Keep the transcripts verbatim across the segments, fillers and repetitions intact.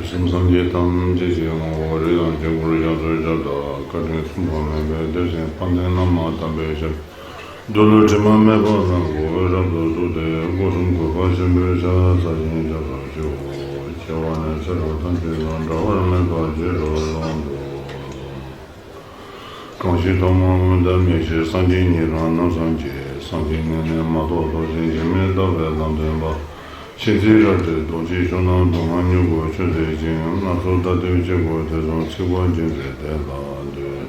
སེམས་ཅན་ཐམས་ཅད་ཀྱི་ངོ་བོ་རིགས་དང་དཀྱིལ་འཁོར་རྒྱ་མཚོའི་ཁྱབ་བདག་བཀའ་དྲིན་མཚུངས་པ་མེད་པའི་གཏེར་ཆེན་དཔལ་ལྡན་བླ་མ་དམ་པའི་ཞབས། འདོད་ལུགས་དྲི་མ་མེད་པ་བཟང་པོ་རབ་ཏུ་བཙུགས་ཏེ། སྒོ་གསུམ་གུས་པ་ཆེན་པོས་ཕྱག་འཚལ་ཞིང་སྐྱབས་སུ་མཆིའོ། སྐྱེ་བ་ནས་ཚེ་རབས་ཐམས་ཅད་དུ་འབྲལ་བར་མེད་པར་རྗེས་སུ་བཟུང་དུ་གསོལ། གང་ཞིག་ཐོག་མར་སྔོན་དང་མི་ཤེས། སངས་རྒྱས་ཉིད་རང་ནམ་སངས་རྒྱས། སངས་རྒྱས་ངོས་ནས་མ་གཏོགས་ཐོབ་བྱ་གཞན་མེད། རྟག་པའི་ལམ་སྟོན་པ། མཁྱེན་བརྩེ་རལ་གྲི་རྡོ་རྗེ་འཆང་དང་། མདོ་སྔགས་མྱུ་གུ་ཆོས་མཛད་ཅིང་། སྣ་ཚོགས་བརྡ་སྤྲོད་སྤྱི་སྒོས་ཐོས་བསམ་ཚིག་པར་སྦྱིན་པའི་དེ་ལ་འདུད།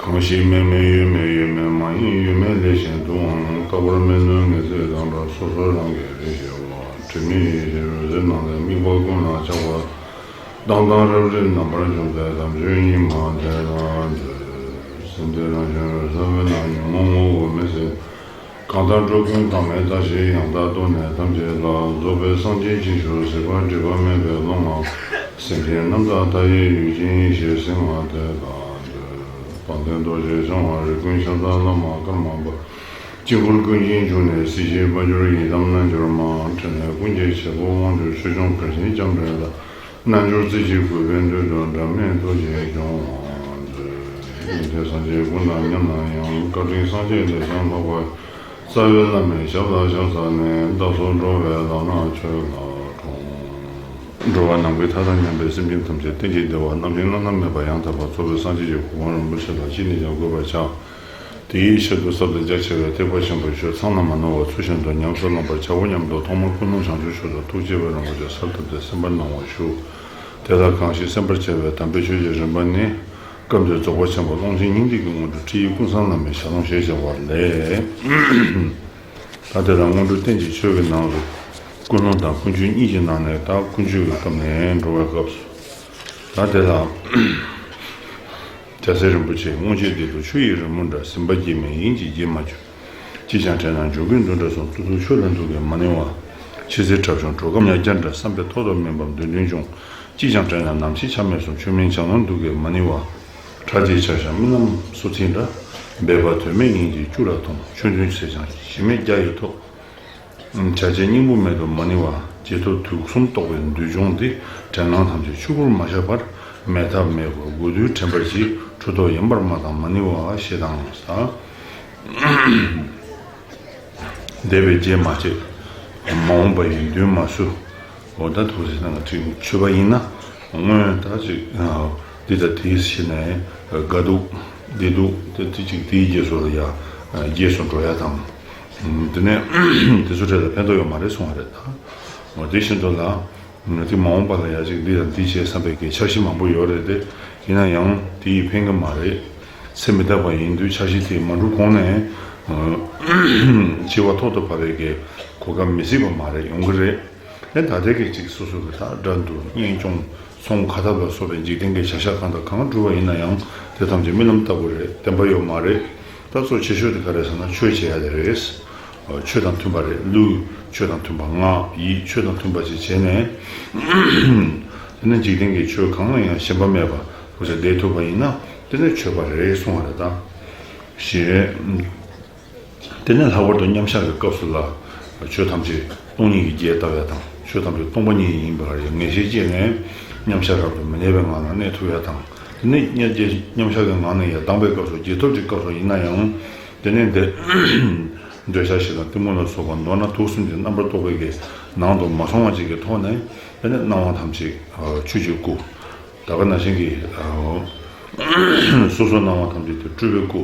གང་ཞིག་མེད་མིན་ཡོད་མིན་ཡོད་མིན་མ་ཡིན་ཡོད་མེད་ལས་གཞན་དུའང་། རྟག་པར་མི་གནོད་ངེས་ཚིག་དང་འདྲ། སོ་སོ་རང་གིས་རིག་བྱེད་པ། དྲི་མེད་ཡེ་ཤེས་འོད་ཟེར་ནང་ལས། དམིགས་པ་ཀུན་ལ་ཆགས་པ་དང་། དང་རབ་རིབ་རྣམ་པར་འཇོམས་པའི་དམ་ཆོས་ཉིད་མ་དེ་ལ་འདུད། སེམས་དེ་རང་བཞིན་འོད་གསལ་བས་ན། ཉོན་མོངས་ངོ་བོ་མི་སྲིད། གང་ལྟར་འགྲོ་ཀུན་དང་མེད་ལྟ་ཞིང་། ཡང་དག་རྟོགས་ནས་ཐམས་ཅད་ལ། རྫོགས་པའི་སངས་རྒྱས་ཀྱི་ཞབས། གཟིགས་པ་སྒྲིབ་པ་མེད་པའི་ཀློང་ང་། སེམས་ཅན་རྣམ་དག་མཐའ་ཡས་ཡུལ་ཅན་ཡེ་ཤེས་སེམས་ལྔ་དེ་ལ་འདུད། དཔལ་ལྡན་རྡོ་རྗེ་འཆང་དབང་རིགས་ཀུན་ཤཱཀྱ་བླ་མ་ཀརྨ་པ། དཀྱིལ་འཁོར་ཀུན་གྱི་འབྱུང་གནས་སྲིད་ཞིའི་དཔལ་འབྱོར་ཡི་དམ་རྣལ་འབྱོར་མ། འཕྲིན་ལས་ཀུན་གྱི་བྱེད་པོ་དབང་ཕྱུག་ཆོས་སྐྱོང་བར་ཆད་ལྕམ་དྲལ་ལ། རྣལ་འབྱོར་རྩེ་གཅིག་གུས་པས་འདུད་དོ། འབྲལ་མེད་ཐུགས་རྗེས་སྐྱོང་བར་མཛོད། ཡོན་ཏན་སངས་རྒྱས་ཀུན་དང་མཉམ་ན་ཡང་། བཀའ་དྲིན་སངས་རྒྱས་ལས་ཀྱང་ལྷག་པ། རྩ་བའི་བླ་མའི་ཞབས་ལ་ཕྱག་འཚལ་ནས། བདག་སོགས་འགྲོ་བའི་ལམ་སྣ་ཆོས་ལ་དྲོངས། འགྲོ་བ་ནམ་མཁའི་མཐའ་དང་མཉམ་པའི་སེམས་ཅན་ཐམས་ཅད་གཏན་གྱི་བདེ་བ་རྣམ་གཉིས་བླ་ན་མེད་པ་ཡང་དག་པར་རྫོགས་པའི་སངས་རྒྱས་ཀྱི་གོ་འཕང་རིན་པོ་ཆེ་ལ་ཅི་ནས་ཀྱང་འགོད་པར་བྱ། དེའི་ཆེད་དུ་ཟབ་དང་རྒྱ་ཆེ་བའི་ཐེག་པ་ཆེན་པོའི་ཆོས་ཚང་ལ་མ་ནོར་བ་ཚུལ་བཞིན་དུ་ཉམས་སུ་བླང་བར་བྱའོ་སྙམ་དུ། ཐོག་མར་ཀུན་སློང་བྱང་ཆུབ་མཆོག་ཏུ་ཐུགས་བསྐྱེད་པའི་རིམ་པ་བཅས་གསལ་བཏབ་སྟེ་གསན་པར་གནང་བར་ཞུ། དེ་ལ་གང་ཞིག་གསན་པར་བྱ་བའི་དམ་པའི་ཆོས་ཀྱི་རིམ་པ་ནི། སྐབས་འདིར་རྫོགས་པ་ཆེན་པོ་ཀློང་ཆེན་སྙིང་ཐིག་གི་སྔོན་འགྲོ་ཁྲིད་ཡིག་ཀུན་བཟང་བླ་མའི་ཞལ་ལུང་ཞེས་བྱ་བ་ལས། ད་དེ་ལ་སྔོན་འགྲོ་རྟེན་གྱི་ཆོས་ཀྱི་ནང་དུ། ཀུན་སློང་དང་ཀུན་སྤྱོད་གཉིས་ཀྱི་ནང་ནས། ད་ཀུན་སྤྱོད་ཀྱི་སྐབས་ནས་འགྲོ་བའི་སྐབས་སུ། ད་དེ་ལ། རྒྱལ་སྲས་རིན་པོ་ཆེས། སྔོན་ཆད་འདི་དག་ཆུ་ཡི་རི་མོ་འདྲ། ཟིན་པ་སྐྱེས་མིན་ཡིན་གྱི་སྐྱེ་མ་གྱུར། ཅིས་ཀྱང་དྲན་ན་འཇུག་ཀུན་འདུ་འདྲ་གསུངས། རྟུལ་ཚུལ་ཆོས་ལ་འདུག་གེ་མ་ནི་བ། ཕྱི་གསལ་ཁྲབ་ཆུང་གྲོ་གམ་ཉག་རྒྱ་འདྲ། བསམ་པའི་ཐོག་ཏུ་མེ་འབར་འདུན་འདུན་འབྱུང་། ཅིས་ཀྱང་དྲན་ན་ནམ་ཕྱེད་ཆ་མེད་གསུངས། ཆུ་མིན་ཆང་སྣང་འདུག་གེ་མ་ནི་བ། ཁྲག་སྐྱེས་ཆ་བཞག་རྨི་ལམ་སོ་ཚིས་འདྲ། སྦལ་པ་དོན་མེད་ཡིན་གྱི་སྐྱུ་ར་མཐོང་། ཆུ་འདུན་ཟེར་ཀྱང་གཞི་མེད་རྒྱ་ཡི་ཐོག། བྱ་བྱེད་སྙིང་པོ་མེད་དོ་མ་ནི་བ། རྗེས་ཐོབ་དུག་གསུམ་རྟོག་པའི་འདུལ་སྦྱོང་འདི། དྲན་སྣང་ཐམས་ཅད་ཆོས་སྐུར་མ་ཤར་བར། མེད་ཐབས་མེད་པར་དགོས་དུས་དྲན་པར་གྱིས། འཁྲུལ་རྟོག་ཡེངས་པར་སྨྲ་དང་མ་ནི་བ། ཞེས་དང་ས། འདས་པའི་རྗེས་མ་བཅད། མ་འོངས་པ་ཡི་མདུན་མ་བསུ། འོ་ད་ཐུགས་སྲས་ནང་གི་མཆོད་པ་ཡིན་ན། སྔོན་ད་ཅིག་འདི་དང་དེའི་ཕྱི་ནས་དགའ་སྡུག་བདེ་སྡུག་དེ་དེ་ཅིག་དེའི་རྗེས་སུ་ལ་ཡ་རྗེས་སུ་འགྲོ་ཡ་དང་། དེ་ནས་དེ་ཚོ་འཕྲད་ལ་ཕན་ཐོགས་ཡོད་མ་རེད་གསུང་བ་རེད་ད། འོ་དེ་བཞིན་དུ་ལ་དེ་མ་འོངས་པ་ལ་ཡ་ཅིག་འདི་དང་འདི་བྱས་བསམ་པའི་གི་འཆར་གཞི་མང་པོ་ཡོད་རེད་དེ། ཡིན་ན་ཡང་དེ་ཡིས་ཕན་གི་མ་རེད། ཚེ་མི་རྟག་པ་ཡིན་དུས་འཆར་གཞི་དེ་མ་འགྲུབ་གོང་ནས་འཆི་བ་ཐོག་ཏུ་བབས་པའི་གི་གོ་སྐབས་མི་སྲིད་པ་མ་རེད། ཡོང་གི་རེད། ཨེ་ད་ལྟའི་གི་ཅིག་སོ་སོ་གི་ད་དགྲ་འདུལ་གཉེན་སྐྱོང་ཚོང་ཁ་ཐབས་ལ་སོགས་པའི་འཇིག་རྟེན་གྱི་བྱ་གཞག་གང་དང་གང་བསྒྲུབས་པ་ཡིན་ན་ཡང་དེ་ཐམས་ཅད་རྨི་ལམ་ལྟ་བུ་རེད། བདེན་པ་ཡོད་མ་རེད། ད་གཙོ་ཆེ་ཤོས་དེ་ག་རེ་ཟེར་ན་ཆོས་བྱེད་ཡ་དེ་རེད། ཆོས་དང་མཐུན་པ་རེད། ལུས་ཆོས་དང་མཐུན་པ། ངག་ཡིད་ཆོས་དང་མཐུན་པ་ཞིག་བྱས་ནས། དེ་ནས་འཇིག་རྟེན་གྱི་ཆོས་གང་ལ་ཡང་ཞེན་པ་མེད་པ་བྱས་བསྡད་ཐུབ་པ་ཡིན་ན་དེ་ནས་ཆོས་པ་རེད་གསུང་བ་རེད་ད། ཞེས། དེ་ནས་ལྷག་པར་དུ་མཉམ་བཞག་གི་སྐབས་སུ་ལ། ཆོས་ཐམས་ཅད་སྟོང་ཉིད་ཀྱི་རྒྱས་བཏབ་ཡ་དང་། ཆོས་ཐམས་ཅད་སྟོང་པ་ཉིད་ཡིན་པར་ངེས་ཤེས་སྐྱེས་ནས། མཉམ་བཞག་རབ་ཏུ་མི་གནས་པའི་ངང་ལ་གནས་ཐུབ་ཡ་དང་། དེ་ནས་མཉམ་བཞག་གི་ངང་ནས་ཡར་ལྡང་པའི་སྐབས་སུ། རྗེས་ཐོབ་ཀྱི་སྐབས་སུ་ཡིན་ན་ཡང་། དེ་ནས་འདི་འདོད་ཆགས་ཞེ་སྡང་གཏི་མུག་ལ་སོགས་པ་མདོར་ན་དུག་གསུམ་གྱི་རྣམ་པར་རྟོག་པའི་གི་ནང་དུ་མ་སོང་བ་ཅིག་གི་ཐོག་ནས། དེ་ནས་སྣང་བ་ཐམས་ཅད་ཆོས་ཀྱི་སྐུ། ད་ག་ནང་བཞིན་གྱི། སོ་སོ་སྣང་བ་ཐམས་ཅད་དེ་སྤྲུལ་པའི་སྐུ།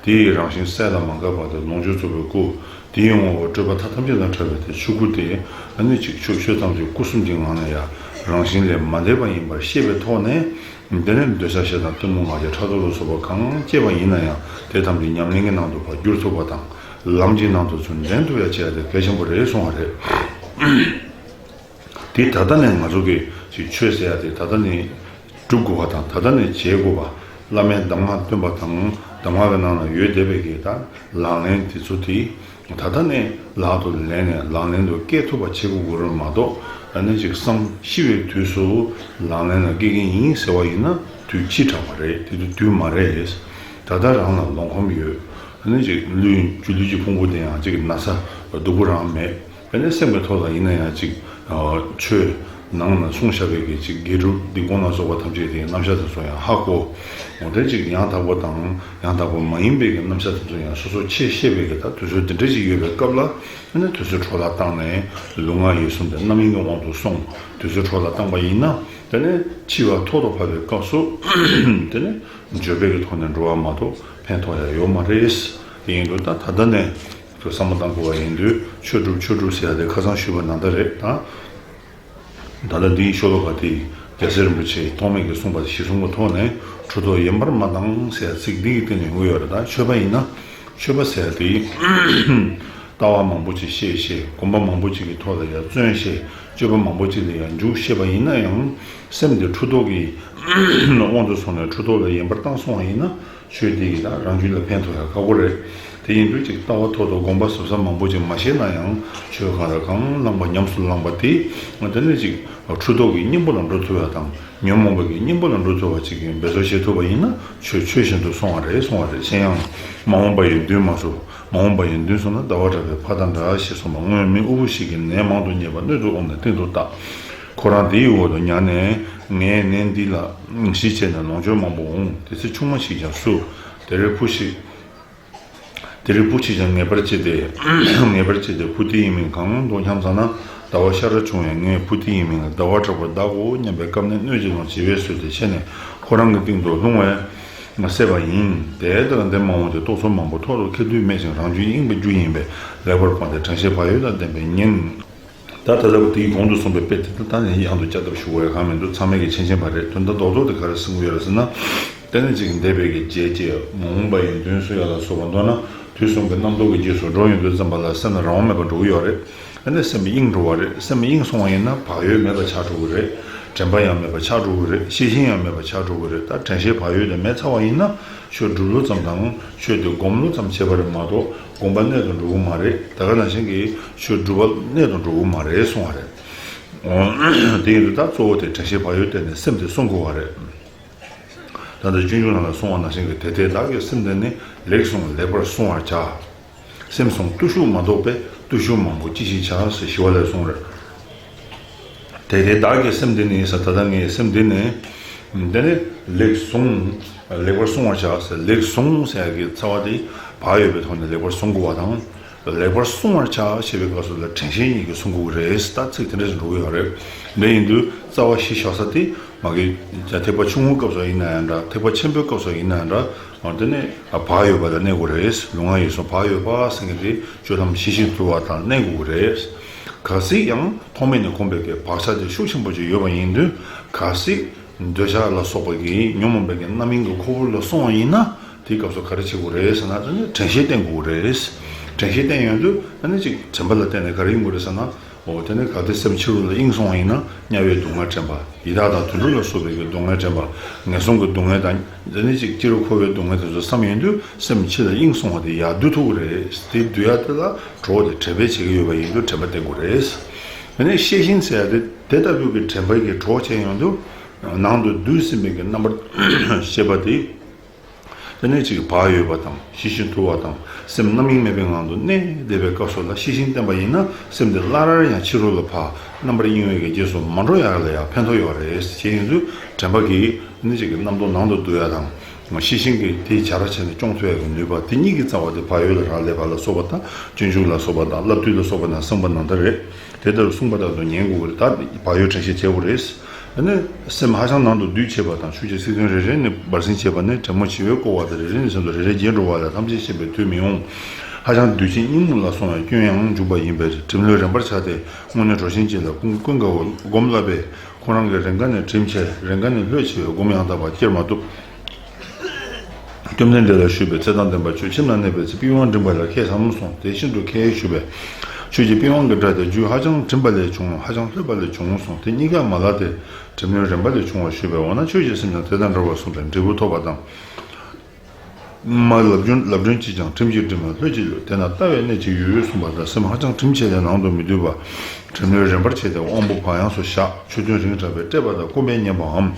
དེའི་རང་བཞིན་གསལ་ལ་མ་འགགས་པ་དེ་ལོངས་སྤྱོད་རྫོགས་པའི་སྐུ། དེའི་ངོ་བོ་སྤྲོས་པ་མཐའ་ཐམས་ཅད་དང་བྲལ་བའི་དེ་ཆོས་སྐུ་དེ། ཨ་ནི་ཅིག་ཆོས་ཆོས་ཐམས་ཅད་སྐུ་གསུམ་གྱི་ངང་ནས་ཡང་རང་བཞིན་ལས་མ་འདས་པ་ཡིན་པར་ཤེས་པའི་ཐོག་ནས། དེ་ནས་འདོད་ཆགས་ཞེ་སྡང་གཏི་མུག་ང་རྒྱལ་ཕྲག་དོག་ལ་སོགས་པ་གང་སྐྱེས་པ་ཡིན་ན་ཡང་དེ་ཐམས་ཅད་ཉམས་ལེན་གྱི་ནང་དུ་ཕར་བསྒྱུར་ཐུབ་པ་དང་། ལམ་གྱི་ནང་དུ་ཚུར་འདྲེན་ཐུབ་ཡ་བྱེད་ཡ་དེ་གལ་ཆེན་པོ་རེད་གསུང་བ་རེད། དེ་ད་ལྟ་ནས་ང་ཚོ་གི་ཅིག་ཆོས་ཟེར་ཡ་དེ་ད་ལྟ་ནས་སྒྲུབ་དགོས་པ་དང་། ད་ལྟ་ནས་བྱེད་དགོས་པ། བླ་མའི་གདམས་ངག་བཏོན་པ་དང་། གདམས་ངག་གི་ནང་ལ་ཡོད་བསྡད་པའི་གི་ད་ལག་ལེན་དེ་ཚོ་དེ་ད་ལྟ་ནས་ལག་ཏུ་ལེན་ནས་ལག་ལེན་དུ་བསྐྱེད་ཐུབ་པ་བྱེད་དགོས་ཀྱི་རེད་མ་གཏོགས། ཨ་ནི་ཅིག་བསམ་ཤི་བའི་དུས་སུ་ལག་ལེན་ལ་བསྐྱེད་ཀྱི་ཡིན་ཟེར་བ་ཡིན་ན་དུས་ཕྱིས་དྲགས་པ་རེད། དེ་དུས་དུས་མ་རེད། ད་ལྟ་རང་ལ་ལོང་ཁོམ་ཡོད། ཨ་ནི་ཅིག་ལུས་སྒྱུ་ལུས་ཀྱི་ཕུང་པོ་དེ་ཡང་ཅིག་ན་ཚ་སྡུག་པོ་རང་མེད། དེ་ནས་སེམས་ཀྱི་ཐོག་ལ་ཡིན་ན་ཡང་ཅིག་ཆོས་ ནང་ན་གསུངས་བཞག་པའི་གི་ཅིག་དགེ་སྒྲུབ་སྡིག་སྤོང་ལ་སོགས་པ་ཐམས་ཅད་དེའི་རྣམ་གཞག་དེ་ཚོ་ཡང་ཧ་གོ། འོ་དེ་ཅིག་ཡང་དག་པ་དང་ཡང་དག་པ་མ་ཡིན་པའི་གི་རྣམ་གཞག་དེ་ཚོ་ཡང་སོ་སོ་ཆེས་ཤེས་པའི་གི་ད་དུས་ཚོད་འདི་འདྲ་ཞིག་ཡོད་པའི་སྐབས་ལ། དེ་ནས་དུས་ཚོད་འཕྲོ་བརླག་བཏང་ནས་ལུས་ངག་ཡིད་གསུམ་དེ་རྣམ་གཡེང་གི་དབང་དུ་སོང་། དུས་ཚོད་འཕྲོ་བརླག་བཏང་པ་ཡིན་ན། དེ་ནས་འཆི་བ་ཐོག་ཏུ་བབས་པའི་སྐབས་སུ། དེ་ནས་འགྱོད་པའི་གི་ཐོག་ནས་འགྲོ་བ་མ་གཏོགས་ཕན་ཐོགས་ཡ་ཡོད་མ་རེད། དེ་ཡིན་དུས་ད་ད་ལྟ་ནས་ཚོ་བསམ་བློ་བཏང་དགོས་པ་ཡིན་དུས། ཆོས་སྒྲུབ་ཆོས་སྒྲུབ་ཟེར་ཡ་དེ་ཁ་སང་ཞུས་པ་ནང་ལྟར་རེད་ད། ད་ལྟ་འདིའི་ཤོ་ལོ་ཀ་དེ་རྒྱལ་སྲས་རིན་པོ་ཆེ་ཐོགས་མེད་ཀྱིས་གསུངས་པ་དེ་གཞིར་བཟུང་གི་ཐོག་ནས། འཁྲུལ་རྟོག་ཡེངས་པར་མ་བཏང་ཟེར་ཡ་ཚིག་འདི་ཡི་སྟེང་ནས་ཡོང་གི་ཡོད་རེད་ད། ཆོས་པ་ཡིན་ན། ཆོས་པ་ཟེར་ཡ་དེ་ལྟ་བ་མང་པོ་ཅིག་ཤེས་ཤེས། སྒོམ་པ་མང་པོ་ཅིག་གི་ཐོག་ལ་ཡང་བརྩོན་ཤེས། སྤྱོད་པ་མང་པོ་ཅིག་ལ་ཡང་འཇུག་ཤེས་པ་ཡིན་ན་ཡང་། སེམས་དེ་འཁྲུལ་རྟོག་གི་དབང་དུ་སོང་ནས་འཁྲུལ་རྟོག་ལ་ཡེངས་པར་བཏང་སོང་བ་ཡིན་ན། ཆོས་དེ་ཡིས་ད་རང་རྒྱུད་ལ་ཕན་ཐོགས་ཡ་ཁག་པོ་རེད། དེ་ཡིན་དུས་ཅིག་ལྟ་བ་ཐོག་ཏུ་སྒོམ་པ་ཟབ་ས་མང་པོ་ཅིག་མ་ཤེས་ན་ཡང་། ཆོས་གང་དང་གང་བླངས་པ་ཉམས་སུ་བླངས་པ་དེ། དེ་ནས་ཅིག་འཁྲུལ་རྟོག་གི་སྙིང་པོ་ལ་འགྲོ་ཐུབ་ཡ་དང་། ཉོན་མོངས་པ་གི་སྙིང་པོ་ལ་འགྲོ་ཐུབ་པ་ཅིག་གི་འབད་རྩོལ་བྱེད་ཐུབ་པ་ཡིན་ན། ཆོས་ཆོས་བཞིན་དུ་སོང་བ་རེད། སོང་བ་རེད། གཞན་ཡང་། མ་འོངས་པ་ཡི་མདུན་མ་སོགས། མ་འོངས་པ་ཡི་མདུན་སོང་ན་ཟླ་བ་གྲགས་པའི་ཕ་དང་འདྲ་ཞེས་གསུངས་པ། སྔོན་མི་དབུལ་པོ་ཞིག་གིས་ནས་མང་དུ་རྙེད་པ་སྣོད་དུ་འོངས་ནས་སྟེང་དུ་བཏགས། ཁོ་རང་དེའི་འོག་ཏུ་ཉལ་ནས། ངས་ནས་འདི་ལ་གཞི་བྱས་ནས་ལོངས་སྤྱོད་མང་པོ་འོང་། དེ་ཚེ་ཆུང་མ་ཞིག་ཀྱང་བསུ། དེར་བུ་ཞིག་དེར་བུ་ཞིག་ཀྱང་ངེས་པར་བྱས་ཏེ། ངེས་པར་བྱས་ཏེ་བུ་དེ་ཡི་མིང་གང་དུ་འཁྱམས་ཙམ་ན། ཟླ་བ་ཤར་བྱུང་བས་ངས་བུ་དེ་ཡི་མིང་ལ་ཟླ་བ་གྲགས་པར་གདགས་གོ་སྙམ་པའི་སྐབས་ནས་སྣོད་ཀྱི་ལོངས་བྱེད་པས་བསུས་ཏེ་ཆས་ནས་ཁོ་རང་གི་སྟེང་དུ་ལྷུང་བས་བསད་པ་ཡིན། དེ་ལྟར་འདས་མ་འོངས་ཀྱི་རྟོག་ཚོགས་མང་པོ་ཐོག་ཏུ་ཁེལ་དུས་སྨད་ཅིང་རང་རྒྱུད་དབྱིངས་པའི་རྒྱུ་ཡིན་པས་ལེགས་པར་སྤངས་ཏེ་དྲན་ཤེས་བག་ཡོད་དང་ལྡན་པས་ཉན། ད་ད་ལྟ་བུ་དེའི་གོང་དུ་གསུངས་པའི་དཔེ་དེ་ད་ནི་ཡང་དུ་བསྐྱར་ལྡབ་ཞུ་དགོས་ཡ་གང་མི་འདུག་ཚང་མས་ཀྱིས་མཁྱེན་མཁྱེན་པ་རེད། དོན་དག་རྡོག་རྡོག་དེ་ག་རེ་གསུང་གི་ཡོད་རེད་ཟེར་ན། དེ་ནི་ཅིག་འདས་པའི་གི་རྗེས་ཀྱི་མ་འོངས་པ་ཡི་མདུན་བསུ་ཡ་ལ་སོགས་པ་མདོར་ན་དུས་གསུམ་གྱི་རྣམ་རྟོག་གི་རྗེས་སུ་འགྲོ་ཡོང་དུས་ཙམ་པ་ལ་སེམས་ལ་རང་དབང་མེད་པར་འགྲོ་གི་ཡོད་རེད། དེ་ནི་སེམས་གཡེང་འགྲོ་བ་རེད། སེམས་གཡེང་སོང་བ་ཡིན་ན་བག་ཡོད་མེད་པ་ཆགས་འགྲོ་གི་རེད། དྲན་པ་ཡང་མེད་པ་ཆགས་འགྲོ་གི་རེད། ཤེས་བཞིན་ཡང་མེད་པ་ཆགས་འགྲོ་གི་རེད། ད་དྲན་ཤེས་བག་ཡོད་དེ་མེད་ཚར་བ་ཡིན་ན། ཆོས་སྒྲུབ་ལུགས་ཙམ་དང་ཆོས་དེ་སྒོམ་ལུགས་ཙམ་བྱས་པ་རེད་མ་གཏོགས། སྒོམ་པ་གནད་དུ་འགྲོ་གི་མ་རེད། ད་ག་ནང་བཞིན་གྱི་ཆོས་སྒྲུབ་པ་གནད་དུ་འགྲོ་གི་མ་རེད་གསུང་བ་རེད། འོ། དེ་ཡིན་དུས་ད་གཙོ་བོ་དེ་དྲན་ཤེས་བག་ཡོད་བསྟེན་ནས་སེམས་དེ་བསྲུང་དགོས་པ་རེད། ད་ལྟ་སྤྱོད་འཇུག་ནང་ལ་གསུངས་པ་ནང་བཞིན་གྱི་དེ་ལྟས་བདག་གི་སེམས་དེ་ནི་ལེགས་བསྲུང་ལེགས་པར་བསྲུང་བར་བྱ། སེམས་བསྲུང་བརྟུལ་ཞུགས་མ་གཏོགས་པས། བརྟུལ་ཞུགས་མང་པོ་ཅི་ཞིག་བྱ་ཟེར་ཞི་བ་ལྷས་གསུངས་རེད། དེ་དེ་བདག་གི་སེམས་འདི་ནི་ཟེར། ད་ལྟ་ངའི་སེམས་འདི་ནི། འདི་ནི་ལེགས་བསྲུང་། ལེགས་པར་བསྲུང་བར་བྱ་ཟེར། ལེགས་བསྲུང་ཟེར་ཡ་གི་རྩ་བ་དེ་བག་ཡོད་པའི་ཐོག་ནས་ལེགས་པར་བསྲུང་དགོས་པ་དང་། ལེགས་པར་བསྲུང་བར་བྱ་ཞེས་པའི་སྐབས་སུ་ལ་དྲན་ཤེས་གཉིས་ཀྱིས་བསྲུང་དགོས་ཀྱི་རེད། ད་ཚིག་དེ་འདྲ་ཞིག་འགྲོ་གི་ཡོད་རེད། འདི་ཡིན་དུས་རྩ་བ་གཞི་བཞག་ས་དེ་མ་གི་ཐེག་པ་ཆུང་ངུའི་སྐབས་སུ་ཡིན་ན་ཡང་འདྲ། ཐེག་པ་ཆེན་པོའི་སྐབས་སུ་ཡིན་ན་ཡང་འདྲ། འོ་དེ་ནས་བག་ཡོད་པ་ལ་གནས་དགོས་རེད། ལུས་ངག་ཡིད་གསུམ་བག་ཡོད་པ་ཟེར་མཁན་དེ་སྤྱོད་ལམ་ཤེས་བཞིན་དུལ་བ་དང་གནས་དགོས་རེད། གལ་སྲིད་ཡང་ཐོག་མེད་ནས་གོམས་པའི་གི་བག་ཆགས་དེ་ཤུགས་ཆེན་པོ་ཅིག་ཡོད་པ་ཡིན་དུས། གལ་སྲིད་འདོད་ཆགས་ལ་སོགས་པ་གི་ཉོན་མོངས་པའི་གི་རྣམ་གཡེང་གི་ཁོལ་པོ་ལ་སོང་བ་ཡིན་ན། དེའི་སྐབས་སུ་ག་རེ་བྱེད་དགོས་རེད་ཟེར་ན། དེ་ནི་དྲན་ཤེས་བསྟེན་དགོས་རེད། དྲན་ཤེས་བསྟེན་ཡོང་དུས་དེ་ནི་ཅིག་དྲན་པ་ལ་བརྟེན་ནས་ག་རེ་ཡོང་དགོས་རེད་ཟེར་ན། འོ་དེ་ནས་གལ་ཏེ་སེམས་ཕྱི་རོལ་ལ་གཡེང་སོང་བ་ཡིན་ན། དམྱལ་བའི་སྡུག་བསྔལ་དྲན་པ། ཡི་དྭགས་དང་དུད་འགྲོ་ལ་སོགས་པའི་གི་སྡུག་བསྔལ་དྲན་པ། ངན་སོང་གི་སྡུག་བསྔལ་དང་། དེ་ནས་ཅིག་སྤྱི་རོ་འཁོར་བའི་སྡུག་བསྔལ་དེ་ཚོ་བསམ་ཡོང་དུས་སེམས་ཕྱི་ལ་གཡེང་སོང་བ་དེ་ཡར་བསྡུ་ཐུབ་ཀྱི་རེད། དེ་བསྡུ་ཡ་དེ་ལ་གྲོགས་དེ་དྲན་པས་བྱེད་ཀྱི་ཡོད་པ་ཡིན་དུས་དྲན་པ་བསྟེན་དགོས་རེད། དེ་ནས་ཤེས་བཞིན་ཟེར་ཡ་དེ་དེ་ལྟ་བུའི་གི་དྲན་པ་གི་གྲོགས་བྱས་ཡོང་དུས། ནང་དུ་བསྡུས་ཟིན་པའི་གི་རྣམ་པར་ཤེས་པ་དེ། དེ་ནས་ཅིག་བག་ཡོད་པ་དང་ཤེས་བཞིན་དུལ་བ་དང་སེམས་རྣམ་གཡེང་མེད་པའི་ངང་དུ་གནས་བསྡད་པའི་སྐབས་སུ་ལ་ཤེས་བཞིན་བསྟེན་པ་ཡིན་ན། སེམས་དེ་སླར་ཡང་ཕྱི་རོལ་ལ་ཕར་རྣམ་པར་གཡེང་བའི་གི་རྗེས་སུ་མ་འགྲོ་ཡག་ལ་ཡང་ཕན་ཐོགས་ཡོད་རེད། ཞེས་ཡིན་དུས་དྲན་པ་གིས་ནི་ཅིག་གི་རྣམ་རྟོག་ནང་དུ་བསྡུ་ཡ་དང་། ཤེས་བཞིན་གྱིས་དེའི་བྱ་ར་བྱས་ནས་སྐྱོང་ཐུབ་ཡ་གི་ནུས་པ་དེ་གཉིས་ཀྱི་རྩ་བ་དེ་བག་ཡོད་ལ་རག་ལས་པ་ལ་སོགས་པ་དང་། སྤྱོད་འཇུག་ལ་སོགས་པ་དང་། བསླབ་བཏུས་ལ་སོགས་པ་དང་གསུངས་པ་ནང་ལྟར་རེད། དེ་ལྟར་གསུངས་པ་ལྟར་དུ་ཉན་དགོས་ཀྱི་རེད། ད་བག་ཡོད་དྲན་ཤེས་བྱེད་དགོས་རེད། ཨ་ནི། སེམས་ཧ་ཅང་ནང་དུ་བསྡུས་བྱས་པ་དང་། ཆོས་ཀྱི་ཚིག་དོན་རེ་རེ་ནས་སྦར་ཟིན་བྱས་པ་ནི། དྲན་མོ་བྱི་བས་བསྐོར་བ་དང་། རེ་རེ་ནས་སེམས་ལ་རེ་རེ་རྒྱས་འགྲོ་བ་ལ་ཐམས་ཅད་ཤེས་པའི་དུས་མི་འོང་། ཧ་ཅང་བསྡུས་ཕྱིན་གཉིད་སྨུག་ལ་སོང་བས་སྐྱོན་ཡང་འཇུག་པ་ཡིན་པས། གྲིམ་ལྷོད་རན་པར་བྱ་སྟེ། དངོས་གནས་གྲོགས་བྱིན་ཅིག་ལ་ཀུན་ཀུན་དགའ་བོ་སྒོམ་བསླབ་པས། ཁོ་རང་གིས་རེས་འགའ་ནས་གྲིམ་བྱས། རེས་འགའ་ནས་ལྷོད་བྱས་པས་སྒོམ་ཡང་དག་པ་སྐྱེར་མ་བཏུབ། བཅོམ་ལྡན་འདས་ལ་ཞུས་པས། ཚེ་དང་ལྡན་པ་ཁྱོད་ཁྱིམ་ན་གནས་པའི་ཚེ་པི་ཝང་འགྲིམ་པ་ལ་ཁྱད་ཙམ་གསུངས། དེ་ཤིན་ཏུ་ཁྱད་ཞུས་པས། ཁྱོད་ཀྱིས་པི་ཝང་གི་སྒྲ་དེ་རྒྱུད་ཧ་ཅང་གྲིམ་པ་ལས་བྱུང་། ཧ་ཅང་ལྷོད་པ་ལས་བྱུང་གསུངས། དེ་གཉིས་ཀ་མ་ལགས་ཏེ། གྲིམ་ལྷོད་རན་པ་ལས་བྱུང་བར་ཞུས་པས། འོ་ན་ཁྱོད་ཀྱི་སེམས་ཀྱང་དེ་དང་འདྲ་བར་གསུངས་པས། འབྲས་བུ་ཐོབ་པ་དང་། མ་ལབ་སྒྲོན་ལབ་སྒྲོན་གྱིས་ཀྱང་གྲིམ་གྱིས་བསྒྲིམས་ལ་ལྷོད་ཀྱིས་ལྷོད། དེ་ན་ལྟ་བའི་གནད་ཅིག་ཡོད་གསུངས་པ་ལྟར། སེམས་ཧ་ཅང་གྲིམ་བྱས་ཏེ་ནང་དུ་མི་སྡུད་པར། གྲིམ་ལྷོད་རན་པར་བྱས་ཏེ་དབང་པོ་བག་ཡངས་སུ་བཞག་ཆོས་དོན་རིང་དྲགས་པས་བཀྲེས་པ་དང་སྐོམ་པས་ཉེན་པའམ།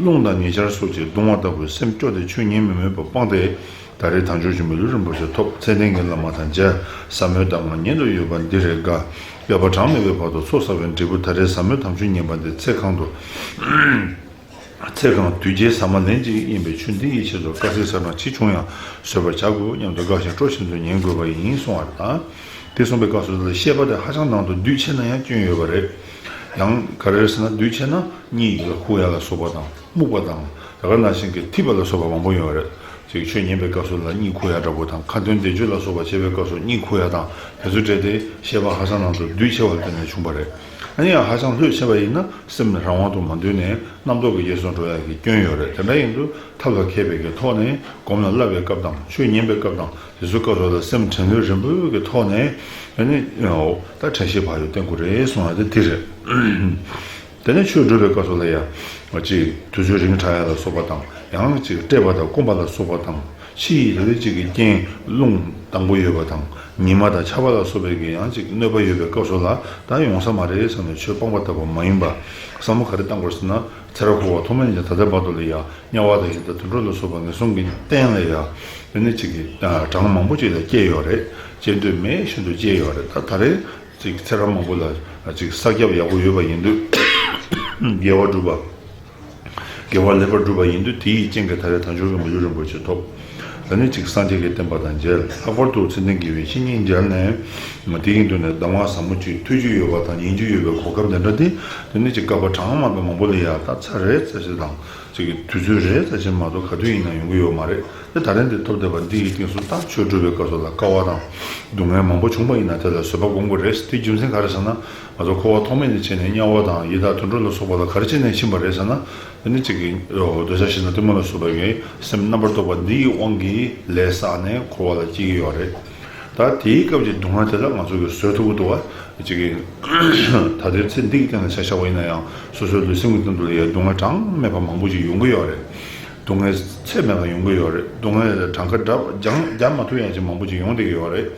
རླུང་དང་ཉེ་ཆར་སོགས་ཀྱིས་གདུང་བ་ལྟ་བུའི་སེམས་སྐྱོ་སྟེ་ཆོས་ཉན་མི་མོས་པ་སྤངས་ཏེ། ད་རེས་དལ་འབྱོར་གྱི་མི་ལུས་རིན་པོ་ཆེ་ཐོབ། ཚད་ལྡན་གྱི་བླ་མ་དང་མཇལ། ཟབ་མོའི་གཏམ་ང་ཉན་དུ་ཡོད་པ་འདི་རེ་དགའ། འབད་པ་གྲངས་མེད་པའི་བར་དུ་ཚོགས་བསགས་པའི་འབྲས་བུ་ད་རེས་ཟབ་མོའི་དམ་ཆོས་ཉན་པ་འདི་ཚེ་གང་དུ། ཚེ་གང་དུས་བརྒྱའི་ཟ་མ་ལན་གཅིག་ཡིན་པའི་ཆོས་འདི་ཡི་ཆེད་དུ་དཀའ་སེལ་ཟ་གྲངས་ཅི་བྱུང་ཡང་བཟོད་པར་བྱ་དགོས་སྙམ་དུ་དགའ་ཞིང་སྤྲོ་བཞིན་དུ་ཉན་དགོས་པ་ཡིན་གསུང་བ་དང་། དེ་གསུངས་པའི་སྐབས་སུ་ལ་བཤད་པ་དེ་ཧ་ཅང་ནང་དུ་བསྡུས་ཆེ་ན་ཡང་སྐྱོན་ཡོད་པ་རེད། ཡང་ག་རེ་རེད་ཟེར་ན་བསྡུས་ཆེ་ན་གཉིད་ལ་ཁུག་ཡ་ལ་སོགས་པ་དང་རྨུགས་པ་དང་། ད་ག་ནང་བཞིན་གྱི་འཐིབས་པ་ལ་སོགས་པ་མང་པོ་ཡོད་རེད། ཅིག་ཆོས་ཉན་པའི་སྐབས་སུ་ལ་གཉིད་ཁུག་ཡ་འདྲ་པོ་དང་ཁ་འདོན་བཟླས་བརྗོད་ལ་སོགས་པ་བྱེད་པའི་སྐབས་སུ་གཉིད་ཁུག་ཡ་དང་དེ་ཚོ་སྤྲད་དེ་བཤད་པ་ཧ་ཅང་ནང་དུ་བསྡུས་ཆེ་བ་ལ་བརྟེན་ནས་བྱུང་བ་རེད། ཨ་ནི་ཡང་ཧ་ཅང་ལྷོད་ཆེ་བ་ཡིན་ན་སེམས་རང་དབང་དུ་མ་འདུས་ནས་རྣམ་རྟོག་གི་རྗེས་སུ་འགྲོ་ཡ་གི་སྐྱོན་ཡོད་རེད། དེ་འདྲ་ཡིན་དུས་ཐབས་ལ་མཁས་པའི་གི་ཐོག་ནས་སྒོམ་ལ་བསླབ་པའི་སྐབས་དང་ཆོས་ཉན་པའི་སྐབས་དང་དེ་ཚོའི་སྐབས་སུ་ལ་སེམས་དྲན་ལྷོད་རན་པོའི་གི་ཐོག་ནས་ཨ་ནི་ད་དྲན་ཤེས་བག་ཡོད་བསྟེན་དགོས་རེད་གསུང་ཡ་དེ་དེ་རེད། དེ་ནས་ཆོས་སྒྲུབ་པའི་སྐབས་སུ་ལ་ཡང་ཅིག་དུས་ཚོད་རིང་དྲགས་ཡ་ལ་སོགས་པ་དང་ཡང་ཅིག་བཀྲེས་པ་དང་སྐོམ་པ་ལ་སོགས་པ་དང་ཕྱི་ཡི་དེ་ཅིག་གི་རྐྱེན་རླུང་དྭངས་པོ་ཡོད་པ་དང་ཉི་མ་དང་ཆར་པ་ལ་སོགས་པའི་གི་ཡང་ཅིག་གནོད་པ་ཡོད་པའི་སྐབས་སུ་ལ་ད་ཡོང་ས་མ་རེད་བསམ་ནས་ཆོས་སྤངས་པ་ལྟ་བུ་མ་ཡིན་པ་བསམ་བློ་ག་རེ་བཏང་དགོས་ཟེར་ན་ཚེ་རབས་འཁོར་བ་ཐོག་མེད་ནས་ད་ལྟའི་བར་དུ་ལ་ཡང་དམྱལ་བ་དང་ཡི་དྭགས་དུད་འགྲོ་ལ་སོགས་པ་ངན་སོང་གི་རྟེན་ལ་ཡང་དེ་ནི་ཅིག་གི་གྲངས་མང་པོ་ཅིག་ལ་སྐྱེས་ཡོད་རེད། སྐྱེ་འདོད་མེད་བཞིན་དུ་སྐྱེས་ཡོད་རེད། ད་ད་རེས། ཅིག་ཚེ་རབས་མང་པོ་ལ་ཅིག་བསགས་རྒྱབ་ཡག་པོ་ཡོད་པ་ཡིན་དུས། དགེ་བ་བསྒྲུབས་པ། དགེ་བ་ལེགས་པར་བསྒྲུབས་པ་ཡིན་དུས་དེ་ཡི་རྐྱེན་གྱིས་ད་རེས་དལ་འབྱོར་གྱི་མི་ལུས་རིན་པོ་ཆེ་ཐོབ། ད་ནི་ཅིག་སངས་རྒྱས་ཀྱི་བསྟན་པ་དང་མཇལ། ལྷག་པར་དུ་མཚན་ལྡན་དགེ་བའི་བཤེས་གཉེན་མཇལ་ནས། དེ་ཡིན་དུས་ནས་གདམས་ངག་ཟབ་མོ་ཅིག་ཐོས་རྒྱུ་ཡོད་པ་དང་ཉན་རྒྱུ་ཡོད་པའི་གོ་སྐབས་འདི་འདྲ་འདི། དེ་ནི་ཅིག་བསྐལ་པ་གྲངས་མང་པོའི་མང་པོ་ལ་ཡ་ད་ཚར་རེ་ཙམ་ཞིག་དང་། ཅིག་གི་དུས་ཚོད་རེ་ཙམ་ཞིག་མ་གཏོགས་ག་དུས་ཡིན་ན་ཡོང་གི་ཡོད་མ་རེད། དེ་ད་རིང་འདི་ཐོབ་བསྡད་པ་འདི་ཡི་སྟེང་སུ་ད་ཆོས་སྒྲུབ་པའི་སྐབས་སུ་ལ་དཀའ་བ་དང་སྡུག་བསྔལ་མང་པོ་བྱུང་པ་ཡིན་ན་དེ་ལ་བཟོད་པ་སྒོམ་དགོས་རེད། དེ་རྒྱུ་མཚན་ག་རེ་ཟེར་ན་ང་ཚོ་འཁོར་བ་ཐོག་མེད་ནས་ཕྱིན་ནས་དམྱལ་བ་དང་ཡི་དྭགས་དུད་འགྲོ་ལ་སོགས་པ་ལ་ག་རེ་བྱས་ནས་ཕྱིན་པ་རེད་ཟེར་ན། དེ་ནི་གཅིག་གི་འདོད་ཆགས་ཞེ་སྡང་གཏི་མུག་ལ་སོགས་པའི་གི་སེམས་རྣམ་པར་རྟོག་པ་འདི་ཡི་དབང་གིས་ལས་བསགས་ནས་འཁོར་བ་ལ་སྐྱེ་གི་ཡོད་རེད། ད་དེའི་སྐབས་ཀྱི་སྡུག་བསྔལ་དེ་ལ་ང་ཚོ་གིས་བཟོད་ཐུབ་ཀྱི་འདུག་བ། གཅིག་གི་ད་ལྟའི་ཚེ་འདི་གི་སྟེང་ལ་ཆ་བཞག་པ་ཡིན་ན་ཡང་སོ་སོའི་ལུས་སེམས་ཀྱི་སྟེང་དུ་ལ་ཡང་སྡུག་བསྔལ་གྲངས་མེད་པ་མང་པོ་ཞིག་ཡོང་གི་ཡོད་རེད། སྡུག་བསྔལ་ཚད་མེད་པ་ཡོང་གི་ཡོད་རེད། སྡུག་བསྔལ་ལ་གྲངས་ཀ་འདྲ་རྒྱག་རྒྱག་མ་ཐུབ་ཡང་ཅིག་མང་པོ་ཅིག་ཡོང་བསྡད་ཀྱི་ཡོད་རེད།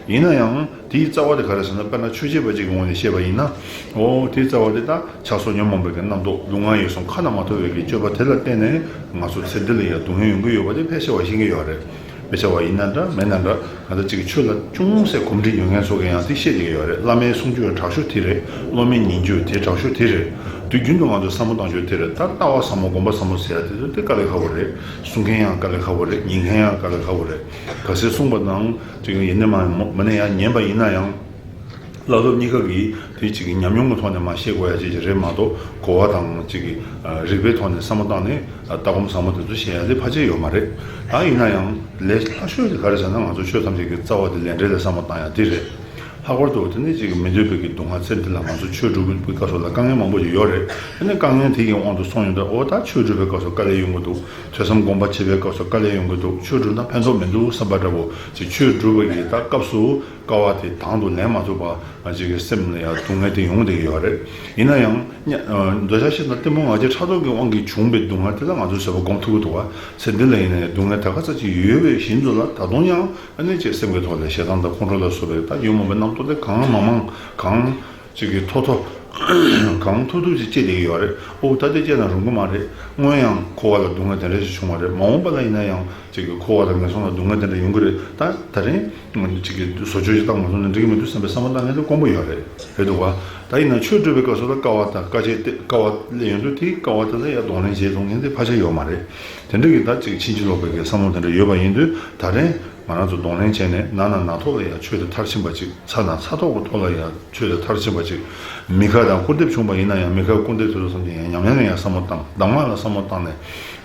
ཡིན་ན་ཡང་དེའི་རྩ་བ་དེ་ག་རེ་ཟེར་ན་དཔེར་ན་ཆོས་བྱེད་པ་ཅིག་གི་ངོས་ནས་བཤད་པ་ཡིན་ན། འོ་དེའི་རྩ་བ་དེ་ད་ཆགས་སོགས་ཉོན་མོངས་པའི་གི་རྣམ་རྟོག་ལུས་ངག་ཡིད་གསུམ་ཁ་ན་མ་ཐོ་བའི་གི་སྤྱོད་པ་དེ་ལ་བརྟེན་ནས་ང་ཚོ་ཚེ་འདི་ལ་ཡང་སྡུག་བསྔལ་ཡོང་གི་ཡོད་པ་དེ་ཕལ་ཆེ་བ་ཤེས་ཀྱི་ཡོད་རེད། མི་ཆེ་བ་ཡིན་ན་འདྲ་མེད་ན་འདྲ་ང་ཚོ་ཅིག་ཆོས་ལ་ཅུང་ཟད་གོམས་འདྲིས་ཡོད་མཁན་ཚོ་གི་ཡང་དེ་ཤེས་ཀྱི་ཡོད་རེད། བླ་མའི་གསུང་རྒྱུ་དྲག་ཤོས་དེ་རེད། སློབ་མའི་ཉན་རྒྱུ་དེ་དྲག་ཤོས་དེ་རེད། དུས་རྒྱུན་དུ་ང་ཚོ་བསམ་བློ་བཏང་རྒྱུ་དེ་རེད། ད་ལྟ་བ་ཟབ་མོ་སྒོམ་པ་ཟབ་མོ་ཟེར་ཡ་དེ་ཚོ་དེ་དཀའ་ལས་ཁག་པོ་རེད། གསུང་མཁན་ཡང་དཀའ་ལས་ཁག་པོ་རེད། ཉན་མཁན་ཡང་དཀའ་ལས་ཁག་པོ་རེད། ག་ཚོད་གསུངས་པ་དང་ཅིག་ཡིན་ནའི་མ་མ་ནས་ཡང་ཉན་པ་ཡིན་ན་ཡང་། བསླབ་སློབ་གཉིས་ཀ་གིས་དེ་གཅིག་གི་ཉམས་མྱོང་གི་ཐོག་ནས་མར་ཤེས་དགོས་ཡ་གཅིག་གཅིག་རེད་མ་གཏོགས་གོ་བ་དང་གཅིག་གི་རིགས་པའི་ཐོག་ནས་བསམ་བློ་བཏང་ནས་ལྟ་སྒོམ་ཟབ་མོ་དེ་ཚོ་བྱེད་ཡ་དེ་ཕལ་ཆེར་ཡོད་མ་རེད། ད་ཡིན་ན་ཡང་ལས་སླ་ཤོས་དེ་ག་རེ་ཟེར་ན་ང་ཚོ་ཆོས་ཐམས་ཅད་ཀྱི་རྩ་བ་དེ་ལས་འབྲས་ལ་བསམ་བློ་བཏང་ཡ་དེ་རེད། ལྷག་པར་དུ་དེ་ནས་གཅིག་གི་མི་འདོད་པའི་གི་སྡུག་བསྔལ་ཚེ་འདི་ལ་ང་ཚོ་ཆོས་སྒྲུབ་པའི་སྐབས་སུ་ལ་དཀའ་ངལ་མང་པོ་ཞིག་ཡོད་རེད། དེ་ནས་དཀའ་ངལ་དེ་ཡི་དབང་དུ་སོང་ཡོང་དུས་འོ་ད་ཆོས་སྒྲུབ་པའི་སྐབས་སུ་དཀའ་ལས་ཡོང་གི་འདུག་ཐོས་བསམ་སྒོམ་པ་བྱེད་པའི་སྐབས་སུ་དཀའ་ལས་ཡོང་གི་འདུག་ཆོས་སྒྲུབ་ན་ཕན་ཐོགས་མི་འདུག་བསམ་པ་འདྲ་པོ་ཅིག་ཆོས་སྒྲུབ་པ་གི་ད་སྐབས་སུ། དཀའ་བ་དེ་དང་དུ་ལེན་མ་ཐུབ་པ་ང་ཅིག་གི་སེམས་ལ་ཡང་སྡུག་བསྔལ་དེ་ཡོང་བསྡད་ཀྱི་ཡོད་རེད། ཡིན་ན་ཡང་། འདོད་ཆགས་ཞེ་སྡང་གཏི་མུག་ང་རྒྱལ་ཕྲག་དོག་གི་དབང་གིས་བྱུང་བའི་སྡུག་བསྔལ་དེ་ལ་ང་ཚོས་བཟོད་པ་སྒོམ་ཐུབ་ཀྱི་འདུག་བ། ཚེ་འདི་ལ་ཡིན་ན་ཡང་སྡུག་བསྔལ་ད་ག་ཚོད་ཅིག་ཡོད་པའི་བཞིན་དུ་ལ་ད་དུང་ཡང་ཨ་ནི་ཅིག་སེམས་ཀྱི་ཐོག་ལ་ཞེ་སྡང་དང་ཁོང་ཁྲོ་ལ་སོགས་པའི་ད་ཉོན་མོངས་པའི་རྣམ་རྟོག་དེ་གང་མང་མང་གང་ཅིག་གི་མཐོ་མཐོ་གང་ཐུབ་ཐུབ་ཅིག་སྐྱེས་བསྡད་ཀྱི་ཡོད་རེད། ཨོ་ད་དེ་སྐྱེས་ན་རུང་གི་མ་རེད། སྔོན་ཡང་འཁོར་བ་ལ་སྡུག་བསྔལ་དེ་འདྲ་ཞིག་བྱུང་བ་རེད། མ་འོངས་པ་ལ་ཡིན་ན་ཡང་ཅིག་གི་འཁོར་བ་དང་ངན་སོང་ལ་སྡུག་བསྔལ་དེ་འདྲ་ཡོང་གི་རེད། ད་ད་རིང་ཅིག་གི་བཟོ་བཅོས་ཅིག་བཏང་མ་སོང་ན་འགྲིག་གི་མི་འདུག་བསམ་པའི་བསམ་བློ་བཏང་མཁན་དེ་དཀོན་པོ་ཡོད་རེད། རེད་འདུག་བ། ད་ཡིན་ན་ཆོས་སྒྲུབ་པའི་སྐབས་སུ་ལ་དཀའ་བ་དང་དཀའ་སྤྱད་དེ་དཀའ་བ་སླེབས་ཡོང་དུས་དེའི་དཀའ་བ་དེ་ལ་ཡང་གདོང་ལེན་བྱེད་ཐུབ་མཁན་དེ་ཕལ་ཆེར་ཡོད་མ་རེད། དེ་འདྲ་གི་ད་ཅིག་ཕྱིན་ཅི་ལོག་པའི་གི་བསམ་བློ་དེ་འདྲ་ཡོད་པ་ཡིན་དུས་ད་རིང་ང་རང་ཚོ་གདོང་ལེན་བྱས་ནས་ན་ན་ན་ཐོག་ལ་ཡང་ཆོས་དེ་མཐར་ཕྱིན་པ་ཅིག་ཚ་ན་ཚ་ཐོག་གི་ཐོག་ལ་ཡང་ཆོས་དེ་མཐར་ཕྱིན་པ་ཅིག་མི་ཁ་དང་སྐུར་འདེབས་བྱུང་བ་ཡིན་ན་ཡང་མི་ཁ་སྐུར་འདེབས་དེ་ཚོ་བསམ་གྱི་ཡང་ཉམས་ལེན་ལ་ཡང་བསམ་བློ་བཏང་། གདམས་ངག་ལ་བསམ་བློ་བཏང་ནས་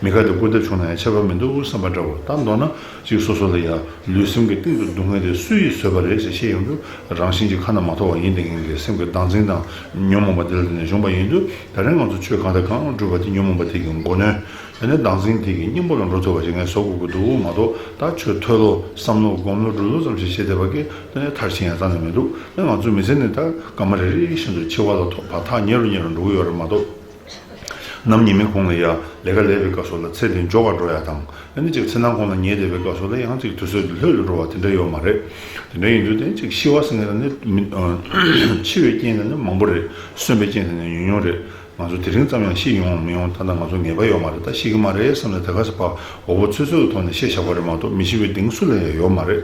མི་ཁ་དེ་སྐུར་འདེབས་བྱུང་ན་ཡང་ཁྱད་པར་མི་འདུག་བསམ་པ་འདྲ་བོ། ད་མདོར་ན་ཅིག་སོ་སོ་ལ་ཡང་ལུས་སེམས་ཀྱི་སྟེང་དུ་སྡུག་བསྔལ་དེ་སུ་ཡིས་བཟོས་པ་རེད་ཟེར་ཤེས་ཡོང་དུས་རང་བཞིན་གྱིས་ཁ་ན་མ་ཐོ་བ་ཡིན་བསྡད་མཁན་གྱི་སེམས་ཀྱི་བདག་འཛིན་དང་ཉོན་མོངས་པ་དེ་ལ་བརྟེན་ནས་བྱུང་བ་ཡིན་དུས་ད་རིང་ང་ཚོ་ཆོས་གང་དང་གང་སྒྲུབ་པ་དེ་ཉོན་མོངས་པ་དེ་གི་མགོ་གནོན། དེ་ནས་བདག་འཛིན་དེ་གི་སྙིང་པོ་ལ་འགྲོ་ཐུབ་པ་ཞིག་ངས་བཟོ་དགོས་ཀྱི་འདུག་མ་གཏོགས་ད་ཆོས་ཐོས་ཀློག་བསམ་བློ་སྒོམ་ཀློག་སྒྲུབ་ཀློག་ཙམ་ཞིག་བྱེད་བསྡད་པ་གིས་དེ་ནས་མཐར་ཕྱིན་ཡང་རྩ་ནས་མི་འདུག་ང་ཚོ་མི་ཚེ་ནི་ད་སྐར་མ་རེ་རེ་བཞིན་དུ་འཆི་བ་ལ་ཐོག་བར་ཐག་ཉེ་རུ་ཉེ་རུ་འགྲོ་གི་ཡོད་རེད་མ་གཏོགས། ནམ་ཉི་མའི་གུང་ལ་ཡ་ལས་ཀ་ལས་པའི་སྐབས་སུ་ལ་ཚེ་འདི་འཇོག་པར་འགྲོ་ཡ་དང་། ཨ་ནི་ཅིག་ཚེ་ནང་གུང་ལ་ཉལ་བསྡད་པའི་སྐབས་སུ་ལ་ཡང་ཅིག་དུས་ཚོད་འདི་ལྷོད་ལ་འགྲོ་བ་དེ་འདྲ་ཡོད་མ་རེད། དེ་འདྲ་ཡིན་དུས་དེ་ཅིག་ཤི་བ་ཟེར་མཁན་ལ་ནི་མི་འཆི་བའི་རྐྱེན་དེ་ནི་མང་པོ་རེད། གསོན་པའི་རྐྱེན་དེ་ནི་ཉུང་ཉུང་རེད། ང་ཚོ་དེ་རིང་ཙམ་ཡང་ཤི་ཡོང་མི་ཡོང་ད་ལྟ་ང་ཚོ་ངེས་པ་ཡོད་མ་རེད། ད་ཤི་གི་མ་རེད་བསམ་ནས་ད་ག་ས་ཕ་འོ་བོ་ཚོད་ཚོད་ཀྱི་ཐོག་ནས་བཤད་བཞག་པ་རེད་མ་གཏོགས་མི་ཤི་བའི་གདེང་སུ་ལ་ཡང་ཡོད་མ་རེད།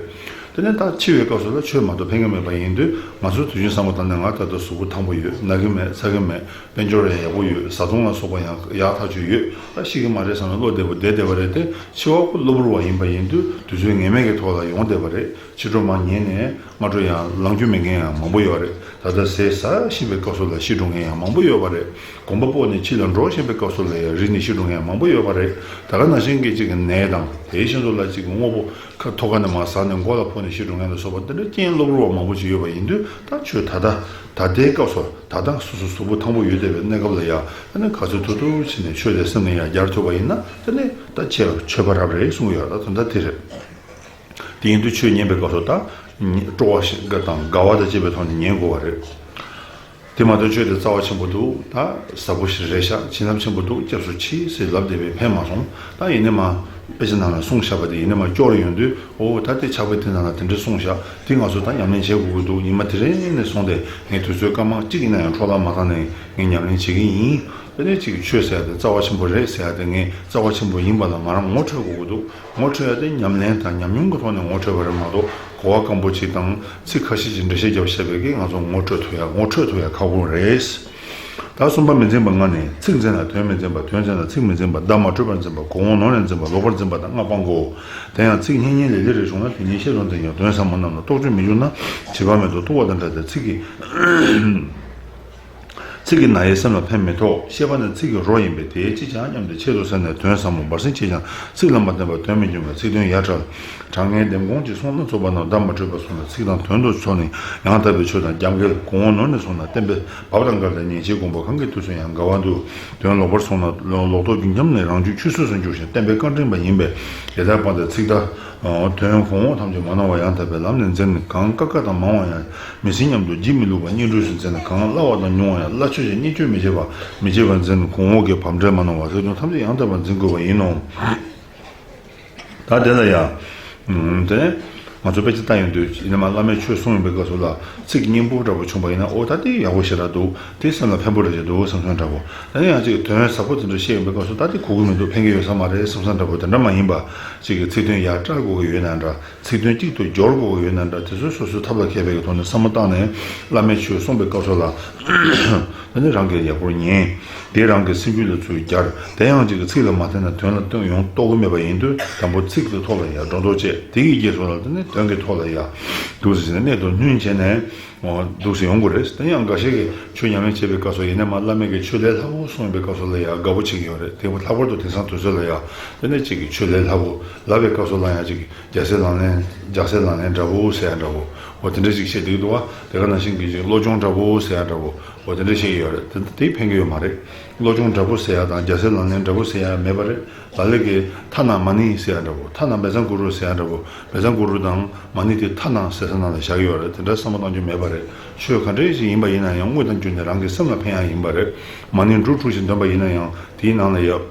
དེ་ནས་ད་འཆི་བའི་སྐབས་སུ་ལ་ཆོས་མ་གཏོགས་ཕན་གྱི་མེད་པ་ཡིན་དུས། ང་ཚོ་དུས་རྒྱུན་བསམ་བློ་བཏང་ནས། ང་ད་ལྟ་གཟུགས་པོ་ཐང་པོ་ཡོད། ན་གི་མེད། ཚ་གི་མེད། དཔལ་འབྱོར་ཡང་ཡག་པོ་ཡོད། བཟའ་བཏུང་ལ་སོགས་པ་ཡང་ཡག་ཐག་ཆོད་ཡོད། ད་ཤི་གི་མ་རེད་བསམ་ནས་བློ་བདེ་པོ་བསྡད་བསྡད་པ་རེད་དེ། འཆི་བ་ཁོ་གློ་བུར་བ་ཡིན་པ་ཡིན་དུས། དུས་ཚོད་ངེས་མེད་ཀྱི་ཐོག་ལ་ཡོང་བསྡད་པ་རེད། ཕྱི་དྲོ་མར་ཉལ་ནས་སྔ་དྲོ་ཡང་ལངས་རྒྱུ་མེད་མཁན་ཡང་མང་པོ་ཡོད་རེད། ད་ལྟ་ཟས་ཟ་བཞིན་པའི་སྐབས་སུ་ལ་ཤི་འགྲོ་མཁན་ཡང་མང་པོ་ཡོད་པ་རེད། གོམ་པ་སྤོས་ནས་ཕྱི་ལ་འགྲོ་བཞིན་པའི་སྐབས་སུ་ལ་ཡང་རིལ་ནས་ཤི་འགྲོ་མཁན་ཡང་མང་པོ་ཡོད་པ་རེད། ད་ག་ནང་བཞིན་གྱི་གཅིག་གི་ནད་དང་། དེའི་ཤིན་ཏུ་ལ་གཅིག་གི་དངོས་པོ་ཁ་ཐོག་ཁ་ནས་མར་ཟག་ནས་མགོ་ལ་ཕོག་ནས་ཤི་འགྲོ་མཁན་ལ་སོགས་པ། འདི་འདྲའི་རྐྱེན་གློ་བུར་བ་མང་པོ་ཅིག་ཡོད་པ་ཡིན་དུས། ད་ཆོས་ད་ལྟ་ད་ལྟའི་སྐབས་སུ། ད་ལྟ་སོ་སོ་གཟུགས་པོ་ཐང་པོ་ཡོད་བསྡད་པའི་གནས་སྐབས་ལ་ཡང་། ཨ་ནི་ག་ཚོད་ཐུབ་ཐུབ་བྱས་ནས་ཆོས་དེ་སེམས་ནས་ཡང་སྦྱར་ཐུབ་པ་ཡིན་ན། དེ་ནི་ད་ཆོས་ཆོས་པ་རབ་རེད་གསུངས་ཡོད། ད་དོན་དག་དེ་རེད། དེ་ཡིན་དུས་ཆོས་ཉན་པའི་སྐབས་སུ་ད་སྤྲོ་བ་ཞིག་དང་དགའ་བ་དང་བཅས་པའི་ཐོག་ནས་ཉན་དགོས་པ་རེད། དེ་མ་གཏོགས་ཆོས་དེ་རྩ་བ་ཆེན་པོ་འདུག་ད་ཟབ་པོ་ཞིག་རེད་ཤག་བྱིན་རླབས་ཆེན་པོ་འདུག་སྐྱབས་སུ་མཆི་ཟེར་ལབ་བསྡད་པས་ཕན་མ་སོང་། ད་ཡིན་ནའི་མ་དཔེ་ཆ་ནང་ལ་གསུངས་བཞག་པ་དེ་ཡིན་ནའི་མ་སྐྱོར་ཡོང་དུས། འོ་ད་དེ་ཕྱག་དཔེ་དེ་ནང་ལ་དེ་འདྲ་གསུངས་བཞག་དེ་ང་ཚོ་ད་ཉམས་ལེན་བྱེད་དགོས་ཀྱི་འདུག་ཉི་མ་དེ་རིང་ནས་བཟུང་སྟེ་ངས་དུས་ཚོད་སྐར་མ་གཅིག་ཡིན་ན་ཡང་འཕྲོ་བརླག་མ་བཏང་ནས་ངས་ཉམས་ལེན་བྱེད་ཀྱི་ཡིན། དེ་ནས་ཅིག་ཆོས་ཟེར་ཡ་དེ་རྩ་བ་ཆེན་པོ་རེད་ཟེར་ཡ་དེ། ངས་རྩ་བ་ཆེན་པོ་ཡིན་པ་ལ་ང་རང་ངོ་འཕྲོད་དགོས་ཀྱི་འདུག་ངོ་འཕྲོད་ཡ་དེ་ཉམས་ལེན་དང་ཉམས་མྱོང་གི་ཐོག་ནས་ངོ་འཕྲོད་པ་རེད་མ་གཏོགས། གོ་བ་སྐམ་པོ་ཅིག་དང་ཚིག་ཁ་ཤས་ཅིག་འགྲེལ་བཤད་བརྒྱབ་བཤད་པའི་གིས་ང་ཚོ་ངོ་འཕྲོད་ཐུབ་ཡ། ངོ་འཕྲོད་ཐུབ་ཡ་ཁག་པོ་རེད། ད་གསུམ་པ་མི་འཛིན་པ་ལྔ་ནི། ཚིག་འཛིན་ལ་དོན་མི་འཛིན་པ། དོན་འཛིན་ལ་ཚིག་མི་འཛིན་པ། བརྡ་མ་འཕྲོད་པར་འཛིན་པ། གོང་འོག་ནང་ནས་འཛིན་པ། ལོག་པར་འཛིན་པ་དང་ལྔ་སྤང་དགོས། དེ་ཡང་ཚིག་སྙན་སྙན་ལེགས་ལེགས་རེ་བྱུང་ན། དེ་ཉིད་ཤེས་རབ་འཛིན་ཡང་། དོན་ཟབ་མོ་རྣམས་ལ་རྟོག་དཔྱོད་མི་འབྱུང་ན། བྱིས་པ་མེ་ཏོག་གཏུབ་པ་དང་འདྲ་སྟེ། ཚིག་གི་ཚིག་གི་ནད་ཡིས་སེམས་ལ་ཕན་མི་ཐོགས། བཤད་པ་ནི་ཚིག་གི་རོ་ཡིན་པས། དེས་ཅི་བྱ་སྙམ་སྟེ་ཆེད་དུ་བསམས་ནས་དོན་ཟབ་མོ་འབར་ཟིན་བྱས་ཀྱང་། ཚིག་ལ་མ་བརྟེན་པར་དོན་མི་འབྱུང་བས། ཚིག་དོན་ཡར་བཀྲལ། དྲང་ངེས་ལྡེམ་དགོངས་ཀྱི་གསུང་སྣ་ཚོགས་པ་རྣམས་བརྡ་མ་འཕྲོད་པར་སོང་ན། ཚིག་དང་དོན་དུ་ཕྱོགས་ནས་ཡང་དག་པའི་ཆོས་དང་རྒྱབ་འགལ། གོང་འོག་ནང་ནས་སོང་ན་གཏན་དཔེ་བབ་དང་འགལ་ཏེ། ཉན་བྱེད་དགོངས་པ་གང་གི་དུས་སུ་ཡང་འགལ་བ་འདུག་དོན་ལོག་པར་སོང་ན་ལོག་རྟོག་རྒྱུན་འཁྱམས་ནས་རང་རྒྱུད་ཆུད་ཟོས་སུ་འགྱུར་ཞིང་། གཏན་དཔེ་བཀའ་དྲིན་པ་ཡིན་པས། དེ་ལྟར་སྤངས་ཏེ་ཚིག་བརྡ། དོན་གོང་འོག་ཐམས་ཅད་མ་སྣང་བ་ཡང་དག་པའི་ལམ་ནས་འཛིན། གང་དཀའ་དཀའ་དང་མང་བ་ཡང་མི་སྲིད་སྙམ་དུ་བགྱིད་མི་བླུག་པར་སྙིང་བྲོས་སུ་འཛིན། གང་སླ་བ་དང་ཉུང་བ་ཡང་སླ་ཆོས་ཀྱང་བརྙས་བཅོས་མི་བྱེད་པ། མི་བྱེད་པར་འཛིན། གོང་འོག་གི་བབ་འབྲས་མ་སྣང་བ་ཐོས་དོན་ཐམས་ཅད་ཡང་དག་པར་འཛིན་དགོས་པ་ཡིན་ནོ། ད་དེ་ལ་ཡང་། དེ་ནས་ང་ཚོ་དཔེ་ཆ་ལྟ་ཡོང་དུས། ཡིན་ན་མ་བླ་མས་ཆོས་གསུངས་ཡོང་པའི་སྐབས་སུ་ལ་ཚིག་སྙན་པོ་འདྲ་པོ་བྱུང་པ་ཡིན་ན། ཨོ་ད་དེ་ཡག་པོ་ཞེ་དྲག་འདུག་དེ་སེམས་ལ་ཕན་པོ་རེ་ཞིག་འདུག་བསམ་བསམ་འདྲ་པོ། དེ་ནས་ཡང་ཅིག་དོན་ཟབ་པོ་དེ་འདྲ་བཤད་ཡོང་པའི་སྐབས་སུ། ད་དེ་གོ་གི་མི་འདུག་ཕན་གྱི་ཡོད་ས་མ་རེད་བསམ་བསམ་འདྲ་པོ། དེ་འདྲ་མ་ཡིན་པ། ཅིག་གི་ཚིག་དོན་ཡར་བཀྲལ་དགོས་ཀྱི་ཡོད་ན་འདྲ། ཚིག་དོན་གཅིག་ཏུ་སྦྱོར་དགོས་ཀྱི་ཡོད་ན་འདྲ། དེ་ཚོ་སོ་སོའི་ཐབས་ལ་མཁས་པའི་གི་ཐོག་ནས་བསམ་བློ་བཏང་ནས་བླ་མས་ཆོས་གསུངས་པའི་སྐབས་སུ་ལ། དེ་ནི་རང་གིས་ཡག་པོར་ཉན། དེ་རང་གི་སེམས་རྒྱུད་ལ་ཚུར་སྦྱར། དེ་ཡང་ཅིག་གི་ཚིག་ལ་མ་བརྟེན་ན་དོན་ལ་བརྟེན་ཡོང་རྟོགས་ཀྱི་མེད་པ་ཡིན་དུས། དང་པོ་ཚིག་གི་ཐོག་ལ་ཡང་སྒྲོ་འདོགས་བཅད། དེ་ཡི་རྗེས་སུ་ལ་དེ་ནི་དོན་གྱི་ཐོག་ལ་ཡང་འདུག་སེ་བྱས་ནས་གནད་དུ་བསྣུན་བྱས་ནས། འོ་འདུག་སེ་ཡོང་དགོས་རེད། དེ་ཡང་འགའ་ཤས་ཀྱིས་ཆོས་ཉམས་ལེན་བྱེད་པའི་སྐབས་སུ། ཡིན་ནའི་མ་བླ་མས་ཀྱི་ཆོས་ལས་སླ་པོ་གསུངས་པའི་སྐབས་སུ་ལ་ཡང་དགའ་པོ་བྱེད་ཀྱི་ཡོད་རེད། དེ་ལྷག་པར་དུ་དེང་སང་དུས་ཚོད་ལ་ཡང་དེ་ནས་ཅིག་གི་ཆོས་ལས་སླ་པོ་ལབ་པའི་སྐབས་སུ་ལ་ཡང་ཅིག་གི་རྒྱལ་སྲས་ལག་ལེན། རྒྱལ་སྲས་ལག་ལེན་འདྲ་པོ་ཟེར་ཡ་འདྲ་པོ། འོ་དེ་འདྲ་ཅིག་བཤད་བསྡད་འདུག་བ། དེ་ག་ནང་བཞིན་གྱི་ཅིག་བློ་སྦྱོང་འདྲ་པོ་ཟེར་ཡ་འདྲ་པོ། འོ་དེ་འདྲ་བཤད་ཀྱི་ཡོད་རེད། དེ་དེ་ཕན་གྱི་ཡོད་མ་རེད། བློ་སྦྱོང་འདྲ་པོ་ཟེར་ཡ་དང་རྒྱལ་སྲས་ལག་ལེན་འདྲ་པོ་ཟེར་ཡ་མེད་པ་རེད། ལ་ལས་ཀྱི་ཐ་ན་མ་ཎི་ཟེར་ཡ་འདྲ་པོ། ཐ་ན་བཛྲ་གུ་རུ་ཟེར་ཡ་འདྲ་པོ། བཛྲ་གུ་རུ་དང་མ་ཎི་དེ་ཐ་ན་ཟེར་ས་ནང་ལ་བཞག་གི་ཡོད་རེད། དེ་འདྲ་བསམ་བློ་གཏོང་རྒྱུ་མེད་པ་རེད། ཆོས་ག་འདྲ་ཞིག་ཡིན་པ་ཡིན་ན་ཡང་དངོས་དང་བརྒྱུད་ནས་རང་གི་སེམས་ལ་ཕན་ཡ་ཡིན་པ་རེད། མ་ཎི་འབྲུ་དྲུག་ཞིག་འདོན་པ་ཡིན་ན་ཡང་དེའི་ནང་ལ་ཡང་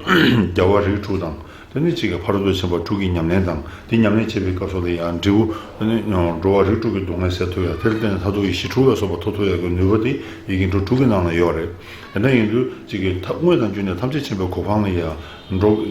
རྒྱལ་བ་རིགས་དྲུག་དང་། དེ་ནས་གཅིག་གི་ཕ་རོལ་ཏུ་ཕྱིན་པ་དྲུག་གི་ཉམས་ལེན་དང་། དེ་ཉམས་ལེན་བྱེད་པའི་སྐབས་སུ་ལ་ཡང་འབྲས་བུ། དེ་ནས་འགྲོ་བ་རིགས་དྲུག་གི་སྡུག་བསྔལ་སེལ་ཐུབ་ཡ། དེར་བརྟེན་ནས་མཐར་ཐུག་ཡེ་ཤེས་དྲུག་ལ་སོགས་པ་ཐོབ་ཐུབ་ཡ་གི་ནུས་པ་དེ་ཡི་གེ་འབྲུ་དྲུག་གི་ནང་ལ་ཡོད་རེད། དེ་འདྲ་ཡིན་དུས་གཅིག་གི་ཐབས་དངོས་དང་བརྒྱུད་ནས་ཐམས་ཅད་མཁྱེན་པའི་གོ་འཕང་ལ་ཡང་འགྲོ།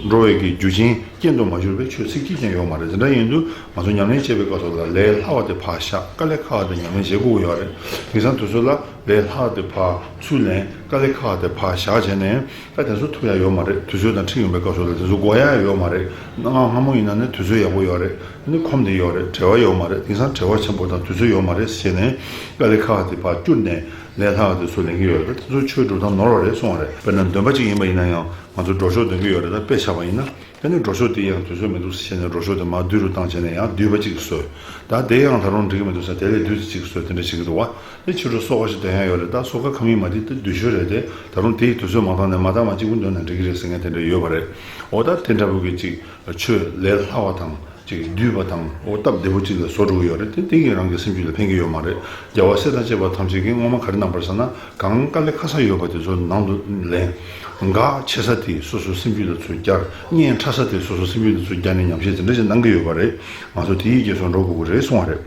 འགྲོ་བའི་གི་རྒྱུ་རྐྱེན་རྐྱེན་དུ་མ་གྱུར་པའི་ཆོས་ཚིག་གཅིག་ཀྱང་ཡོད་མ་རེད། དེ་འདྲ་ཡིན་དུས་ང་ཚོ་ཉམས་ལེན་བྱེད་པའི་སྐབས་སུ་ལ་ལས་སླ་བ་དེ་ཕར་བཞག་དཀའ་ལས་ཁག་པ་དེ་ཉམས་ལེན་བྱེད་དགོས་ཀྱི་ཡོད་རེད། དེང་སང་དུས་ཚོད་ལ་ལས་སླ་བ་དེ་ཕར་ཚུར་ལེན། དཀའ་ལས་ཁག་པ་དེ་ཕར་བཞག་བྱས་ནས། ད་དེ་ཚོ་ཐུབ་ཡ་ཡོད་མ་རེད། དུས་ཚོད་དང་འཁྲིལ་ཡོང་པའི་སྐབས་སུ་ལ་དེ་ཚོ་འགོར་ཡ་ཡོད་མ་རེད། གནའ་སྔ་མོ་ཡིན་ན་ནི་དུས་ཚོད་ཡག་པོ་ཡོད་རེད། ནི་ཁོམ་དེ་ཡོད་རེད། བྲེལ་བ་ཡོད་མ་རེད། དེང་སང་བྲེལ་བ་ཆེན་པོ་དང་དུས་ཚོད་ཡོད་མ་རེད་ཟེར་ནས། དཀའ་ལས་ཁག་པ་དེ་ཕར་བསྐྱུར་ནས་ལས་སླ་བ་དེ་ཚུར་ལེན་གྱི་ཡོད་རེད། ད་དེ་ཚོ་ཆོས་སྒྲུབ་སྟངས་ནོར་བ་རེད་གསུངས་པ་རེད། དཔེར་ན་འདོན་པ་གཅིག་ཡིན་པ་ཡིན་ན་ཡང་ང་ཚོ་སྒྲོ་འཇུག་འདོན་གྱི་ཡོད་རེད། ད་དཔེ་ཆ་བ་ཡིན་ན། དེ་ནས་སྒྲོ་འཇུག་དེ་ཡང་དུས་ཚོད་མི་འདུག་ཟེར་ནས་སྒྲོ་འཇུག་དེ་མར་བསྡུས་རུ་བཏང་བྱས་ནས་ཡང་བསྡུས་པ་གཅིག་བཟོས། ད་དེ་ཡང་ད་རུང་འགྲིག་གི་མི་འདུག་ཟེར་དེ་ལས་བསྡུས་ཏེ་གཅིག་བཟོས། དེ་འདྲ་བྱེད་ཀྱི་འདུག་བ། དེ་ཕྱི་དྲོ་གསོལ་ཁ་ཞིག་འདོན་ཡ་ཡོད་རེད། ད་གསོལ་ཁ་ཁ་མིན་མ་དེ་ད་བསྡུས་ཤོས་རེད་དེ། ད་རུང་དེ་ཡི་དུས་ཚོད་མ་བཏང་ནས་མ་བཏང་བ་གཅིག་པུ་འདོན་ན་འགྲིག་གི་རེད་ཟེར་མཁན་དེ་འདྲ་ཡོད་པ་རེད། འོ་ད་དེ་འདྲ་པོ་གི་གཅིག་ཆོས་ལས་སླ་བ་དང་གཅིག་བསྡུས་པ་དང་། འོ་སྟབས་བདེ་པོ་གཅིག་ལ་བཟོ་འགྲོ་གི་ཡོད་རེད་དེ། དེ་གིས་རང་གི་སེམས་རྒྱུད་ལ་ཕན་གྱི་ཡོད་མ་རེད། རྒྱལ་བ་སྲས་དང་བཅས་པ་ཐམས་ཅད་ཀྱིས་སྔོན་མ་ག་རེ་གནང་པ་རེད་ཟེར་ན། གང་དཀའ་ལས་ཁག་ས་ཡོད་པ་དེ་ཚོ་ནང་དུ་ལེན། འགག་ཆེ་ས་དེ་སོ་སོའི་སེམས་རྒྱུད་ལ་ཚུར་བསྐྱར། གཉན་ཕྲ་ས་དེ་སོ་སོའི་སེམས་རྒྱུད་ལ་ཚུར་བསྐྱར་ནས་ཉམས་བཞེས་དེ་འདྲ་ཞིག་གནང་གི་ཡོད་པ་རེད། ང་ཚོ་དེའི་རྗེས་སུ་འགྲོ་དགོས་ཀྱི་རེད་གསུངས་པ་རེད།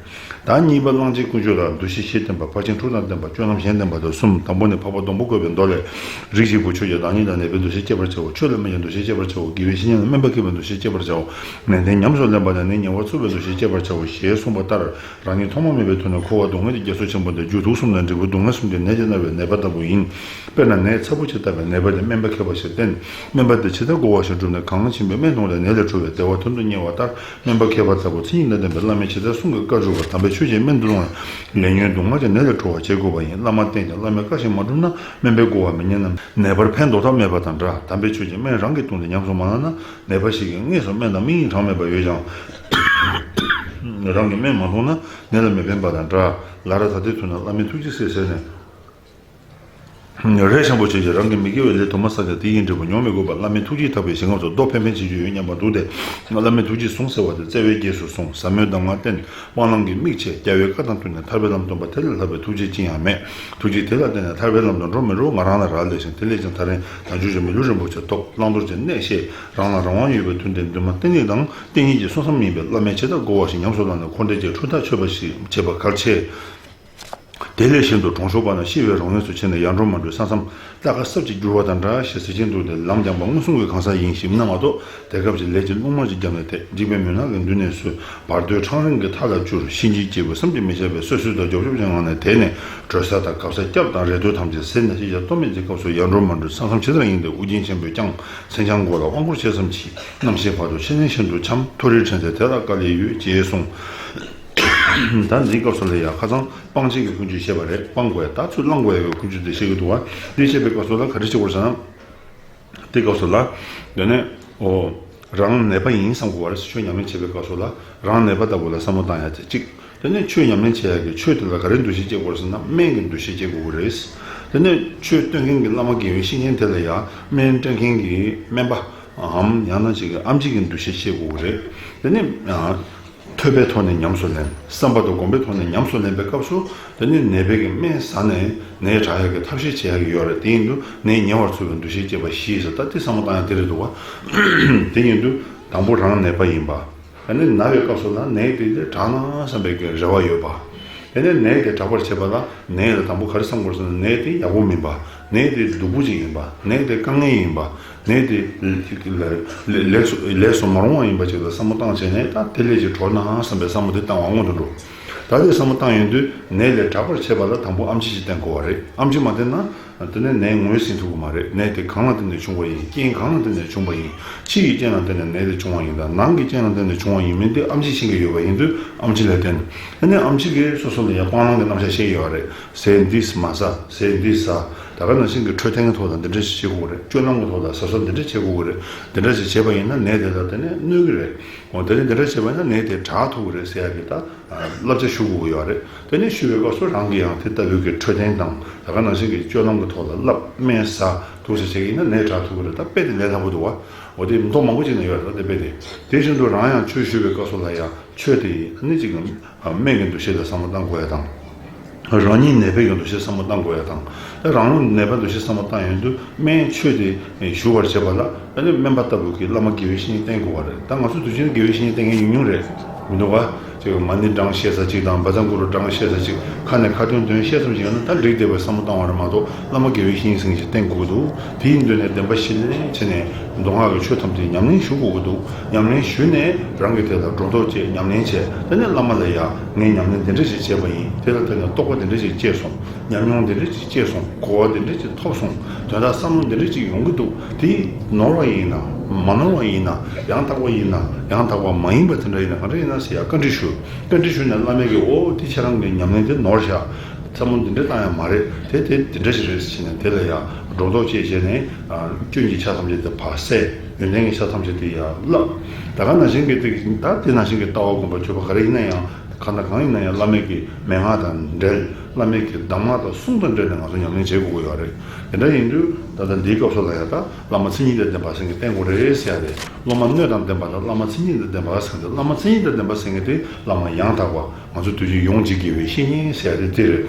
ད་གཉིས་པ་གླང་ཆེན་དཀོན་མཆོག་ལ། འདུ་ཤེས་བཞི་བསྟེན་པ། ཕར་ཕྱིན་དྲུག་དང་ལྡན་པ། སྤྱོད་ལམ་གཞན་བསྟེན་པ་དང་གསུམ། དང་པོ་ནི་འཕགས་པ་སྡོང་པོ་བཀོད་པའི་མདོ་ལས། རིགས་ཀྱི་བུ་ཁྱོད་ཀྱིས་བདག་ཉིད་དང་ནད་པའི་འདུ་ཤེས་བསྐྱེད་པར་བྱའོ། ཆོས་ལ་སྨན་གྱི་འདུ་ཤེས་བསྐྱེད་པར་བྱའོ། དགེ་བའི་བཤེས་གཉེན་ལ་སྨན་པ་མཁས་པའི་འདུ་ཤེས་བསྐྱེད་པར་བྱའོ། ནན་ཏན་ཉམས་སུ་ལེན་པ་དང་ནད་ཉེ་བར་ཚུགས་པའི་འདུ་ཤེས་བསྐྱེད་པར་བྱའོ་ཞེས་གསུངས་པ་ལྟར། རང་ཉིད་ཐོག་མ་མེད་པའི་དུས་ནས་འཁོར་བ་སྡུག་བསྔལ་གྱི་རྒྱ་མཚོ་ཆེན་པོ་འདིར་རྒྱུ་དུག་གསུམ་དང་འབྲས་བུ་སྡུག་བསྔལ་གསུམ་གྱི་ནད་ཀྱིས་མནར་བའི་ནད་པ་ལྟ་བུ་ཡིན། དཔེར་ན་ནད་ཚ་བོ་ཆེ་ལྟ་བུའི་ནད་པ་དེ་སྨན་པ་མཁས་པ་ཞིག་བསྟེན། སྨན་པ་དེ་ཇི་ལྟར་བསྒོ་བ་བཞིན་བསྒྲུབས་ནས་གང་ཕྱིན་པའི་སྨན་བཏུངས་ཏེ་ནད་ལས་གྲོལ་བའི་བདེ་བ་དོན་དུ་གཉེར་བ་ལྟར། སྨན་པ་མཁས་པ་ལྟ་བུ་མཚན་ཉིད་དང་ལྡན་པའི་བླ་མས་ཇི་ལྟར་གསུང་གི་བཀའ་བསྒྲུབས་པ། དམ་པའི་ཆོས་ཀྱི་སྨན་བཏུང་བ་ལས་ཉོན་སྡུག་བསྔལ་གྱི་ནད་ལས་གྲོལ་བར་བྱེད་དགོས་པ་ཡིན། བླ་མ་བསྟེན་ཀྱང་བླ་མའི་བཀའ་བཞིན་མ་བསྒྲུབས་ན་སྨན་པས་བསྒོ་བ་མི་ཉན་ནམ། ནད་པར་ཕན་འདོགས་ཐབས་མེད་པ་དང་འདྲ། དམ་པའི་ཆོས་ཀྱི་སྨན་རང་གིས་བཏུངས་ཏེ་ཉམས་སུ་མ་བླངས་ན། ནད་པ་ཞིག་གིས་དངོས་སུ་སྨན་དང་དམིགས་ཡུལ་གྲངས་མེད་པ་ཡོད་ཀྱང་། རང་གིས་སྨན་མ་བཏུངས་ན་ནད་ལ་མི་ཕན་པ་དང་འདྲ། ལ་ར་ད་ལྟའི་དུས་ན་བླ་མའི་ཐུགས་རྗེས་གཟིགས་ཟེར་ནས། རས་ཆེན་པོ་ཆོས་ཀྱིས་རང་གི་མི་དགེ་བའི་ལས་དུ་མ་བསགས་ཀྱང་དེ་ཡི་འབྲས་བུ་མྱོང་མི་དགོས་པར་བླ་མའི་ཐུགས་རྗེས་ཐག་པའི་ཞིང་ཁམས་སུ་རྡོ་འཕེན་འཕེན་བྱེད་རྒྱུ་ཡོད་སྙམ་པ་འདུག་སྟེ། བླ་མའི་ཐུགས་རྗེས་ཟུངས་གསལ་བ་དེ་བརྩེ་བས་རྗེས་སུ་བཟུང་། ཟབ་མོའི་གདམས་ངག་བསྟེན། སྤང་བླང་གི་མིག་ཕྱེ། རྒྱལ་བའི་བཀའ་དང་བསྟུན་ནས་ཐར་པའི་ལམ་སྟོན་པ་དེ་ལས་ལྷག་པའི་ཐུགས་རྗེ་ཅི་ཡང་མེད། ཐུགས་རྗེ་དེ་ལ་བརྟེན་ནས་ཐར་པའི་ལམ་དུ་འགྲོ་མི་འགྲོ་ང་རང་ལ་རག་ལས་ཤིང་། དེ་ལས་ཀྱང་ད་རིང་བྱང་ཆུབ་ཀྱི་མི་ལུས་རིན་པོ་ཆེ་ཐོབ། བླང་དོར་གྱི་གནས་ཤེས། རང་ལ་རང་དབང་ཡོད་པའི་མཐུན་རྐྱེན་འདུན་མ་བསྟེན་ནི་དང་བསྟེན་ཉིད་ཀྱི་སོ་མཚམས་ཡིན་པས་བླ་མས་ཇི་ལྟར་བསྒོ་བ་བཞིན་ཉམས་སུ་བླངས་ནས་འཁོར་འདས་ཀྱི་འཁྲུལ་རྟག་ཆོད་པ་ཞིག་བྱེད་པ་གལ་ཆེ། དེ་ལས་གཞན་དུ་གྲོང་ཆོག་པ་ན་ཤི་བའི་རང་ངོས་སུ་ཕྱིན་ནས་ཡར་འགྲོ་མར་འགྲོའི་ས་མཚམས་རྟ་ཁ་སྲབ་ཀྱིས་བསྒྱུར་བ་དང་འདྲ་ཞེས་ཟེར་གྱིན་འདུག་སྟེ། ལམ་འགྱངས་པ་མངོན་སུམ་གྱི་གང་ཟག་ཡིན་ཞེས་སྨྲ་མ་གཏོགས། དེ་སྐབས་ཀྱི་ལས་ཀྱི་རླུང་དམར་གྱི་རྒྱབ་ནས་དེད། འཇིགས་པའི་མུན་ནག་གི་མདུན་ནས་བསུ། བར་དོའི་འཕྲང་རིང་གི་མཐའ་ལ་བསྐྱུར། གཤིན་རྗེའི་སྐྱེས་བུ་བསམ་གྱིས་མི་ཁྱབ་པས་བསོད་བསོད་དང་རྒྱོབ་རྒྱོབ་ཀྱི་ངང་ནས་དེད་ནས། བྲོས་ས་དང་གབ་ས་སྐྱབས་དང་རེ་ལྟོས་ཐམས་ཅད་ཟད་ནས་ཤི་བྱ་གཏོལ་མེད་ཀྱི་སྐབས་སུ་ཡར་འགྲོ་མར་འགྲོའི་ས་མཚམས་ཇི་ལྟར་ཡིན་ཏེ། ཨུ་རྒྱན་ཆེན་པོས་ཀྱང་མཚན་བྱང་མགོ་ལ་དབང་བསྐུར་ཆེ་ཙམ་གྱིས། རྣམ་ཤེས་བར་དུ་ཤེས་ལྡན་ཤིན་ཏུ་འཁྱམས། མཐོ་རིས་དྲན་ཚེ་དེ་ལ་དཀའ་ལས་ཡོད་ཅེས་གསུངས། ད་འདིའི་སྐབས་སུ་ལ་ཡང་ཁ་སང་སྤང་བྱེད་ཀྱི་ཀུན་སྤྱོད་བཤད་པ་རེད། སྤང་དགོས་ཡ་ད་ཚུར་བླང་དགོས་ཡ་གི་ཀུན་སྤྱོད་དེ་བཤད་ཀྱི་འདུག་བ། འདི་བཤད་པའི་སྐབས་སུ་ལ་ག་རེ་བྱེད་དགོས་ཟེར་ན། དེའི་སྐབས་སུ་ལ། དེ་ནས་ཨོ། རང་ནད་པ་ཡིན་བསམ་དགོས་པ་རེད། ཆོས་ཉམས་ལེན་བྱེད་པའི་སྐབས་སུ་ལ་རང་ནད་པ་ལྟ་བུ་ལ་བསམ་བློ་བཏང་ཡ་དེ་གཅིག་དེ་ནས་ཆོས་ཉམས་ལེན་བྱེད་ཡ་གི་ཆོས་དེ་ལ་ག་རེ་འདུ་ཤེས་བསྐྱེད་དགོས་རེད་ཟེར་ན་སྨན་གྱི་འདུ་ཤེས་བསྐྱེད་དགོས་ཀྱི་རེད། དེ་ནས་ཆོས་སྟོན་མཁན་གྱི་བླ་མ་དགེ་བའི་བཤེས་གཉེན་དེ་ལ་ཡ་སྨན་སྤྲད་མཁན་གྱི་སྨན་པའམ་ཡང་ན་ཅིག་གི་ཨེམ་ཆི་གི་འདུ་ཤེས་བསྐྱེད་དགོས་ཀྱི་རེད། དེ་ནས་ཐོས་པའི་ཐོག་ནས་ཉམས་སུ་ལེན། བསམ་པ་དང་སྒོམ་པའི་ཐོག་ནས་ཉམས་སུ་ལེན་པའི་སྐབས་སུ། དེ་ནི་ནད་པའི་གི་སྨན་ཟ་ནས་ནད་དྲག་ཡག་གི་ཐབས་ཤེས་བྱེད་ཡག་གི་ཡོད་རེད། དེ་ཡིན་དུས་ནད་ཉེ་བར་འཚོ་བའི་འདུ་ཤེས་བསྐྱེད་པ་བཞི་ཟེར། ད་དེ་བསམ་བློ་བཏང་ཡག་དེ་རེད་འདུག་བ། དེ་ཡིན་དུས་དང་པོ་རང་ནད་པ་ཡིན་པ། ད་ནི་ན་བའི་སྐབས་སུ་ལ་ནད་དེ་དེ་དྲག་ན་བསམ་པའི་གི་རེ་བ་ཡོད་པ། དེ་ནས་ནད་དེ་དྲག་པར་བྱེད་པ་ལ་ནད་ལ་དང་པོ་ག་རེ་བསམ་དགོས་ཟེར་ན་ནད་དེ་ཡག་པོ་མིན་པ། ནད་དེ་སྡུག་པོ་ཅིག་ཡིན་པ། ནད་དེ་དཀའ་ངལ་ཡིན་པ། ནད་དེ་ལེགས་སུ་ལེགས་སུ་མ་རུང་བ་ཡིན་པ་ཅིག་ལ་བསམ་བློ་བཏང་བྱས་ནས་ད་དེ་ལས་ཅིག་གྲོལ་ན་བསམ་པའི་བསམ་བློ་དེ་བཏང་བ་སྔོན་དུ་འགྲོ། ད་དེ་བསམ་བློ་བཏང་ཡོང་དུས་ནད་ལས་དྲག་པར་བྱེད་པ་ལ་དང་པོ་ཨེམ་ཆི་ཞིག་བསྟེན་དགོས་པ་རེད། ཨེམ་ཆི་མ་བསྟེན་ན་དེ་ནས་ནད་ངོས་ཟིན་ཐུབ་ཀྱི་མ་རེད། ནད་དེ་གང་ལ་བརྟེན་ནས་བྱུང་བ་ཡིན། རྐྱེན་གང་ལ་བརྟེན་ནས་བྱུང་བ་ཡིན། ཕྱི་ཡི་རྐྱེན་ལ་བརྟེན་ནས་ནད་དེ་བྱུང་བ་ཡིན་དང་ནང་གི་རྐྱེན་ལ་བརྟེན་ནས་བྱུང་བ་ཡིན་མིན་དེ་ཨེམ་ཆི་ཤེས་ཀྱི་ཡོད་པ་ཡིན་དུས་ཨེམ་ཆི་ལ་བརྟེན། དེ་ནས་ཨེམ་ཆི་གིས་སོ་སོ་ལ་ཡང་སྤང་བླང་གི་རྣམ་གཞག་བཤད་ཀྱི་ཡོད་རེད། ཟས་འདི་མ་ཟ། ཟས་འདི་ཟ། ད་ག་ནང་བཞིན་གྱི་འཕྲོད་བསྟེན་གྱི་ཐོག་ལ་འདི་འདྲ་ཞིག་བྱེད་དགོས་རེད། སྤྱོད་ལམ་གྱི་ཐོག་ལ་ཟ་ཟ་འདི་འདྲ་བྱེད་དགོས་རེད། འདི་འདྲ་ཞིག་བྱས་པ་ཡིན་ན་ནད་དེ་ལ་དེ་ནས་གནོད་ཀྱི་རེད། འོ་དེ་ནས་འདི་འདྲ་བྱས་པ་ཡིན་ན་ནད་དེ་དྲག་ཐུབ་ཀྱི་རེད་ཟེར་ཡ་གི་ད་བསླབ་བྱ་ཞུ་དགོས་ཀྱི་ཡོད་རེད། དེ་ནས་ཞུ་བའི་སྐབས་སུ་རང་གིས་ཡང་དེ་ལྟ་བུའི་གི་འཕྲོད་བསྟེན་དང་ད་ག་ནང་བཞིན་གྱི་སྤྱོད་ལམ་གྱི་ཐོག་ལ་བསླབ་སྨན་ཟ་འདུག་ཟེར་བྱེད་ཀྱི་ཡིན་ན་ནད་དྲག་ཐུབ་ཀྱི་རེད། ད་དཔེ་དེ་ལས་སླ་པོ་འདུག་བ། འོ་དེ་མདོ་མང་པོ་ཅིག་ན་ཡོད་རེད། ད་དེ་དཔེ་དེ་དེ་བཞིན་དུ་རང་ཡང་ཆོས་ཞུ་བའི་སྐབས་སུ་ལ་ཡང་ཆོས་དེ་ཨ་ནི་ཅིག་སྨན་གྱི་འདུ་ཤེས་ལ་བསམ་བློ་བཏང་དགོས་ཡ་དང་། རང་ཉིད་ནད་པའི་གི་འདུ་ཤེས་བསམ་བློ་བཏང་དགོས་ཡ་དང་། ད་རང་ལུགས་ནད་པའི་འདུ་ཤེས་བསམ་བློ་བཏང་ཡོང་དུས་སྨན་ཆོས་དེ་ཞུ་བར་བྱེད་པ་ལ་ཨ་ནི་སྨན་པ་ལྟ་བུ་གི་བླ་མ་དགེ་བའི་བཤེས་གཉེན་བསྟེན་དགོས་པ་རེད། ད་ང་ཚོ་དུས་ཆེན་དགེ་བའི་བཤེས་གཉེན་བསྟེན་མཁན་ཉུང་ཉུང་རེད། མི་འདུག་ག་ཅིག་མ་ཎི་བགྲང་ཤེས་ས་ཅིག་དང་བཛྲ་གུ་རུ་བགྲང་ཤེས་ས་ཅིག་ཁ་ནས་ཁ་ཏོན་འདོན་ཤེས་ཙམ་ཞིག་ཡོད་ན་ད་འགྲིག་བསྡད་པའི་བསམ་བློ་བཏང་བ་རེད་མ་གཏོགས་བླ་མ་དགེ་བའི་བཤེས་གཉེན་ཟེར་མཁན་ཅིག་བསྟེན་དགོས་ཀྱི་འདུག་དེ་ཡིན་དུས་ནས་བདེན་པ་བཞི་ལེན་བྱས་ནས་མདོ་སྔགས་ཀྱི་ཆོས་ཐམས་ཅད་ཉམས་ལེན་ཞུ་དགོས་ཀྱི་འདུག་ཉམས་ལེན་ཞུས་ནས་རང་གི་དེ་ལ་སྒྲོ་འདོགས་བཅད་ཉམས་ལེན་བྱས། དེ་ནས་བླ་མ་ལ་ཡང་ངས་ཉམས་ལེན་འདི་འདྲ་ཞིག་བྱས་པ་ཡིན། དེ་ལ་བརྟེན་ནས་རྟོགས་པ་འདི་འདྲ་ཞིག་སྐྱེས་སོང་། ཉམས་མྱོང་འདི་འདྲ་ཞིག་སྐྱེས་སོང་། གོ་བ་འདི་འདྲ་ཞིག་ཐོབ་སོང་། དོན་དག་བསམ་བློ་འདི་འདྲ་ཞིག་ཡོང་གི་འདུག་དེ་ནོར་བ་ཡིན་ན་མ་ནོར་བ་ཡིན་ན་ཡང་དག་པ་ཡིན་ན་ཡང་དག་པ་མ་ཡིན་པ་དེ་འདྲ་ཡིན་ན་ག་འདྲ་ཡིན་ན་ཟེར་ཡ་བཀའ་འདྲི་ཞུ། བཀའ་འདྲི་ཞུས་ནས་བླ་མས་ཀྱིས་ཨོ་དེ་ཁྱེད་རང་གི་ཉམས་ལེན་དེ་ནོར་བཞག་བསམ་བློ་འདི་འདྲ་བཏང་ཡ་མ་རེད། དེ་དེ་འདི་འདྲ་ཞིག་རེད་ཟེར་ནས་དེ་ལ་ཡང་སྒྲོ་འདོགས་བཅད་བྱས་ནས་སྐྱོན་གྱི་ཆ་ཐམས་ཅད་དེ་ཕར་བསལ། ཡོན་ཏན་གྱི་ཆ་ཐམས་ཅད་དེ་ཡར་བརླག་ད་ག་ནང་བཞིན་གྱི་དེ་ད་དེ་ནང་བཞིན་གྱི་ལྟ་བ་སྒོམ་པ་སྤྱོད་པ་ག་རེ་ཡིན་ན་ཡང་གང་དང་གང་ཡིན་ན་ཡང་བླ་མའི་གི་མན་ངག་དང་འབྲེལ། བླ་མའི་གི་གདམས་ངག་དང་གསུང་དང་འབྲེལ་ནས་ང་ཚོ་ཉམས་ལེན་བྱེད་དགོས་ཀྱི་ཡོད་རེད། དེ་འདྲ་ཡིན་དུས་ད་ལྟ་འདིའི་སྐབས་སུ་ལ་ཡང་ད་བླ་མ་མཚན་ཉིད་དང་ལྡན་པ་ཟེར་མཁན་བསྟེན་དགོས་རེད་ཟེར་ཡ་རེད། སློབ་མ་སྣོད་དང་ལྡན་པ་དང་བླ་མ་མཚན་ཉིད་དང་ལྡན་པ་ཟེར་མཁན་དེ་བླ་མ་མཚན་ཉིད་དང་ལྡན་པ་ཟེར་མཁན་དེ་བླ་མ་ཡང་དག་པ། ང་ཚོ་དུས་རྒྱུན་ཡོངས་ཀྱི་དགེ་བའི་བཤེས་གཉེན་ཟེར་ཡ་དེ་འདི་རེད།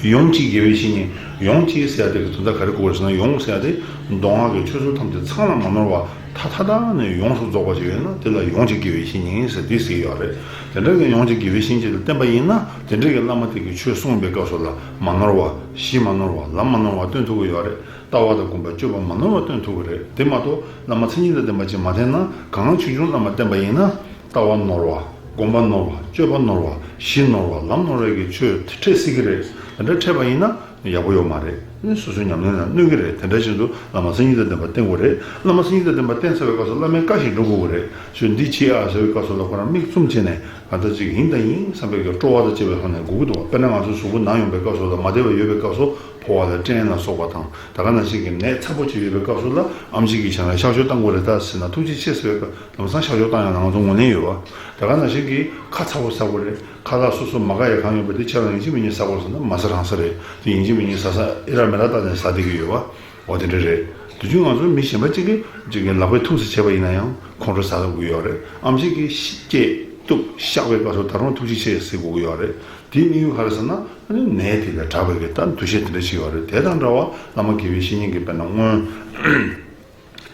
ཡོངས་གཅིག་དགེ་བའི་བཤེས་གཉེན། ཡོངས་གཅིག་ཟེར་ཡ་དེ་གི་དོན་དག་ག་རེ་གོ་དགོས་ཟེར་ན། ཡོངས་ཟེར་ཡ་དེ་མདོ་སྔགས་ཀྱི་ཆོས་ཚུལ་ཐམས་ཅད་ཚང་ལ་མ་ནོར་བ་མཐའ་མཐའ་དག་ནས་ཡོངས་སུ་རྫོགས་པ་ཞིག་ཡོད་ན་དེ་ལ་ཡོངས་གཅིག་དགེ་བའི་བཤེས་གཉེན་ཟེར་དེ་ཟེར་གྱི་ཡོད་རེད། དེ་འདྲ་གི་ཡོངས་གཅིག་དགེ་བའི་བཤེས་གཉེན་ལ་བསྟེན་པ་ཡིན་ན་དེ་འདྲ་གི་བླ་མ་དེ་གི་ཆོས་གསུངས་པའི་སྐབས་སུ་ལ་མ་ནོར་བ། གཞི་མ་ནོར་བ། ལམ་མ་ནོར་བ་སྟོན་ཐུབ་ཀྱི་ཡོད་རེད། ལྟ་བ་དང་སྒོམ་པ་སྤྱོད་པ་མ་ནོར་བ་སྟོན་ཐུབ་ཀྱི་རེད། དེ་མ་གཏོགས་བླ་མ་མཚན་ཉིད་དང་ལྡན་པ་ཅིག་མ་བསྟེན་ན། གང་ཆུང་ཆུང་བླ་མ་བསྟེན་པ་ཡིན་ན། ལྟ་བ་ནོར་བ། སྒོམ་པ་ནོར་བ། སྤྱོད་པ་ནོར་བ། གཞི་ནོར་བ། ལམ་ནོར་བའི་གི་ཆོས་དེ་འཕྲད་སྲིད་ཀྱི་རེད། དེ་འདྲ་འཕྲད་པ་ཡིན་ན་ཡག་པོ་ཡོད་མ་རེད། ཨ་ནི་སོ་སོའི་ཉམས་ལེན་ལ་གནོད་ཀྱི་རེད། དེ་འདྲ་བཞིན་དུ་བླ་མ་མཚན་ཉིད་དང་ལྡན་པ་བསྟེན་དགོས་རེད། བླ་མ་མཚན་ཉིད་དང་ལྡན་པ་བསྟེན་ཚར་བའི་སྐབས་སུ་བླ་མའི་བཀའ་བཞིན་སྒྲུབ་དགོས་ཀྱི་རེད། ཁྱོད་འདི་བྱེད་ཨ་ཟེར་བའི་སྐབས་སུ་ལ་ཁོ་རང་མིག་བཙུམ་བྱས་ནས་གང་ལྟར་ཅིག་ཡིན་དང་ཡིན་བསམ་པའི་གི་སྤྲོ་བ་དང་བཅས་པའི་ཐོག་ནས་སྒུག་གི་འདུག་བ། དཔེར་ན་ང་ཚོའི་གཟུགས་པོ་ན་ཡོང་བའི་སྐབས་སུ་ལ་མ་བདེ་བ་ཡོད་པའི་སྐབས་སུ་ཕོ་བ་ལ་སྐྲན་ལ་སོགས་པ་དང་། ད་ག་ནང་བཞིན་གྱི་ནད་ཚ་པོ་ཅིག་ཡོད་པའི་སྐབས་སུ་ལ་ཨམ་ཆི་གིས་བྱས་ན་གཤག་བཅོས་བཏང་དགོས་རེད་ད་ཟེར་ན་ཐུགས་རྗེ་ཆེ་ཟེར་བའི་སྐབས། ལམ་སང་གཤག་བཅོས་བཏང་ཡང་ང་ཚོ་ངོས་ལེན་ཡོད་པ། དེ་ག་ནང་བཞིན་གྱི་ཁ་ཚ་པོ་ཟ་དགོས་རེད། ཁ་ལག་སོ་སོ་མ་དགའ་ཡ་གང་ཡོད་པ་དེ་ཁྱེད་རང་ཡིན་གཅིག་མིན་གཉིས་ཟ་དགོས་ཟེར་ན་མ་ཟ་རང་ཟ་རེད། དེ་ཡིན་གཅིག་མིན་གཉིས་ཟ་ས་ཨེ་རག་མེ་རག་བལྟས་ནས་ཟ་བསྡད་ཀྱི་ཡོད་པ། འོ་དེ་འདྲ་རེད། དུས་རྒྱུན་ང་ཚོ་མི་གཞན་པ་གཅིག་གིས་གཅིག་གི་ལག་པས་ཐུག་ཙམ་བྱས་པ་ཡིན་ན་ཡང་ཁོང་ཁྲོ་ཟ་དགོས་ཀྱི་ཡོད་རེད། ཨམ་ཆི་གིས་སྐྱེས་གཏུབ་གཤག་པའི་སྐབས་སུ་ད་རུང་ཐུགས་རྗེ་ཆེ་ཟེར་དགོས་ཀྱི་ཡོད་རེད། དེའི་དམིགས་ཡུལ་ག་རེ་ཟེར་ན། ཨ་ནི་ནད་དེ་ལས་དྲག་པའི་གི་ད་འདུ་ཤེས་དེ་འདྲ་ཞིག་ཡོད་རེད། དེ་དང་འདྲ་བ་བླ་མ་དགེ་བའི་བཤེས་གཉེན་གྱིས་དཔེར་ན་སྔོན།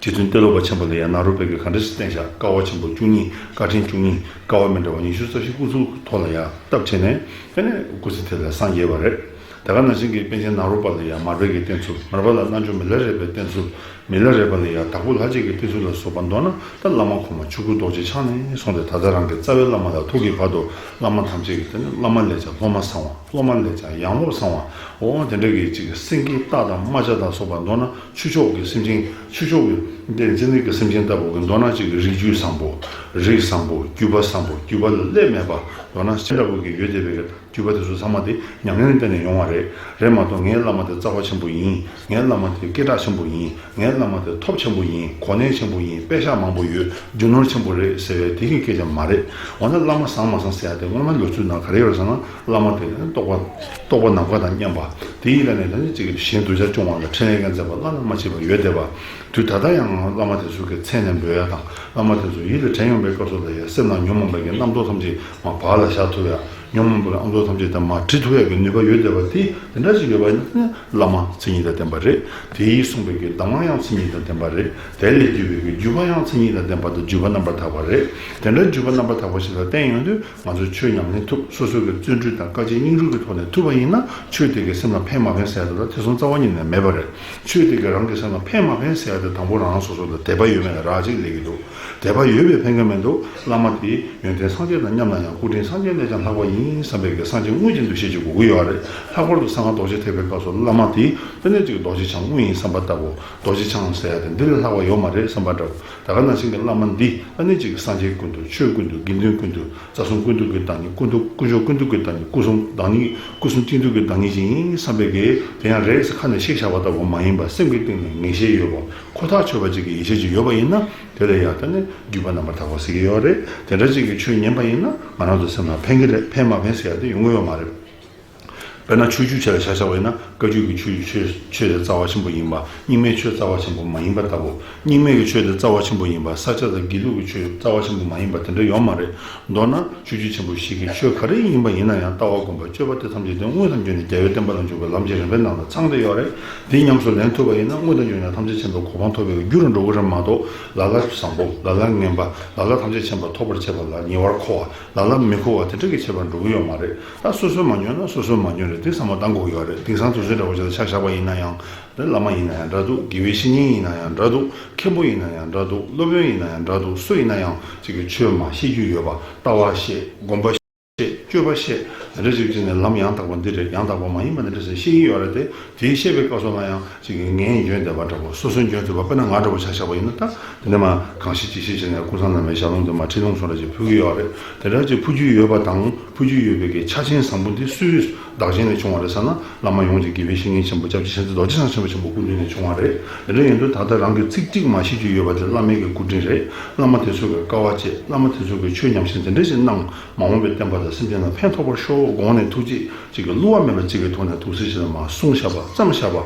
རྗེ་བཙུན་ཏེ་ལོ་པ་ཆེན་པོ་ལ་ཡང་ནཱ་རོ་པའི་གི་ག་འདྲ་ཞིག་བསྟན་ཤག། དཀའ་བ་ཆེན་པོ་བཅུ་གཉིས། དཀའ་དྲིན་བཅུ་གཉིས། དཀའ་བ་མི་འདྲ་བ་ཉི་ཤུ་རྩ་བཞི་སྐུ་ཚུགས་ཐོག་ལ་ཡང་བཏབ་བྱས་ནས། དེ་ནས་སྐུ་ཚེ་དེ་ལ་སངས་རྒྱས་པ་རེད། དེ་ག་ནང་བཞིན་གྱི་པཎ་ཆེན་ནཱ་རོ་པ་ལ་ཡང་མར་པའི་གི་བསྟེན་ཚུལ། མར་པ་ལ་རྣལ་འབྱོར་མི་ལ་རས་པའི་བསྟེན་ཚུལ། མི་ལ་རས་པ་ལ་ཡང་དྭགས་པོ་ལྷ་རྗེ་གི་བསྟེན་ཚུལ་ལ་སོགས་པ། མདོར་ན་ད་བླ་མ་གོང་མ་ཆོས་སྐུ་རྡོ་རྗེ་འཆང་ནས་བཟུང་སྟེ་ད་ལྟ་རང་གི་རྩ་བའི་བླ་མ་ལ་ཐུག་གི་བར་དུ་བླ་མ་ཐམས་ཅད་ཀྱི། དེ་ནི་བླ་མ་ལས་ཀྱང་སློབ་མ་བཟང་བ། སློབ་མ་ལས་ཀྱང་ཡང་སློབ་བཟང་བ། འོ་དེ་འདྲ་གི་ཅིག་སེང་གེ་སྟག་དང་རྨ་བྱ་དང་སོགས་པ། མདོར་ན་ཆོས་ཕྱོགས་ཀྱི་སེམས་ཅན། ཆོས་ཕྱོགས་ཀྱི་དེ་སེམས་ཅན་གྱི་སེམས་ཅན་ལྟ་བུ་གི། མདོར་ན་ཅིག་རིགས་རྒྱུད་བཟང་པོ། རིགས་བཟང་པོ། རྒྱུད་པ་བཟང་པོ། རྒྱུད་པ་ལ་ཀླད་མེད་པ། མདོར་ན་ཅི་འདྲ་བོ་གི་ཡོད་བསྡད་པའི་རྒྱུད་པ་དེ་ཚོ་ཚང་མ་དེ་ཉམས་ལེན་ལ་བརྟེན་ནས་ཡོང་བ་རེད། རེད་མ་གཏོགས་ངའི་བླ་མ་དེ་རྩ་བ་ཆེན་པོ་ཡིན། ངའི་བླ་མ་དེ་སྐད་གྲགས་ཆེན་པོ་ཡིན། ངའི་བླ་མ་དེ་ཐོབ་ཆེན་པོ་ཡིན། གོ་གནས་ཆེན་པོ་ཡིན། པད་ཤག་མང་པོ་ཡོད། རྒྱུ་ནོར་ཆེན་པོ་རེད་ཟེར་བའི་དེ་གི་སྐད་ཆ་མ་རེད། འོ་ན་བླ་མ་བཟང་མ་བཟང་ཟེར་ཡ་དེ་སྔོན་མ་ལོ་ཚོད་ནང་ག་རེ་ཡོད་རེད་ཟེར་ན། བླ་མ་དེ་རྟོགས་པ། རྟོགས་པ་ནམ་མཁའ་དང་མཉམ་པ། དེ་ཡི་ལ་ནས་ད་ནི་ཅིག་གཞན་གདུལ་བྱ་སྐྱོང་བ་ལ་འཕྲིན་ལས་ཀྱང་མཛད་པ་བླ་ན་མ་མཆིས་པ་ཡོད་བསྡད་པ། དུས་ད་ལྟ་ཡང་བླ་མ་དེ་ཚོ་གི་མཚན་ནས་འབོད་ཡ་དང་། བླ་མ་དེ་ཚོ་ཡིད་ལ་དྲན་ཡོང་པའི་སྐབས་སུ་ལ་ཡ་སེམས་ནང་ཉོན་མོངས་པའི་གི་རྣམ་རྟོག་ཐམས་ཅད་མར་བག་ལ་ཞ་ཐུབ་ཡ། ཉོན་མོངས་པའི་རྣམ་རྟོག་ཐམས་ཅད་དེ་མར་བྲི་ཐུབ་ཡ་གི་ནུས་པ་ཡོད་བསྡད་པ་དེ། དེ་འདྲ་ཞིག་ཡོད་པ་ཡིན་ན་བླ་མ་མཚན་ཉིད་དང་ལྡན་པ་རེད། དེ་ཡིས་གསུངས་པའི་གི་གདམས་ངག་ཡང་མཚན་ཉིད་དང་ལྡན་པ་རེད། དེ་ལས་བརྒྱུད་པའི་གི་བརྒྱུད་པ་ཡང་མཚན་ཉིད་དང་ལྡན་པ་དང་བརྒྱུད་པ་རྣམ་པར་དག་པ་རེད། དེ་འདྲ་བརྒྱུད་པ་རྣམ་པར་དག་པ་ཞིག་ལ་བརྟེན་ཡོང་དུས། ང་ཚོས་ཆོས་ཉམས་ལེན་ཐུབ། སོ་སོ་གི་བརྩོན་འགྲུས་དང་དཀའ་སྤྱད་སྙིང་རུས་ཀྱི་ཐོག་ནས་ཐུབ་པ་ཡིན་ན། ཆོས་དེ་གིས་སེམས་ལ་ཕན་མ་ཕན་ཟེར་ཡ་དེ་ལ་ཐེ་ཚོམ་རྩ་བ་ཉིད་ནས་མེད་པ་རེད། ཆོས་དེ་གིས་རང་གི་སེམས་ལ་ཕན་མ་ཕན་ཟེར་ཡ་དེ་དང་པོ་རང་སོ་སོ་ལ་དད་པ་ཡོད་མེད་ལ་རག་ཅིག་སླེབས་ཀྱི་འདུག། དད་པ་ཡོད་པས་ཕན་གྱི་མི་འདུག། བླ་མ་དེ་ཡོན་ཏན་སངས་རྒྱས་དང་མཉམ་ན་ཡང་། སྐུ་དྲིན་སངས་རྒྱས་ལས་ཀྱང་ལྷག་པ་ཡིན་བསམ་པའི་གི་སངས་རྒྱས་དངོས་ཀྱི་འདུ་ཤེས་ཅིག་དགོས་ཀྱི་ཡོད་རེད། ལྷག་པར་དུ་གསང་སྔགས་རྡོ་རྗེ་ཐེག་པའི་སྐབས་སུ་བླ་མ་དེ་ཨ་ནི་ཅིག་རྡོ་རྗེ་འཆང་དངོས་ཡིན་བསམ་པ་ལྟ་བུ། རྡོ་རྗེ་འཆང་ཟེར་ཡ་དེ་འདི་ལས་ལྷག་པ་ཡོད་མ་རེད་བསམ་པ་འདྲ་བོ། ད་ག་ནང་བཞིན་གྱི་བླ་མ་འདི་ཨ་ནི་ཅིག་སངས་རྒྱས་ཀུན་འདུས། ཆོས་ཀུན་འདུས། དགེ་འདུན་ཀུན་འདུས། རྩ་གསུམ་ཀུན་འདུས་ཀྱི་བདག་ཉིད། ཀུན་འདུས། དཀོན་མཆོག་ཀུན་འདུས་ཀྱི་བདག་ཉིད། སྐུ་གསུམ་བདག་ཉིད། སྐུ་གསུམ་གཅིག་འདུས་ཀྱི་བདག་ཉིད་ཅིག་ཡིན་བསམ་པའི་གི། དེ་ཡང་རེད་ཟེར་ཁ་ནས་བཤད་བཞག་པ་ལྟ་བུ་མ་ཡིན་པ། སེམས་ཀྱི་གཏིང་ནས་ངེས་ཤེས་ཡོད་པ། ཁོ་ཐག་ཆོད་པ་ཅིག་གི་ཡིད་ཆེས་ཅིག་ཡོད་པ་ཡིན་ན། དེ་ལ་ཡང་ད་ནི་བརྒྱུད་པ་རྣམ་པར་དག་པ་ཟེར་གྱི་ཡོད་རེད། དེ་འདྲ་ཅིག་གི་ཆོས་ཉན་པ་ཡིན་ན་ང་རང་ཚོ་སེམས་ལ་ཕན་གྱི་རེད། ཕན་མ་ཕན་ཟེར་ཡ་དེ་ཡོང་གི་ཡོད་མ་རེད། དཔེར་ན་ཆོས་བརྒྱུད་ཆ་ལ་ཆ་བཞག་པ་ཡིན་ན། བཀའ་བརྒྱུད་ཀྱི་ཆོས། ཆོས། ཆོས་དེ་རྩ་བ་ཆེན་པོ་ཡིན་པ། རྙིང་མའི་ཆོས་རྩ་བ་ཆེན་པོ་མ་ཡིན་པ་ལྟ་བུ། རྙིང་མའི་གི་ཆོས་དེ་རྩ་བ་ཆེན་པོ་ཡིན་པ། ས་སྐྱ་དང་དགེ་ལུགས་ཀྱི་ཆོས་རྩ་བ་ཆེན་པོ་མ་ཡིན་པ་དེ་འདྲ་ཡོད་མ་རེད། མདོར་ན་ཆོས་བརྒྱུད་ཆེན་པོ་བཞི་གི་ཆོས་ག་རེ་ཡིན་པ་ཡིན་ན་ཡང་། ལྟ་བ་སྒོམ་པ་སྤྱོད་པ་དེ་ཐམས་ཅད་དེ་དངོས་དང་བརྒྱུད་ནས་རྒྱལ་བའི་བསྟན་པ་ལ་འཇུག་པའི་ལམ་གྱི་རིམ་པའི་ནང་ལ་ཚང་བསྡད་ཡོད་རེད། དེ་ཉམས་སུ་ལེན་ཐུབ་པ་ཡིན་ན་དངོས་དང་བརྒྱུད་ནས་ཐམས་ཅད་མཁྱེན་པའི་གོ་འཕང་ཐོབ་པའི་རྒྱུ་རུ་འགྲོ་གི་རེད་མ་གཏོགས། ལ་ལ་བཟང་པོ། ལ་ལ་ངན་པ། ལ་ལ་ཐམས་ཅད་མཁྱེན་པ་ཐོབ་པར་བྱེད་པ་ལ་ཉེ་བར་མཁོ་བ། ལ་ལ་མི་མཁོ་བ་དེ་འདྲ་གི་ཁྱད་པར་འགྲོ་གི་ཡོད་མ་རེད། ད་སོ་སོས་མ་ཉོན་ན་སོ་སོས་མ་ཉོན་རེད། དེ་བསམ་བློ་བཏང་དགོས་ཀྱི་ཡོད་རེད། དེང་སང་དུས་ཚོད་འདྲ་བོ་ཞིག་ལ་ཆ་བཞག་པ་ཡིན་ན་ཡང་། དེ་བླ་མ་ཡིན་ན་ཡང་འདྲ་འདུག། དགེ་བའི་བཤེས་གཉེན་ཡིན་ན་ཡང་འདྲ་འདུག། མཁན་པོ་ཡིན་ན་ཡང་འདྲ་འདུག། སློབ་དཔོན་ཡིན་ན་ཡང་འདྲ་འདུག། སུ་ཡིན་ན་ཡང་ཅིག་གི་ཆོས་མ་ཤེས་རྒྱུ་ཡོད་པ། ལྟ་བ་ཤེས། སྒོམ་པ་ཤེས། སྤྱོད་པ་ཤེས། དེ་འདྲ་ཅིག་བྱས་ནས་ལམ་ཡང་དག་པ་འདི་རེད། ཡང་དག་པ་མ་ཡིན་པ་འདི་རེད་ཟེར་ཤེས་ཀྱི་ཡོད་རེད་དེ། དེའི་བཤད་པའི་སྐབས་སུ་ལ་ཡང་ཅིག་གིས་ངས་འཇོན་བསྡད་པ་འདྲ་པོ། སོ་སོས་འཇོན་ཐུབ་པ། དཔེར་ན་ང་འདྲ་པོ་ཆ་བཞག་པ་ཡིན་ན། ད་དེ་ནས་མར་གང་ཤེས་ཅི་ཤེས་བྱས་ནས་ཀུན་བཟང་བླ་མའི་ཞལ་ལུང་དུ་མར་ཁྲིད་ལུང་སོགས་འདྲ་ཅིག་ཕུལ་གྱི་ཡོད་རེད། དེ་འདྲ་ཅིག་ཕུལ་རྒྱུ་ཡོད་པ་དང་། ཕུལ་རྒྱུ་ཡོད་པའི་གི་ཆ་རྐྱེན་བཟང་པོ་འདི་སུའི་བདག་རྐྱེན་ལས་བྱུང་བ་རེད་ཟེར་ན། བླ་མ་ཡོངས་ཀྱི་དགེ་བའི་བཤེས་གཉེན་ཆེན་པོ་སྐྱབས་རྗེ་མཁྱེན་བརྩེ་རྡོ་རྗེ་འཆང་ཆེན་པོ་ཆེན་པོའི་སྐུ་མདུན་ནས་བྱུང་བ་རེད། དེ་འདྲ་ཡིན་དུས་ད་ལྟ་རང་གི་ཚིག་གཅིག་མ་ཤེས་རྒྱུ་ཡོད་པ་དེ་བླ་མའི་གི་སྐུ་དྲིན་རེད། བླ་མ་དེ་ཚོ་གི་དཀའ་བ་སྤྱད། བླ་མ་དེ་ཚོ་གི་ཆོས་ཉམས་ཞན་དེ་འདྲ་ཞིག་གནང་། མ་འོངས་པའི་བསྟན་པ་དང་སེམས་ཅན་ལ་ཕན་ཐོགས་པར་ཤོག། དགོངས་ནས་ཐུགས་རྗེ་ཅིག་གི་བསླུ་བ་མེད་པ་ཅིག་གི་ཐོག་ནས་ཐུགས་སྲས་ཞིག་ལ་མར་གསུངས་བཞག་པ། བརྩམས་བཞག་པ།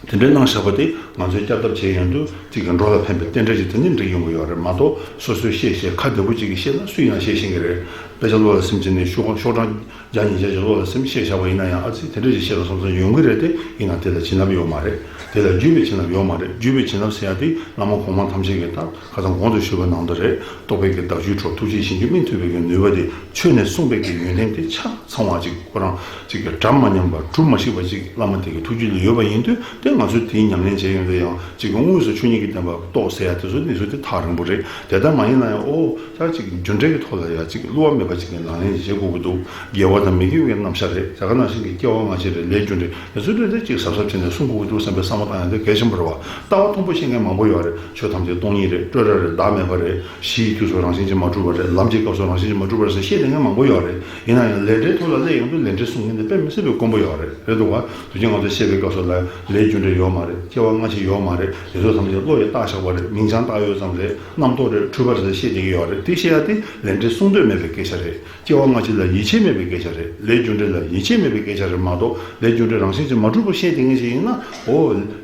དེ་འདྲའི་གནང་བཞག་པ་དེ་ང་ཚོས་བསྐྱར་ལྡབ་བྱས་ཡོང་དུས་གཅིག་གི་འགྲོ་ལ་ཕན་པའི་རྟེན་འབྲེལ་ཅིག་དེ་ནི་འགྲིག་ཡོང་གི་ཡོད་རེད་མ་གཏོགས། སོ་སོས་བཤད་བཤད་ཁ་བདེ་པོ་གཅིག་གིས་བཤད་ན་སུ་ཡིན་ན་བཤད་ཤེས་ཀྱི་རེད། དཔེ་ཆ་ཀློག་ལ་སེམས་ཅན་ནི་ཤོག་ཤོག་གྲངས་བརྒྱ་ཉིས་བརྒྱ་ཅིག་ཀློག་ལ་སེམས་བཤད་བཞག་པ་ཡིན་ན་ཡང་ཨ་ཙི་དེ་འདྲ་ཅིག་བཤད་ལ་སོང་ཙང་ཡོང་གི་རེད་དེ། ཡིན་ན་དེ་ལ་བྱིན་རླབས་ཡོད་མ་རེད། དེ་ལ་བརྒྱུད་པའི་བྱིན་རླབས་ཡོད་མ་རེད། བརྒྱུད་པའི་བྱིན་རླབས་ཟེར་ཡ་དེ་བླ་མ་གོང་མ་ཐམས་ཅད་ཀྱིས་ད་ཁ་སང་གོང་དུ་ཞུས་པ་ནང་དུ་རེད། རྟོགས་པའི་གི་བདག་རྒྱུད་འཕྲོག་ཐུགས་རྗེས་གཞན་རྒྱུད་སྨིན་ཐུབ་པའི་གི་ནུས་པ་དེ་ཆོས་ནས་གསུངས་པའི་གི་ཡོན་ཏན་དེ་ཆ་ཚང་བ་ཅིག་ཁོ་རང་ཅིག་གི་གྲམ་མ་ཉམས་པ་གྲུབ་མ་ཤིག་པ་ཅིག་བླ་མ་དེ་གི་ཐུགས་རྒྱུད་ལ་ཡོད་པ་ཡིན་དུས་དེ་ང་ཚོས་དེའི་ཉམས་ལེན་བྱས་ཡོང་དུས་ཡང་ཅིག་གི་དངོས་སུ་ཆོས་ཉིད་ཀྱི་བདེན་པ་རྟོགས་ཟེར་ཡ་དེ་ཚོ་གནས་ཚུལ་དེ་ཐག་རིང་པོ་རེད། དེ་ལྟར་མ་ཡིན་ན་ཡང་ཨོ་ད་ཅིག་རྒྱུ་འབྲས་ཀྱི་ཐོག་ལ་ཡང་ཅིག་བསླུ་བ་མེད་པ་ཅིག་གི་ལག་ལེན་བྱེད་དགོས་ཀྱི་འདུག་དགེ་བ་དང་མི་དགེ་བའི་རྣམ་གཞག་རེད། དེ་ག་ནང་བཞིན་གྱི་སྐྱེ་བ་སྔ་ཕྱི་རེད། ལས་རྒྱུ་འབྲས་དེ་ཚོ་རེད་དེ་ཅིག་གཟབ་གཟབ་བྱས་ནས་གསུང་དགོས་ཀྱི་འདུག་བསམ་པའི་བསམ་བློ་བཏང་ཡ་དེ་གལ་ཆེན་པོ་རེད་བ། ལྟ་བ་མཐོན་པོ་བཤད་མཁན་མང་པོ་ཡོད་རེད། ཆོས་ཐམས་ཅད་སྟོང་ཉིད་རེད། སྤྲོས་བྲལ་རེད། བདག་མེད་པ་རེད། གཞི་ཡི་དུས་སུ་རང་བཞིན་གྱིས་མ་གྲུབ་པ་རེད། ལམ་གྱི་སྐབས་སུ་རང་བཞིན་གྱིས་མ་གྲུབ་པ་རེད་ཟེར་བཤད་བསྡད་མཁན་མང་པོ་ཡོད་རེད། ཡིན་ན་ཡང་ལས་འབྲས་ཐོག་ལ་སླེབས་ཡོང་དུས་དཔེ་མི་སྲིད་པའི་དཀོན་པོ་ཡོད་རེད། རེད་འདུག་བ། དུས་རྒྱུན་ང་ཚོ་བཤད་པའི་སྐབས་སུ་ལ་ལས་རྒྱུ་འབྲས་ཡོད་མ་རེད། སྐྱེ་བ་སྔ་ཕྱི་ཡོད་མ་རེད། དེ་ཚོ་ཐམས་ཅད་བློ་ཡིས་བཏགས་བཞག་པ་རེད། མིང་བྱང་བཏགས་ཡོད་ཙམ་རེད། རྣམ་རྟོག་རེད། འཁྲུལ་པ་རེད་ཟེར་བཤད་བསྡད་ཀྱི་ཡོད་རེད། དེ་བཤད་ཡ་དེ་ལས་འབྲས་གསུང་འདོད་མེད་པའི་སྐད་ཆ་རེད། སྐྱེ་བ་སྔ་ཕྱི་ལ་ཡིད་ཆེས་མེད་པའི་སྐད་ཆ་རེད། ལས་རྒྱུ་འབྲས་ལ་ཡིད་ཆེས་མེད་པའི་སྐད་ཆ་རེད་མ་གཏོགས། ལས་རྒྱུ་འབྲས་རང་བཞིན་གྱིས་མ་གྲུབ་པར་བཤད་དེ་ངེས་ཤིག་ཡིན་ན། འོ།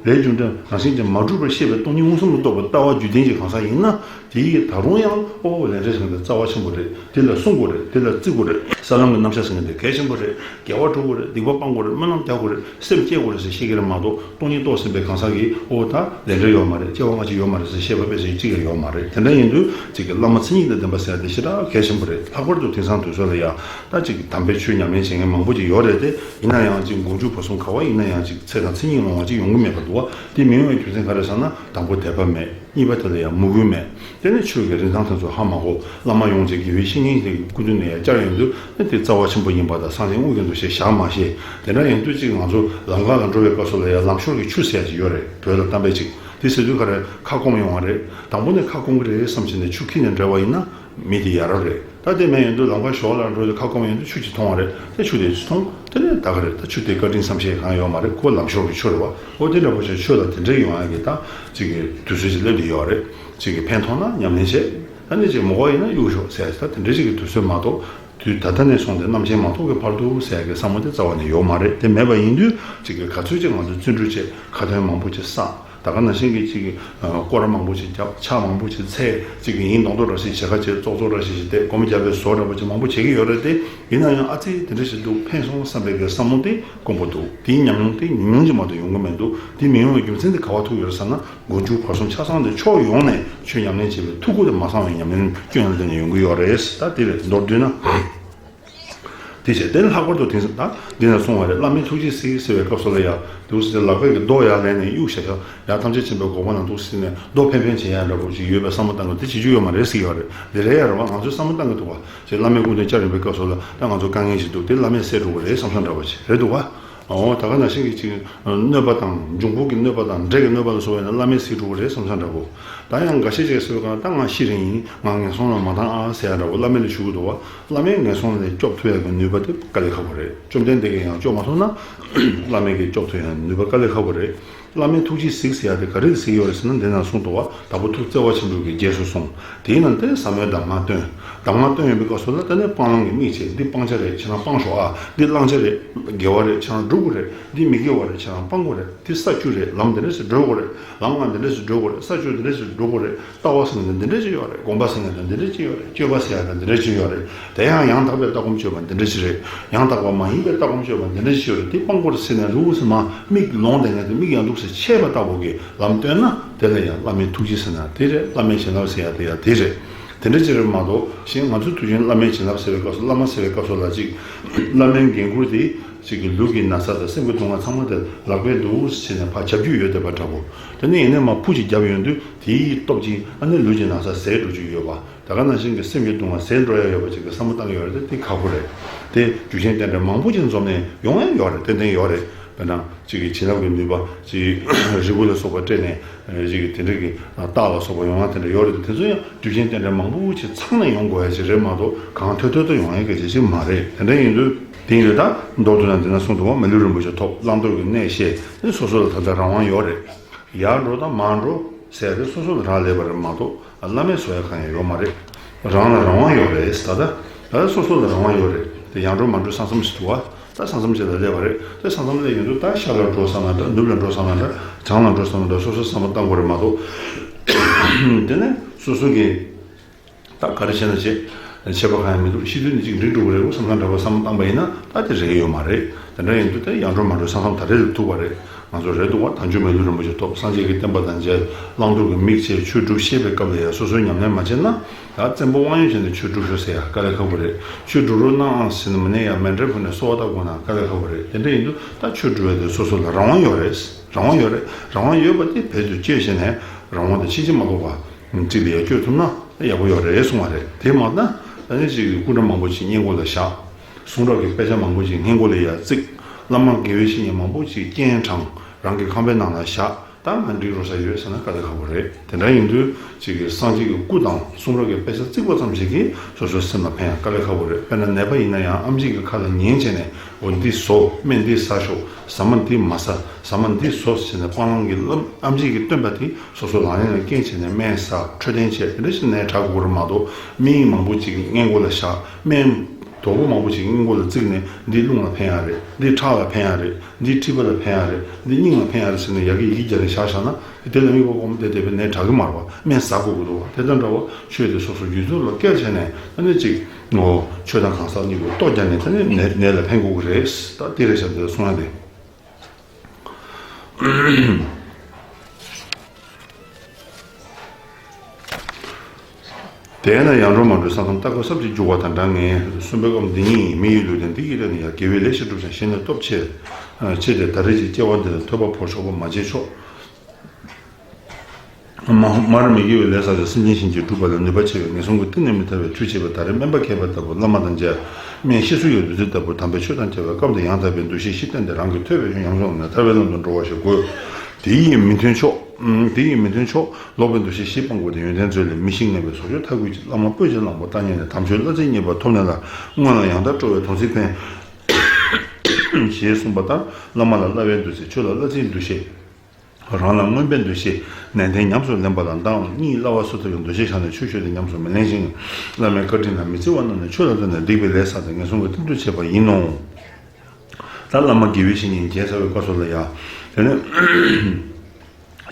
ལས་རྒྱུ་འབྲས་རང་བཞིན་གྱིས་མ་གྲུབ་པར་བཤད་པའི་སྟོང་ཉིད་མངོན་སུམ་དུ་རྟོགས་པའི་ལྟ་བ་རྒྱུད་ལྡན་གྱི་གང་ཟག་ཡིན་ན། དེ་ཡིས་ད་རུང་ཡང་འོ་ལས་འབྲས་ཟེར་མཁན་དེ་རྩ་བ་ཆེན་པོ་རེད། དེ་ལ་བསྲུང་དགོས་རེད། དེ་ལ་བརྩི་དགོས་རེད། ས་ལམ་གྱི་རྣམ་གཞག་ཟེར་མཁན་དེ་གལ་ཆེན་པོ་རེད། དགེ་བ་སྒྲུབ་དགོས་རེད། སྡིག་པ་སྤང་དགོས་རེད། སྨོན་ལམ་རྒྱག་དགོས་རེད། སེམས་བསྐྱེད་དགོས་རེད་ཟེར་བཤད་ཀྱི་རེད་མ་གཏོགས། སྟོང་ཉིད་རྟོགས་ཟིན་པའི་གང་ཟག་གིས་འོ་ད་ལས་འབྲས་ཡོད་མ་རེད། སྐྱེ་བ་སྔ་ཕྱི་ཡོད་མ་རེད་ཟེར་བཤད་པ་དཔེ་ཟེར་གཅིག་ཀྱང་ཡོད་མ་རེད། དེ་འདྲ་ཡིན་དུས་གཅིག་གི་བླ་མ་མཚན་ཉིད་དང་ལྡན་པ་ཟེར་ཡ་དེ་ཞེ་དྲག་གལ་ཆེན་པོ་རེད། ལྷག་པར་དུ་དེང་སང་དུས་ཚོད་ལ་ཡ་ད་གཅིག་གི་དམ་པའི་ཆོས་ཉམས་ལེན་བྱེད་མཁན་མང་པོ་ཅིག་ཡོད་རེད་དེ། ཡིན་ན་ཡང་གཅིག་མགོ་མཇུག་བར་གསུམ་ག་བ་ཡིན་ན་ཡང་གཅིག་ཚེ་དང་མཚན་ཉིད་སློང་བ་ཅིག་ཡོང་གི་མེད་པ་འདུག་བ། དེ་མི་ཡོང་བའི་རྒྱུ་མཚན་ག་རེ་ཟེར་ན། དང་པོ་དད་པ་མེད། གཉིས་པ་དེ་ལ་ཡང་མོས་གུས་མེད། དེ་ནི་ཆོས་ཀྱི་རིན་ཐང་དེ་ཚོ་ཧ་མ་གོ། བླ་མ་ཡོངས་ཀྱི་དགེ་བའི་བཤེས་གཉེན་དེ་སྐུ་མདུན་ནས་ཡང་བཅར་ཡོང་དུས་ནི་དེ་རྩ་བ་ཆེན་པོ་ཡིན་པ་དང་སངས་རྒྱས་དངོས་ཀྱི་འདུ་ཤེས་བཞག་མ་ཤེས། དེ་འདྲ་ཡིན་དུས་གཅིག་ང་ཚོ་ལམ་ཁ་ལ་འགྲོ་བའི་སྐབས་སུ་ལ་ཡང་ལམ་ཤོར་གྱི་ཆུ་ཟེར་ཡ་ཅིག་ཡོད་རེད། བོད་ལ་གཏམ་དཔེ་ཅིག་དེ་ཟེར་དུས་ག་རེ་ཁ་སྐོམ་ཡོང་བ་རེད། དང་པོ་ནས་ཁ་སྐོམ་གྱི་རེད་བསམ་བྱས་ནས་ཆུ་ཁྱེར་ནས་འགྲོ་བ་ཡིན་ན། མི་དེ་ཡ་རབས་རེད། ད་དེ་མེད་ཡོང་དུས་ལམ་ཁ་ཞོག་ལ་འགྲོ་དུས་ཁ་སྐོམ་ཡོང་དུས་ཆུ་ཅིག་འཐུང་བ་རེད། དེ་ཆུ་དེ་ཅིག་འཐུང་། དེ་ནས་ད་ག་རེད། ད་ཆུ་དེ་བཀའ་དྲིན་བསམ་ཤེས་གང་ཡོད་མ་རེད། ཁོ་ལམ་ཞོག་གི་ཆུ་རེད་བ། ཨོ་དེ་འདྲ་པོ་ཞིག་ཆོས་ལ་དེ་འདྲ་ཡོང་ཡ་གི་ད་ཅིག་གི་དུས་ཚོད་ཅིག་སླེབས་བསྡད་ཡོད་རེད། ཅིག་གི་ཕན་ཐོགས་ན་ཉམས་ལེན་བྱེད། ད་ནི་ཅིག་མོ་གོ་ཡིན་ན་གཡུག་ཞོག་ཟེར་ཡ་ད་དེ་འདྲ་ཅིག་གི་དུས་ཚོད་མ་གཏོགས། དུས་ད་ལྟ་ནས་བཟུང་སྟེ་རྣམ་མཁྱེན་མ་ཐོབ་ཀྱི་བར་དུ་ཟེར་ཡ་གི་བསམ་བློ་དེ་རྩ་བ་ནས་ཡོད་མ་རེད། དེ་མེད་པ་ཡིན་དུས་ཅིག་གི་ག་ཚོད་ཅིག་ང་ཚོ་བརྩོན་འགྲུས་བྱེད། ཁ་ཏོན་མང་པོ་ཅིག་བསགས། ད་ག་ནང་བཞིན་གྱི་ཅིག་གི་སྐོར་མང་པོ་ཅིག་བརྒྱབ། ཕྱག་མང་པོ་ཅིག་འཚལ། ཅིག་གི་ཡིན་མདོག་མདོག་འདྲ་ཞིག་བྱེད། ཁ་ཆེ་ཙོག་ཙོག་འདྲ་ཞིག་བྱས་ཏེ་སྒོམ་བརྒྱབ་པའི་བཟོ་འདྲ་པོ་ཅིག་མང་པོ་བྱེད་ཀྱི་ཡོད་རེད་དེ། ཡིན་ན་ཡང་ཨ་ཙི་དེ་འདྲ་ཞིག་འདུག་ཕན་སོང་བསམ་པའི་གི་བསམ་བློ་དེ་དཀོན་པོ་འདུག་དེའི་ཉམས་མྱོང་དེ་ཉུང་ཉུང་ཅིག་མ་གཏོགས་ཡོང་གི་མི་འདུག་དེ་མི་ཡོང་བའི་རྒྱུ་མཚན་དེ་ག་བ་ཐུག་ཡོད་རེད་ཟེར་ན། མགོ་མཇུག་བར་གསུམ་ཆ་ཚང་དེ་ཕྱོགས་ཡོངས་ནས་ཆོས་ཉམས་ལེན་བྱེད་པའི་ཐུགས་ཁུར་དེ་མ་ཚང་བའི་ཉམས་ལེན་སྐྱོན་ལ་བརྟེན་ནས་ཡོང་གི་ཡོད་རེད། ད་དེ་རེད། མདོར་བསྡུས་ན། དེ་བྱས་དེ་ནི་ལྷག་པར་དུ་དེང་སང་ད་འདི་ན་གསུངས་པ་རེད། བླ་མའི་ཐུགས་རྗེས་གཟིགས་ཟེར་བའི་སྐབས་སུ་ལ་ཡ་འདུག་ཟེར་ལག་པས་ཀྱི་རྡོ་ཡར་ལེན་ནས་གཡུག་བཞག་ཤག་ཡར་ཐམས་ཅད་མཁྱེན་པའི་གོ་འཕང་ལ་འདུག་ཟེར་ནས་རྡོ་འཕེན་འཕེན་བྱེད་ཡ་འདྲ་པོ་ཞིག་ཡོད་པའི་བསམ་བློ་བཏང་གི་འདུག་དེ་བྱེད་རྒྱུ་ཡོད་མ་རེད་ཟེར་གྱི་ཡོད་རེད། འདི་རེད་ཡ་རེད་བ། ང་ཚོས་བསམ་བློ་བཏང་གི་འདུག་བ། ཅེས་བླ་མའི་སྐུ་མདུན་བཅར་ཡོང་པའི་སྐབས་སུ་ལ་ད་ང་ཚོ་དཀའ་ངལ་ཞིག་འདུག་དེ་བླ་མས་སེལ་འགྲོ་གི་རེད་བསམ་བསམ་འདྲ་པོ་ཞིག་རེད་འདུག་བ། འོ་ད་ག་ནང་བཞིན་གྱི་ཅིག་གནོད་པ་དང་འབྱུང་པོ་གི་གནོད་པ་དང་འདྲེ་གི་གནོད་པ་ལ་སོགས་པ་ཡིན་ན་བླ་མས་སེལ་འགྲོ་གི་རེད་བསམ་བསམ་འདྲ་པོ། ད་ཡང་འགའ་ཤས་ཅིག་གསོལ་གང་ད་ང་ཤི་རན་ཡིན། ང་ངན་སོང་ལ་མ་བཏང་ཨ་ཟེར་ཡ་འདྲ་པོ་བླ་མ་ལ་ཞུ་གི་འདུག་བ། བླ་མས་ངན་སོང་ལས་སྐྱོབ་ཐུབ་ཡ་གི་ནུས་པ་དེ་དཀའ་ལས་ཁག་པོ་རེད། བཅོམ་ལྡན་འདས་ཀྱིས་ཡང་སྐྱོབ་མ་ཐུབ་ན། བླ་མས་ཀྱིས་སྐྱོབ་ཐུབ་ཡ་ནུས་པ་དཀའ་ལས་ཁག་པོ་རེད། བླ་མའི་ཐུགས་རྗེས་གཟིགས་ཟེར་ཡ་དེ་ག་རེ་གཟིགས་ཡོད་རེད་ཟེར་ན། འདི་ན་གསུངས་འདུག་བ། དང་པོ་ཐུགས་བརྩེ་བ་ཆེན་པོས་ཀྱི་རྗེས་སུ་བཟུང་། དེའི་ནང་དེ་ཟབ་མོའི་གདམས་ངག་སྟོན། གདམས་ངག་སྟོན་ཡོང་པའི་སྐབས་སུ་ལ་དེ་ནས་སྤང་བླང་གི་དམིགས་བྱས། འདི་སྤང་བྱ་རེད། ཁྱེད་རང་སྤང་ཤོག་ཨ། འདི་བླང་བྱ་རེད། དགེ་བ་རེད། ཁྱེད་རང་སྒྲུབ་དགོས་རེད། འདི་མི་དགེ་བ་རེད། ཁྱེད་རང་སྤང་དགོས་རེད། འདི་ས་བཅུ་རེད། ལམ་འདི་འདྲ་ཞིག་བགྲོད་དགོས་རེད། ལམ་ལྔ་འདི་འདྲ་ཞིག་བགྲོད་དགོས་རེད། ས་བཅུ་འདི་འདྲ་ཞིག་བགྲོད་དགོས་རེད། ལྟ་བ་ཟེར་ན་འདི་འདྲ་ཞིག་ཡོད་རེད། སྒོམ་པ་ཟེར་ན་འདི་འདྲ་ཞིག་ཡོད་རེད། སྤྱོད་པ་ཟེར་ཡ་འདི་འདྲ་ཞིག་ཡོད་རེད། དེ་ཡང་ཡང་དག་པའི་ལྟ་སྒོམ་སྤྱོད་པ་འདི་འདྲ་ཞིག་རེད། ཡང་དག་པ་མ་ཡིན་པའི་ལྟ་སྒོམ་སྤྱོད་པ་འདི་འདྲ་ཞིག་ཡོད་རེད། དེ་སྤང་དགོས་རེད་ཟེར་ནས་ལུགས་སུ་མ་མིག་ལོང་བསྡད་མཁན་དེ་མིག་ཡང་ལུགས་སུ་ཕྱེས་པ་ལྟ་བུ་གི་ལམ་སྟོན་ན། དེ་ལ་ཡང་བླ་མའི་ཐུགས་རྗེ་ཟེར་ན་དེ་རེད། བླ་མའི་བྱིན་རླབས་ཟེར་ཡ་དེ་ཡང་དེ་རེད། དེ་འདྲ་ཅིག་རེད་མ་གཏོགས་གཞན་ང་ཚོའི་དུས་རྒྱུན་བླ་མའི་བྱིན་རླབས་ཟེར་བའི་སྐབས་སུ། བླ་མ་ཟེར་བའི་སྐབས་སུ་ལ་ཅིག་བླ་མའི་འགན་ཁུར་དེ་ཅིག་གི་ལུས་ཀྱི་ན་ཚ་དང་སེམས་ཀྱི་སྡུག་བསྔལ་ཚང་མ་དེ་ལག་པས་འདུག་བྱས་ནས་ཕར་བྱ་རྒྱུ་ཡོད་བསྡད་པ་འདྲ་པོ། དེ་ནས་ཡིན་ནའི་མར་ཕུ་ཅིག་བརྒྱབ་ཡོང་དུས་དེའི་སྟོབས་ཀྱིས་ཨ་ནི་ལུས་ཀྱི་ན་ཚ་ཟད་འགྲོ་རྒྱུ་ཡོད་པ། ད་ག་ནང་བཞིན་གྱི་སེམས་ཀྱི་སྡུག་བསྔལ་ཟད་འགྲོ་ཡ་ཡོད་པ་ཅིག་གི་བསམ་བློ་བཏང་ཡོད་རེད་དེ། དེ་ཁག་པོ་རེད། དེ་རྒྱུ་རྐྱེན་རྟེན་འབྲེལ་མང་པོ་ཅིག་འཛོམས་ནས་ཡོང་ཡ་ཡོད་རེད། ཏན་ཏན་ཡོད་རེད། དཔེར་ན་ཅིག་གི་བྱིན་རླབས་ཀྱི་ནུས་པ་ཅིག་རིལ་བུ་ལ་སོགས་པ་སྤྲད་ནས་ཅིག་གི་དེ་འདྲ་གི་རྟགས་ལ་སོགས་པ་ཡོང་ཡ་དེ་འདྲ་ཡོད་རེད། དེ་ཚོ་ཡང་རྒྱུ་རྐྱེན་རྟེན་འབྲེལ་མང་པོ་ཅིག་ཚང་ནས་ཡོང་དགོས་ཡ་ཅིག་རེད་མ་གཏོགས་གང་ཐོད་ཐོད་དུ་ཡོང་ཡ་གི་ཅིག་ཅིག་མ་རེད། དེ་འདྲ་ཡིན་དུས་དེ་ཡིན་དུས་ད་མདོར་བསྡུ་ན་འདི་ན་གསུངས་འདུག་བ། མི་ལུས་རིན་པོ་ཆེ་ཐོབ། བླང་དོར་གྱི་གནས་ཤེས། དེ་སོ་སོ་ལ་ད་ལྟ་རང་དབང་ཡོད་རེད། ཡར་འགྲོ་དང་མར་འགྲོ་ཟེར་དེ་སོ་སོ་ལ་རག་ལས་པ་རེད་མ་གཏོགས་བླ་མས་བཟོ་ཡ་གང་ཡང་ཡོད་མ་རེད། རང་ལ་རང་དབང་ཡོད་རེད། ད་ལྟ་ད་ལྟ་སོ་སོ་ལ་རང་དབང་ཡོད་རེད། དེ་ཡར་འགྲོ་མར་འགྲོ་བསམ་བསམ་ཞིག་འདུག་བ། ད་ས་མཚམས་ཅིག་ལ་སླེབས་པ་རེད། ད་ས་མཚམས་སླེབས་ཡོང་དུས་ད་ཤར་ལ་འགྲོ་བསམ་ན་འདྲ། ནུབ་ལ་འགྲོ་བསམ་ན་འདྲ། བྱང་ལ་འགྲོ་བསམ་ན་འདྲ། སོ་སོས་བསམ་བློ་བཏང་དགོས་རེད་མ་གཏོགས། དེ་ནས་སོ་སོ་གི་ད་ག་རེ་བྱས་ན་བྱས། ཆད་པ་གང་ཡང་མི་འདུག་ཤི་དུས་ནི་གཅིག་འགྲིག་འགྲོ་གི་རེད་འོ་བསམ་བསམ་འདྲ་བ་བསམ་བློ་བཏང་པ་ཡིན་ན་ད་དེ་རེད་ཡོད་མ་རེད། དེ་འདྲ་ཡིན་དུས་ད་ཡར་འགྲོ་མར་འགྲོ་ས་མཚམས་ད་རེས་ལ་ཐུག་པ་རེད། ང་ཚོ་རེ་འདུག་བ། དལ་འབྱོར་མེད་ལུས་རིན་པོ་ཆེ་ཐོབ། སངས་རྒྱས་ཀྱི་བསྟན་པ་དང་མཇལ། བླང་དོར་གྱི་མིག་ཕྱེ། ཆོས་སྒྲུབ་ཤེས་པའི་སྐབས་ལ་ཡང་སོ་སོའི་ཉམས་ལེན་མ་བྱས་ན། ད་བཙན་པོ་དབང་ཡོད་བྱས་ནས་ཆོས་སྒྲུབ་ཤོག་ཟེར་ཡ་དཀའ་ལས་ཁག་པོ་རེད། ཆོས་སྒྲུབ་རོགས་གནང་ཨང་ཟེར་ནས་མི་ནས་ཡང་མཎྜལ་ཕུལ་ནས་གསོལ་བ་བཏབ་དགོས་ན་དཀའ་ལས་ཁག་པོ་རེད། དེ་འདྲ་ཡིན་དུས་ད་ཆོས་སྒྲུབ་པའི་དུས་སོ་སོ་ལ་རང་དབང་ཡོད་རེད། རང་དབང་ཡོད་རེད། རང་དབང་ཡོད་པ་དེ་བེད་དུ་སྤྱོད་བྱས་ནས་རང་དབང་དང་ཕྱིན་ཅི་མ་ལོག་པ་གཅིག་ལ་ཡར་སྤྱོད་ཐུབ་ན་ཡག་པོ་ཡོད་རེད་གསུང་བ་རེད། དེ་མ་ན་ད་ནི་ཅིག་སྐུ་འདྲ་མང་པོ་ཅིག་སྔས་མགོ་ལ་བཞག་གསུང་རབ་ཀྱི་དཔེ་ཆ་མང་པོ་ཅིག་སྔས་མགོ་ལ་ཡར་བརྩིགས། བླ་མ་དགེ་བའི་བཤེས་གཉེན་མང་པོ་ཅིག་སྤྱན་དྲངས། རང་གི་ཁང་པའི་ནང་ལ་བཞག་ད་ང་འགྲིག་རོགས་ས་ཡོད་ཟེར་ན་དཀའ་ལས་ཁག་པོ་རེད། དེ་འདྲ་ཡིན་དུས་ཅིག་གི་སངས་རྒྱས་ཀྱི་སྐུ་དང་གསུང་རབ་ཀྱི་དཔེ་ཆ་བརྩིགས་པ་ཙམ་ཞིག་གིས་སོ་སོའི་སེམས་ལ་ཕན་ཡང་དཀའ་ལས་ཁག་པོ་རེད། དཔེར་ན་ནད་པ་ཡིན་ན་ཡང་ཨེམ་ཆི་གི་ཁ་ལ་ཉན་བྱས་ནས་འོ་འདི་ཟོ། སྨན་འདི་ཟ་ཤོག་ཟ་མ་འདི་མ་ཟ། ཟ་མ་འདི་ཟོ་ཟེར་ནས་སྤང་བླང་གི་བླ་ཨེམ་ཆི་གིས་སྟོན་པ་དེ་སོ་སོ་ལག་ལེན་ལ་བཀལ་བྱས་ནས་སྨན་ཟ། འཕྲོད་བསྟེན་བྱས། དེ་འདྲ་ཞིག་ནད་དྲག་དགོས་རེད་མ་གཏོགས། སྨན་ཡིག་མང་པོ་ཅིག་སྔས་མགོ་ལ་བཞག་སྨན་དོ་པོ་མང་པོ་ཞིག་སྔོན་འགོ་ལ་བརྩིགས་ནས་འདི་རླུང་ལ་ཕན་ཡག་རེད། འདི་ཁྲག་ལ་ཕན་ཡག་རེད། འདི་མཁྲིས་པ་ལ་ཕན་ཡག་རེད། འདི་སྙིང་ལ་ཕན་ཡག་རེད་ཟེར་ནས་ཡ་གི་ཡི་གེ་རྒྱག་ནས་བཞག་བཞག་ན་དེ་ལ་དམིགས་པ་སྒོམ་བསྡད་བསྡད་པའི་ནད་དྲག་གི་མ་རེད་བ། སྨན་ཟ་དགོས་ཀྱི་འདུག་བ། དེ་དང་འདྲ་བ་ཆོས་དེ་སོ་སོ་རྒྱུད་ཚོད་ལ་བཀལ་བྱས་ནས་ཨ་ནི་གཅིག་ངོ་ཆོས་དང་གང་ཟག་གཉིས་པོ་ལྟོ་རྒྱག་ནས་དེ་ནི་ནད་ནད་ལ་ཕན་དགོས་ཀྱི་རེད། ད་དེ་རེད་ཤག་དེ་གསུང་ཡ་དེ། དེས་ན་ཡར་འགྲོ་མར་འགྲོའི་ས་མཚམས་ལྟ་སྐོར་གསར་ཅིག་རྒྱུག་པ་དང་འདྲ་ངེས། གསུམ་པའི་སྐབས་འདི་ཉིད་ཡིན། མི་ཡི་ལུས་རྟེན་འདི་ཡི་རིགས་ནི་ཡང་། དགེ་བའི་ལས་ཤིག་བསྒྲུབས་ཤིང་བཞེས་ནས་སྟོབས་ཆེ། ཆེ་སྟེ་ད་རེས་ཀྱི་སྐྱེ་བ་འདི་ལ་ཐོས་པ་ཕོ་ཆོག་པ་མ་བྱེད་ཆོག་མ་མར་མི་དགེ་བའི་ལས་བསགས་ཏེ་སེམས་ཅན་གཞན་གྱི་སྒྲུབ་པ་ལ་ནུས་པ་ཆེ་བས་ངན་སོང་གི་གཏིང་ནས་མི་ཐར་བའི་ཁྲུས་བྱེད་པ་ད་རེས་སྨན་པ་མཁས་པ་ལྟ་བུ་བླ་མ་དང་མཇལ། སྨན་ཤེས་སུ་ཡོད་བདུད་རྩི་ལྟ་བུ་དམ་པའི་ཆོས་དང་མཇལ་བའི་སྐབས་འདིར་ཡང་དག་པའི་འདུ་ཤེས་བཞི་བསྟེན་ཏེ་རང་གི་ཐོས་པའི་ཉམས་སུ་བླངས་ནས་ཐར་པའི་ལམ་དུ་འགྲོ་བ་ཞིག་དགོས། དེ་ཡིས་མི་མཐུན་ཕྱོགས། དེ་ཡིས་མི་མཐུན་ཕྱོགས་ལོག་པའི་འདུ་ཤེས་བཞི་སྤང་དགོས་ཏེ། ཡོན་ཏན་མཛོད་ལས་མི་ཤིགས་ངན་པའི་ཟོག་གཅོད་ཐབས་དགོས་ཀྱི། བླ་མ་སྤོས་ཀྱི་གླང་པོ་ལྟ་ཉན་ནས། དམ་ཆོས་བླ་ཚིག་གཉིས་པ་ཐོབ་ནས་ལ། སྔོན་ལ་ཡང་དག་སྤྲོ་བའི་དམ་ཚིག་ཕན། ཞེས་གསུངས་པ་ལྟར་བླ་མ་ལ་བསླབ་པའི་འདུ་ཤེས། ཆོས་ལ་བླ་ཚིག་འདུ་ཤེས། རང་ལ་མངོན་པའི་འདུ་ཤེས། ནན་ཏན་ཉམས་སུ་ལེན་པ་ལ་བདག་གཉིས་སླ་བ་སུ་ཐུབ་ཀྱི་འདུ་ཤེས་བཞག་ནས་ཆོས་ཞུས་ཏེ་ཉམས་སུ་མི་ལེན་ཞིང་། བླ་མའི་བཀའ་དྲིན་ལ་མི་བརྩི་བ་རྣམས་ནི་ཆོས་ལ་ལྟོས་ནས་སྡིག་པའི་ལས་བསགས་ཏེ་ངན་སོང་གི་གཏིང་དུ་བྱེད་པ་ཡིན་ནོ། ད་བླ་མ་དགེ་བའི་བཤེས་གཉེན་མཇལ་ཚར་བའི་སྐབས་སུ་ལ་ཡང་དེ་ནས་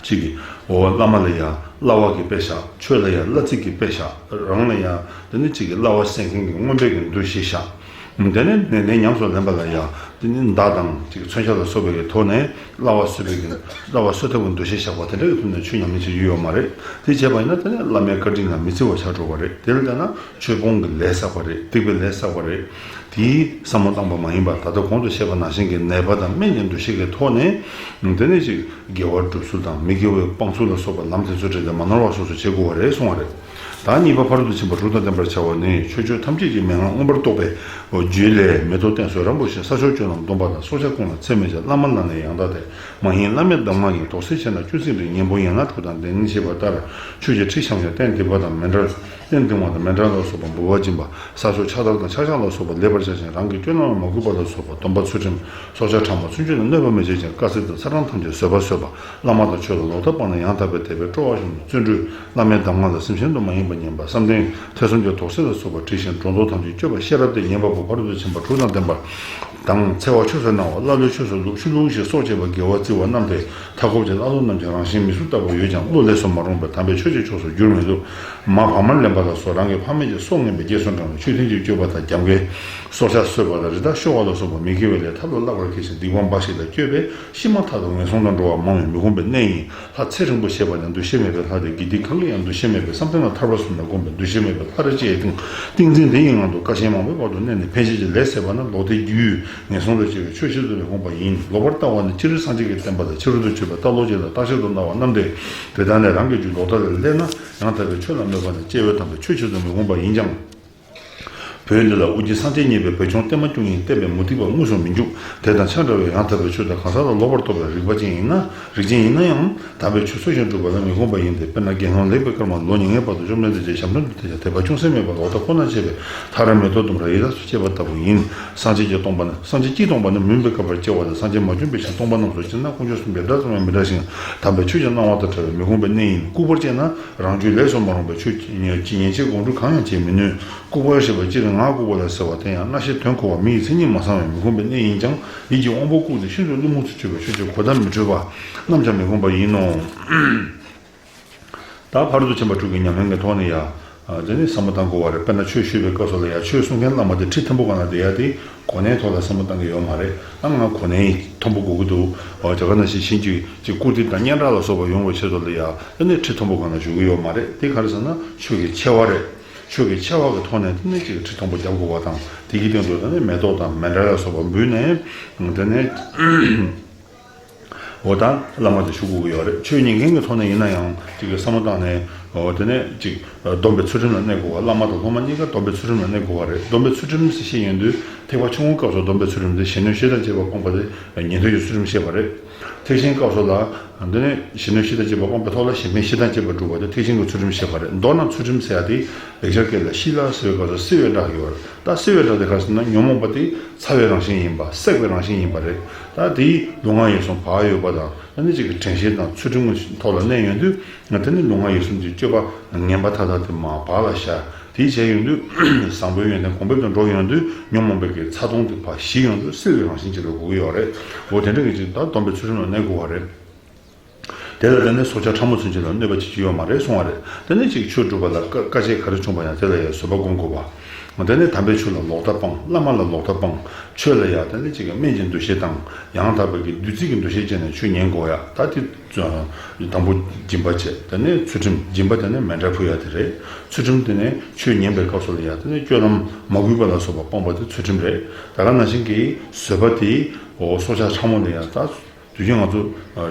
གཅིག་གིས་འོ་བླ་མ་ལ་ཡང་བསླབ་པ་གི་དཔེ་བཞག་ཆོས་ལ་ཡང་བླ་ཚིག་གི་དཔེ་བཞག་རང་ལ་ཡང་དེ་ནས་གཅིག་གིས་བསླབ་པ་གསན་མཁན་གྱི་མངོན་པའི་གི་འདུ་ཤེས་བཞག་དེ་ནས་ནན་ཏན་ཉམས་སུ་ལེན་པ་ལ་ཡང་དེ་ནས་མདའ་དང་གཅིག་མཚོན་ཆ་ལ་སོགས་པའི་གི་ཐོག་ནས་བསླབ་པ་གསོད་པའི་གི་བསླབ་པ་གསོད་ཐབས་ཀྱི་འདུ་ཤེས་བཞག་པ་དེ་འདྲ་གི་ཐོག་ནས་ཆོས་ཉམས་ལེན་བྱེད་རྒྱུ་ཡོད་མ་རེད། དེ་བྱས་པ་ཡིན་ན་དེ་ནས་བླ་མའི་བཀའ་དྲིན་ལ་མི་བརྩི་བ་ཆགས་འགྲོ་བ་རེད། དེ་ལ་བལྟས་ན་ཆོས་སྤོང་གི་ལས་བསགས་པ་རེད། སྡིག་པའི་ལས་བསགས་པ་རེད། དེའི་བསམ་བློ་བཏང་པ་མ་ཡིན་པར་ད་ལྟ་གོང་དུ་བཤད་པ་ནང་བཞིན་གྱི་ནད་པ་དང་སྨན་གྱི་འདུ་ཤེས་ཀྱི་ཐོག་ནས་དེ་ནས་ཅིག་དགེ་བ་སྒྲུབ་ཚུལ་དང་མི་དགེ་བའི་སྤང་ཚུལ་ལ་སོགས་པ་ལམ་དེ་ཚོ་བྲིས་ཏེ་མ་ནོར་བ་སོ་སོ་བྱེད་དགོས་པ་རེད་གསུང་བ་རེད། ད་གཉིས་པ་ཕ་རོལ་ཏུ་ཕྱིན་པ་དྲུག་དང་ལྡན་པར་བྱ་བ་ནི། ཕྱོགས་བཅུ་ཐམས་ཅད་ཀྱི་མན་ངག་མངོན་པར་རྟོགས་པའི་རྒྱུད་ལས། མེ་ཏོག་བསྟན་སྲོལ་རིན་པོ་ཆེ། ས་ཕྱོགས་སྤྱོད་ལམ་སྡོམ་པ་དང་། སྲོག་ཆགས་ཀུན་ལ་ཚད་མེད་ཅིང་། བླ་མ་ལ་ནི་ཡང་དག་སྟེ། མ་ཡེངས་བླ་མའི་གདམས་ངག་ཡིན། དོགས་སེལ་ཆེ་ན་བཅུ་ཚིག་འབྲི། གཉེན་པོ་ཡན་ལག་དྲུག་དང་ལྡན་ཞེས་པ་ལྟར། ཆོས་ཀྱི་ཁྲིད་འཆམ་ཞིང་སྟན་བདེ་བ་དང་མཎྜལ། སྟན་བདེ་བ་དང་མཎྜལ་ལ་སོགས་པ་འབུལ་བ་སྦྱིན་པ། ས་སྲོག་ཕྱག་དར་དང་ཕྱག་ཞབས་ལ་སོགས་པ་ལེགས་པར་བྱ་ཞིང་། རང་གི་སྤྱོད་ལམ་ལ་མ་གུས་པ་ལ་སོགས་པ་སྡོམ་པ་ཚུལ་ཁྲིམས། སྲོག་ཆགས་ཕྲ་མོ་ཚུན་ཆད་ལ་གནོད་པ་མི་བྱེད་ཅིང་། དཀའ་སེལ་དང་ཚེ་རིང་ཐམས་ཅད་བཟོད་པ་བཟོད་པ། བླ་མ་དང་ཆོས་ལ་ལོག་ལྟ་སྤངས་ནས་ཡང་དག་པའི་དད་པས་སྤྲོ་བ་ཤུགས་ནས་བརྩོན་འགྲུས། བླ་མའི་གདམས་ངག་ལ་སེམས་ཤིན་ཏུ་མ་ཡེངས་པར་ཉན་པ། བསམ་གཏན་ཐེ་ཚོམ་གྱི་དོགས་སེལ་ལ་སོགས་པ་བྲི་ཞིང་སྒྲོ་འདོགས་ཐམས་ཅད་གཅོད་པ་ཤེས་རབ་སྟེ། ཉན་པ་པོ་ཕ་རོལ་ཏུ་ཕྱིན་པ་དྲུག་དང་ལྡན་པ་དང་། འཚེ་བ་ཆོས་སུ་སྣང་བ། ཀླ་ཀློའི་ཆོས་སུ་ལུག་ཤུ་ལུག་ཞེས་སྲོག་བཅད་པ་དགེ་བ་བརྩི་བ་རྣམས་ཏེ། མཐའ་འཁོབ་ཀྱི་ཀླ་ཀློ་རྣམས་ཀྱང་རང་བཞིན་མི་གཟུགས་ལྟ་བུ་ཡོད་ཀྱང་བློ་ལས་སུ་མ་རུངས་པས་དམ་པའི་ཆོས་ཀྱི་ཕྱོགས་སུ་བསྒྱུར་མི་ནུས། མ་བག་མར་ལེན་པ་ལ་སོགས་རང་གི་ཕ་མེས་ཀྱི་སྲོག་ངན་པའི་རྗེས་སུ་འབྲང་བའི་མཆོད་རྟེན་གྱི་སྤྱོད་པ་དང་རྒྱབ་འགལ། སྲོག་ཆགས་གསོད་པ་དང་རི་དྭགས་བཤོ་བ་ལ་སོགས་པ་མི་དགེ་བའི་ལས་ཐབས་ལ་བརླག་པར་མཁས་ཤིང་སྡིག་པ་འབའ་ཞིག་ལ་སྤྱོད་པས་ཕྱི་མ་མཐའ་དག་ངན་སོང་དུ་འགྲོ་བ་མང་བས་མི་ཁོམ་པའི་གནས་ཡིན། ལྷ་ཚེ་རིང་པོ་ཞེས་པ་ནི་འདུ་ཤེས་མེད་པའི་ལྷ་སྟེ། དགེ་སྡིག་གང་གིས་ཡང་འདུ་ཤེས་མེད་པའི་བསམ་གཏན་ལ་ཐར་པ་གསུམ་ལ་བསྒོམས་པའི་འདུ་ཤེས་མེད་པའི་ལྷར་བཅས་ཏིང་ཏིང་འཛིན་དེ་ཡི་ངང་དུ་དཀའ་ཞེན་མང་པོའི་བར་དུ་གནས་ནས་འཕེན་བྱེད་ཀྱི་ལས་ཟད་པ་ན་ལོག་ལྟའི་རྒྱུ་ཡུལ་ངན་སོང་དུ་སྐྱེ་བའི་ཆོས་ཕྱིར་དུ་ལས་འོངས་པ་ཡིན། ལོག་པར་ལྟ་བ་ནི་སྤྱིར་སངས་རྒྱས་ཀྱི་བསྟན་པ་དང་ཕྱི་རོལ་དུ་གྱུར་པའི་ལྟ་ལོག་ཅན་དང་བརྟག་ཤེས་དུ་སྣང་བ་རྣམས་ཏེ། དེ་དག་ནི་རང་གི་རྒྱུད་ལོག་ལྟ་ལས་བསླད་ན་ཡང་དག་པའི་ཆོས་ལ་མོས་པ་ནི་སྐྱེ་བོའི་དམ་པའི་ཆོས་ཕྱིར་དུ་མི་འོང་བ་ཡིན་ཀྱང་། བོད་འདི་ལ་ཨོ་རྒྱན་སངས་རྒྱས་མཉེས་པའི་བོད་ཆུང་བརྟན་མ་སྐྱོང་ཡིན་བསྟན་པའི་མུ་སྟེགས་པ་དངོས་སུ་མི་འཇུག་དེ་དང་ཆ་འདྲ་བའི་ཡང་དག་པའི་ཆོས་དང་གང་ཟག་ལ་ལོག་པར་རྟོག་པའི་རིག་པ་ཅན་ཡིན་ན་རིགས་ཅན་ཡིན་ན་ཡང་དམ་པའི་ཆོས་འཚོལ་ཞིང་སྒྲུབ་པ་ལ་མི་དགོངས་པ་ཡིན་ཏེ། དཔེར་ན་དགེ་སློང་ལེགས་པའི་སྐར་མ་ལོ་ཉེར་ལྔའི་བར་དུ་བཅོམ་ལྡན་འདས་ཀྱི་ཞབས་འདྲེན་དུ་བསྡད་ཀྱང་དད་པ་ཅུང་ཟད་མེད་པར་ལོག་ལྟ་ཁོ་ན་བྱས་པས་མཐར་མེ་ཏོག་ལྡུམ་ར་ཡི་དྭགས་སུ་སྐྱེས་པ་ལྟ་བུ་ཡིན། སངས་རྒྱས་ཀྱིས་སྟོང་པ་ནི་སངས་རྒྱས་ཀྱིས་སྟོང་པ་ནི་མུན་པའི་ཁ་བར་སྐྱེ་བ་ལས། སངས་རྒྱས་མ་བྱོན་པའི་ཕྱིར་སྟོང་པ་རྣམས་སུ་སྤྱིར་ན་དཀོན་མཆོག་གསུམ་གྱི་སྒྲ་ཙམ་ཡང་མི་སྒྲ་ཞིང་། དམ་པའི་ཆོས་ཀྱི་སྣང་བ་དང་བྲལ་བའི་མི་ཁོམ་པའི་གནས་ཡིན། ལྐུགས་པར་སྤྱད་ན་རང་རྒྱུད་ལས་སུ་མ་རུངས་པའི་ཆོས་ཀྱི་ཉེས་ཆད་སྒོམ་སྒྲུབ་གང་ཡང་བྱེད་མི་ནུས། ལྐུགས་པར་བཤད་པ་སྤྱིར་ང་ ངག་ལྐུགས་པ་ལ་ཟེར་བ་དེ་ཡང་རྣ་ཤེས་དོན་གོ་བ་མི་ཡི་མཚན་ཉིད་མ་ཚང་བའི་མི་ཁོམ་པའི་གནས་ཡིན་ཀྱང་ཡིད་ཀྱི་དབང་པོ་བཀུག་སྟེ་ཤིན་ཏུ་བླུན་རྨོངས་སུ་གྱུར་པའི་ཆོས་ཀྱི་གོ་བརྡ་མི་འཕྲོད་པ་རྣམས་ཀྱང་མི་ཁོམ་པ་ཡིན་ནོ། ད་ཕ་རོལ་ཏུ་ཕྱིན་པ་དྲུག་གི་ཉམས་ལེན་གྱི་ཐོག་ནས་ཡང་དེ་ནི་བསམ་བློ་བཏང་དགོས་པ་རེད། དཔེར་ན་ཆོས་ཞུས་པའི་སྐབས་སུ་ལ་ཡང་ཆོས་གསུང་མཁན་བླ་མ་དེ་ཁྲི་མཐོན་པོ་སྒང་ལ་བསྡད་ཡ་དེ་གོ་གནས་ཐོག་ལ་བསམ་བློ་བཏང་གི་ཡོད་མ་རེད། ད་ང་གོ་གནས་མཐོན་པོ་དགོས་ཀྱི་འདུག་དེ་ག་ནང་བཞིན་ཞིང་གི་ཅིག་བཀུར་སྟི་དང་སྙན་གྲགས་ལ་སོགས་པ་ཡོང་བའི་ཆེད་དུ་ལ་ཡང་དེ་ནི་ཁྲི་མཐོན་པོ་སྒང་ལ་བཞུགས་ཀྱི་ཡོད་མ་རེད། དེ་ག་རེ་ཟེར་ན་ཆོས་ཀྱི་ཆེ་བ་རེད། ཆོས་ཀྱི་ཆེ་བ་གི་ཐོག་ནས་དེ་ནི་ཅིག་ཁྲི་མཐོན་པོ་རྒྱབ་དགོས་པ་དང་། དེ་གི་སྟེང་དུ་དེ་ནི་མེ་ཏོག་དང་མཎྜལ་ལ་སོགས་པ་འབུལ་ནས་དེ་ནི་འོ་ད་བླ་མ་དེ་ཞུ་དགོས་ཀྱི་ཡོད་རེད། ཆོས་ཉན་མཁན་གྱི་ཐོག་ནས་ཡིན་ན་ཡང་ཅིག་གི་བསམ་བློ་བཏང་ནས་འོ་དེ་ནས་ཅིག་སྡོམ་པའི་ཚུལ་ཁྲིམས་ལ་གནས་དགོས་པ། བླ་མ་དང་སློབ་མ་གཉིས་ཀ་སྡོམ་པའི་ཚུལ་ཁྲིམས་ལ་གནས་དགོས་པ་རེད། སྡོམ་པའི་ཚུལ་ཁྲིམས་ཟེར་བཤད་ཡོང་དུས་ཐེག་པ་ཆུང་ངུའི་སྐབས་སུ་སྡོམ་པའི་ཚུལ་ཁྲིམས་དེ་གཞོན་ནུ་བཞི་དང་བཅས་པ་སྤངས་པ་དེ་ཉན་ཐོས་ཀྱི་ཚུལ་ཁྲིམས་བཤད་པ་རེད། ཐེག་ཆེན་སྐབས་སུ་ལ་འདི་ནས་གཞོན་ནུ་བཞི་དང་བཅས་པ་སྤངས་པའི་ཐོག་ལ་གཞན་ཕན་བཞི་དང་བཅས་པ་སྒྲུབ་པ་དེ་ཐེག་ཆེན་གྱི་ཚུལ་ཁྲིམས་བཤད་པ་རེད། མདོར་ན་ཚུལ་ཁྲིམས་ཟེར་ཡ་དེ་ལེགས་སྦྱར་སྐད་ལ་ཤཱི་ལ་ཟེར་བའི་སྐབས་སུ་བསིལ་བའི་སྒྲ་ཡོད་རེད། ད་བསིལ་བའི་སྒྲ་དེ་ག་རེ་ཟེར་ན་ཉོན་མོངས་པ་དེ་ཚ་བའི་རང་བཞིན་ཡིན་པ། བསྲེག་པའི་རང་བཞིན་ཡིན་པ་རེད། ད་དེའི་ལུས་ངག་ཡིད་གསུམ་བག་ཡོད་པ་དང་ཨ་ནི་གཅིག་གི་དྲན་ཤེས་དང་ཚུལ་ཁྲིམས་ཀྱི་ཐོག་ལ་གནས་ཡོང་དུས་ང་དེ་ནི་ལུས་ངག་ཡིད་གསུམ་གྱི་སྤྱོད་པ་ངན་པ་མཐའ་དག་དེ་མར་བག་ལ་ཞ། དེའི་བྱས་ཡོང་དུས་བཟང་པོའི་ཡོན་ཏན་གོང་འཕེལ་དུ་འགྲོ་ཡོང་དུས་ཉོན་མོངས་པའི་གི་ཚ་གདུང་དེ་ཕར་ཞི་ཡོང་དུས་བསིལ་བའི་རང་བཞིན་ཅིག་ལ་གོ་གི་ཡོད་རེད། འོ་དེ་འདྲ་གི་ཅིག་ད་སྡོམ་པའི་ཚུལ་ཁྲིམས་ལ་གནས་དགོས་པ་རེད། དེ་ལ་བརྟེན་ནས་སྲོག་ཆགས་ཕྲ་མོ་ཚུན་ཆད་ལ་གནོད་པ་བྱེད་རྒྱུ་ཡོད་མ་རེད་གསུང་བ་རེད། དེ་ནས་ཅིག་ཆོས་སྒྲུབ་པ་ལ་དཀའ་དཀའ་སྤྱད་ག་རེ་བྱུང་བ་ཡང་དེ་ལ་ཡང་བཟོད་པ་སྒོམ་དགོས་པ། དེ་ནས་དམ་པའི་ཆོས་ལ་ལོག་ལྟ་སྤང་། བླ་མ་ལ་ལོག་ལྟ་སྤང་། ཆོས་ལ་ཡང་དེ་ནས་ཅིག་སྨན་གྱི་འདུ་ཤེས་དང་ཡང་དག་པའི་གི་བདུད་རྩི་གི་འདུ་ཤེས་བྱས་ནས་ཆོས་ཉན་དགོས་ཡ། ད་དེ་དང་པོ་སྦྱིན་པ་བྱས། དེ་ནས་ཚུལ་ཁྲིམས། སྦྱིན་པ་དེ་ནས་མཎྜལ་ཕུལ་ཡ་དེ་རེད། ཚུལ་ཁྲིམས་དེ་ནས་ཆོས་ཉན་པའི་སྐབས་སུ་ལ་ཡ་དེ་ནས་སྤྱོད་ལམ་མ་གུས་པ་ལ་སོགས་པ་སྤངས་པ་དེ་ཚུལ་ཁྲིམས་རེད། ད་ག་ནང་བཞིན་གྱི་བཟོད་པ་དེ་འོ་སྲོག་ཆགས་ཕྲ་མོ་ལ་ཡ་ད་དུས་རྒྱུན་ང་ཚོ་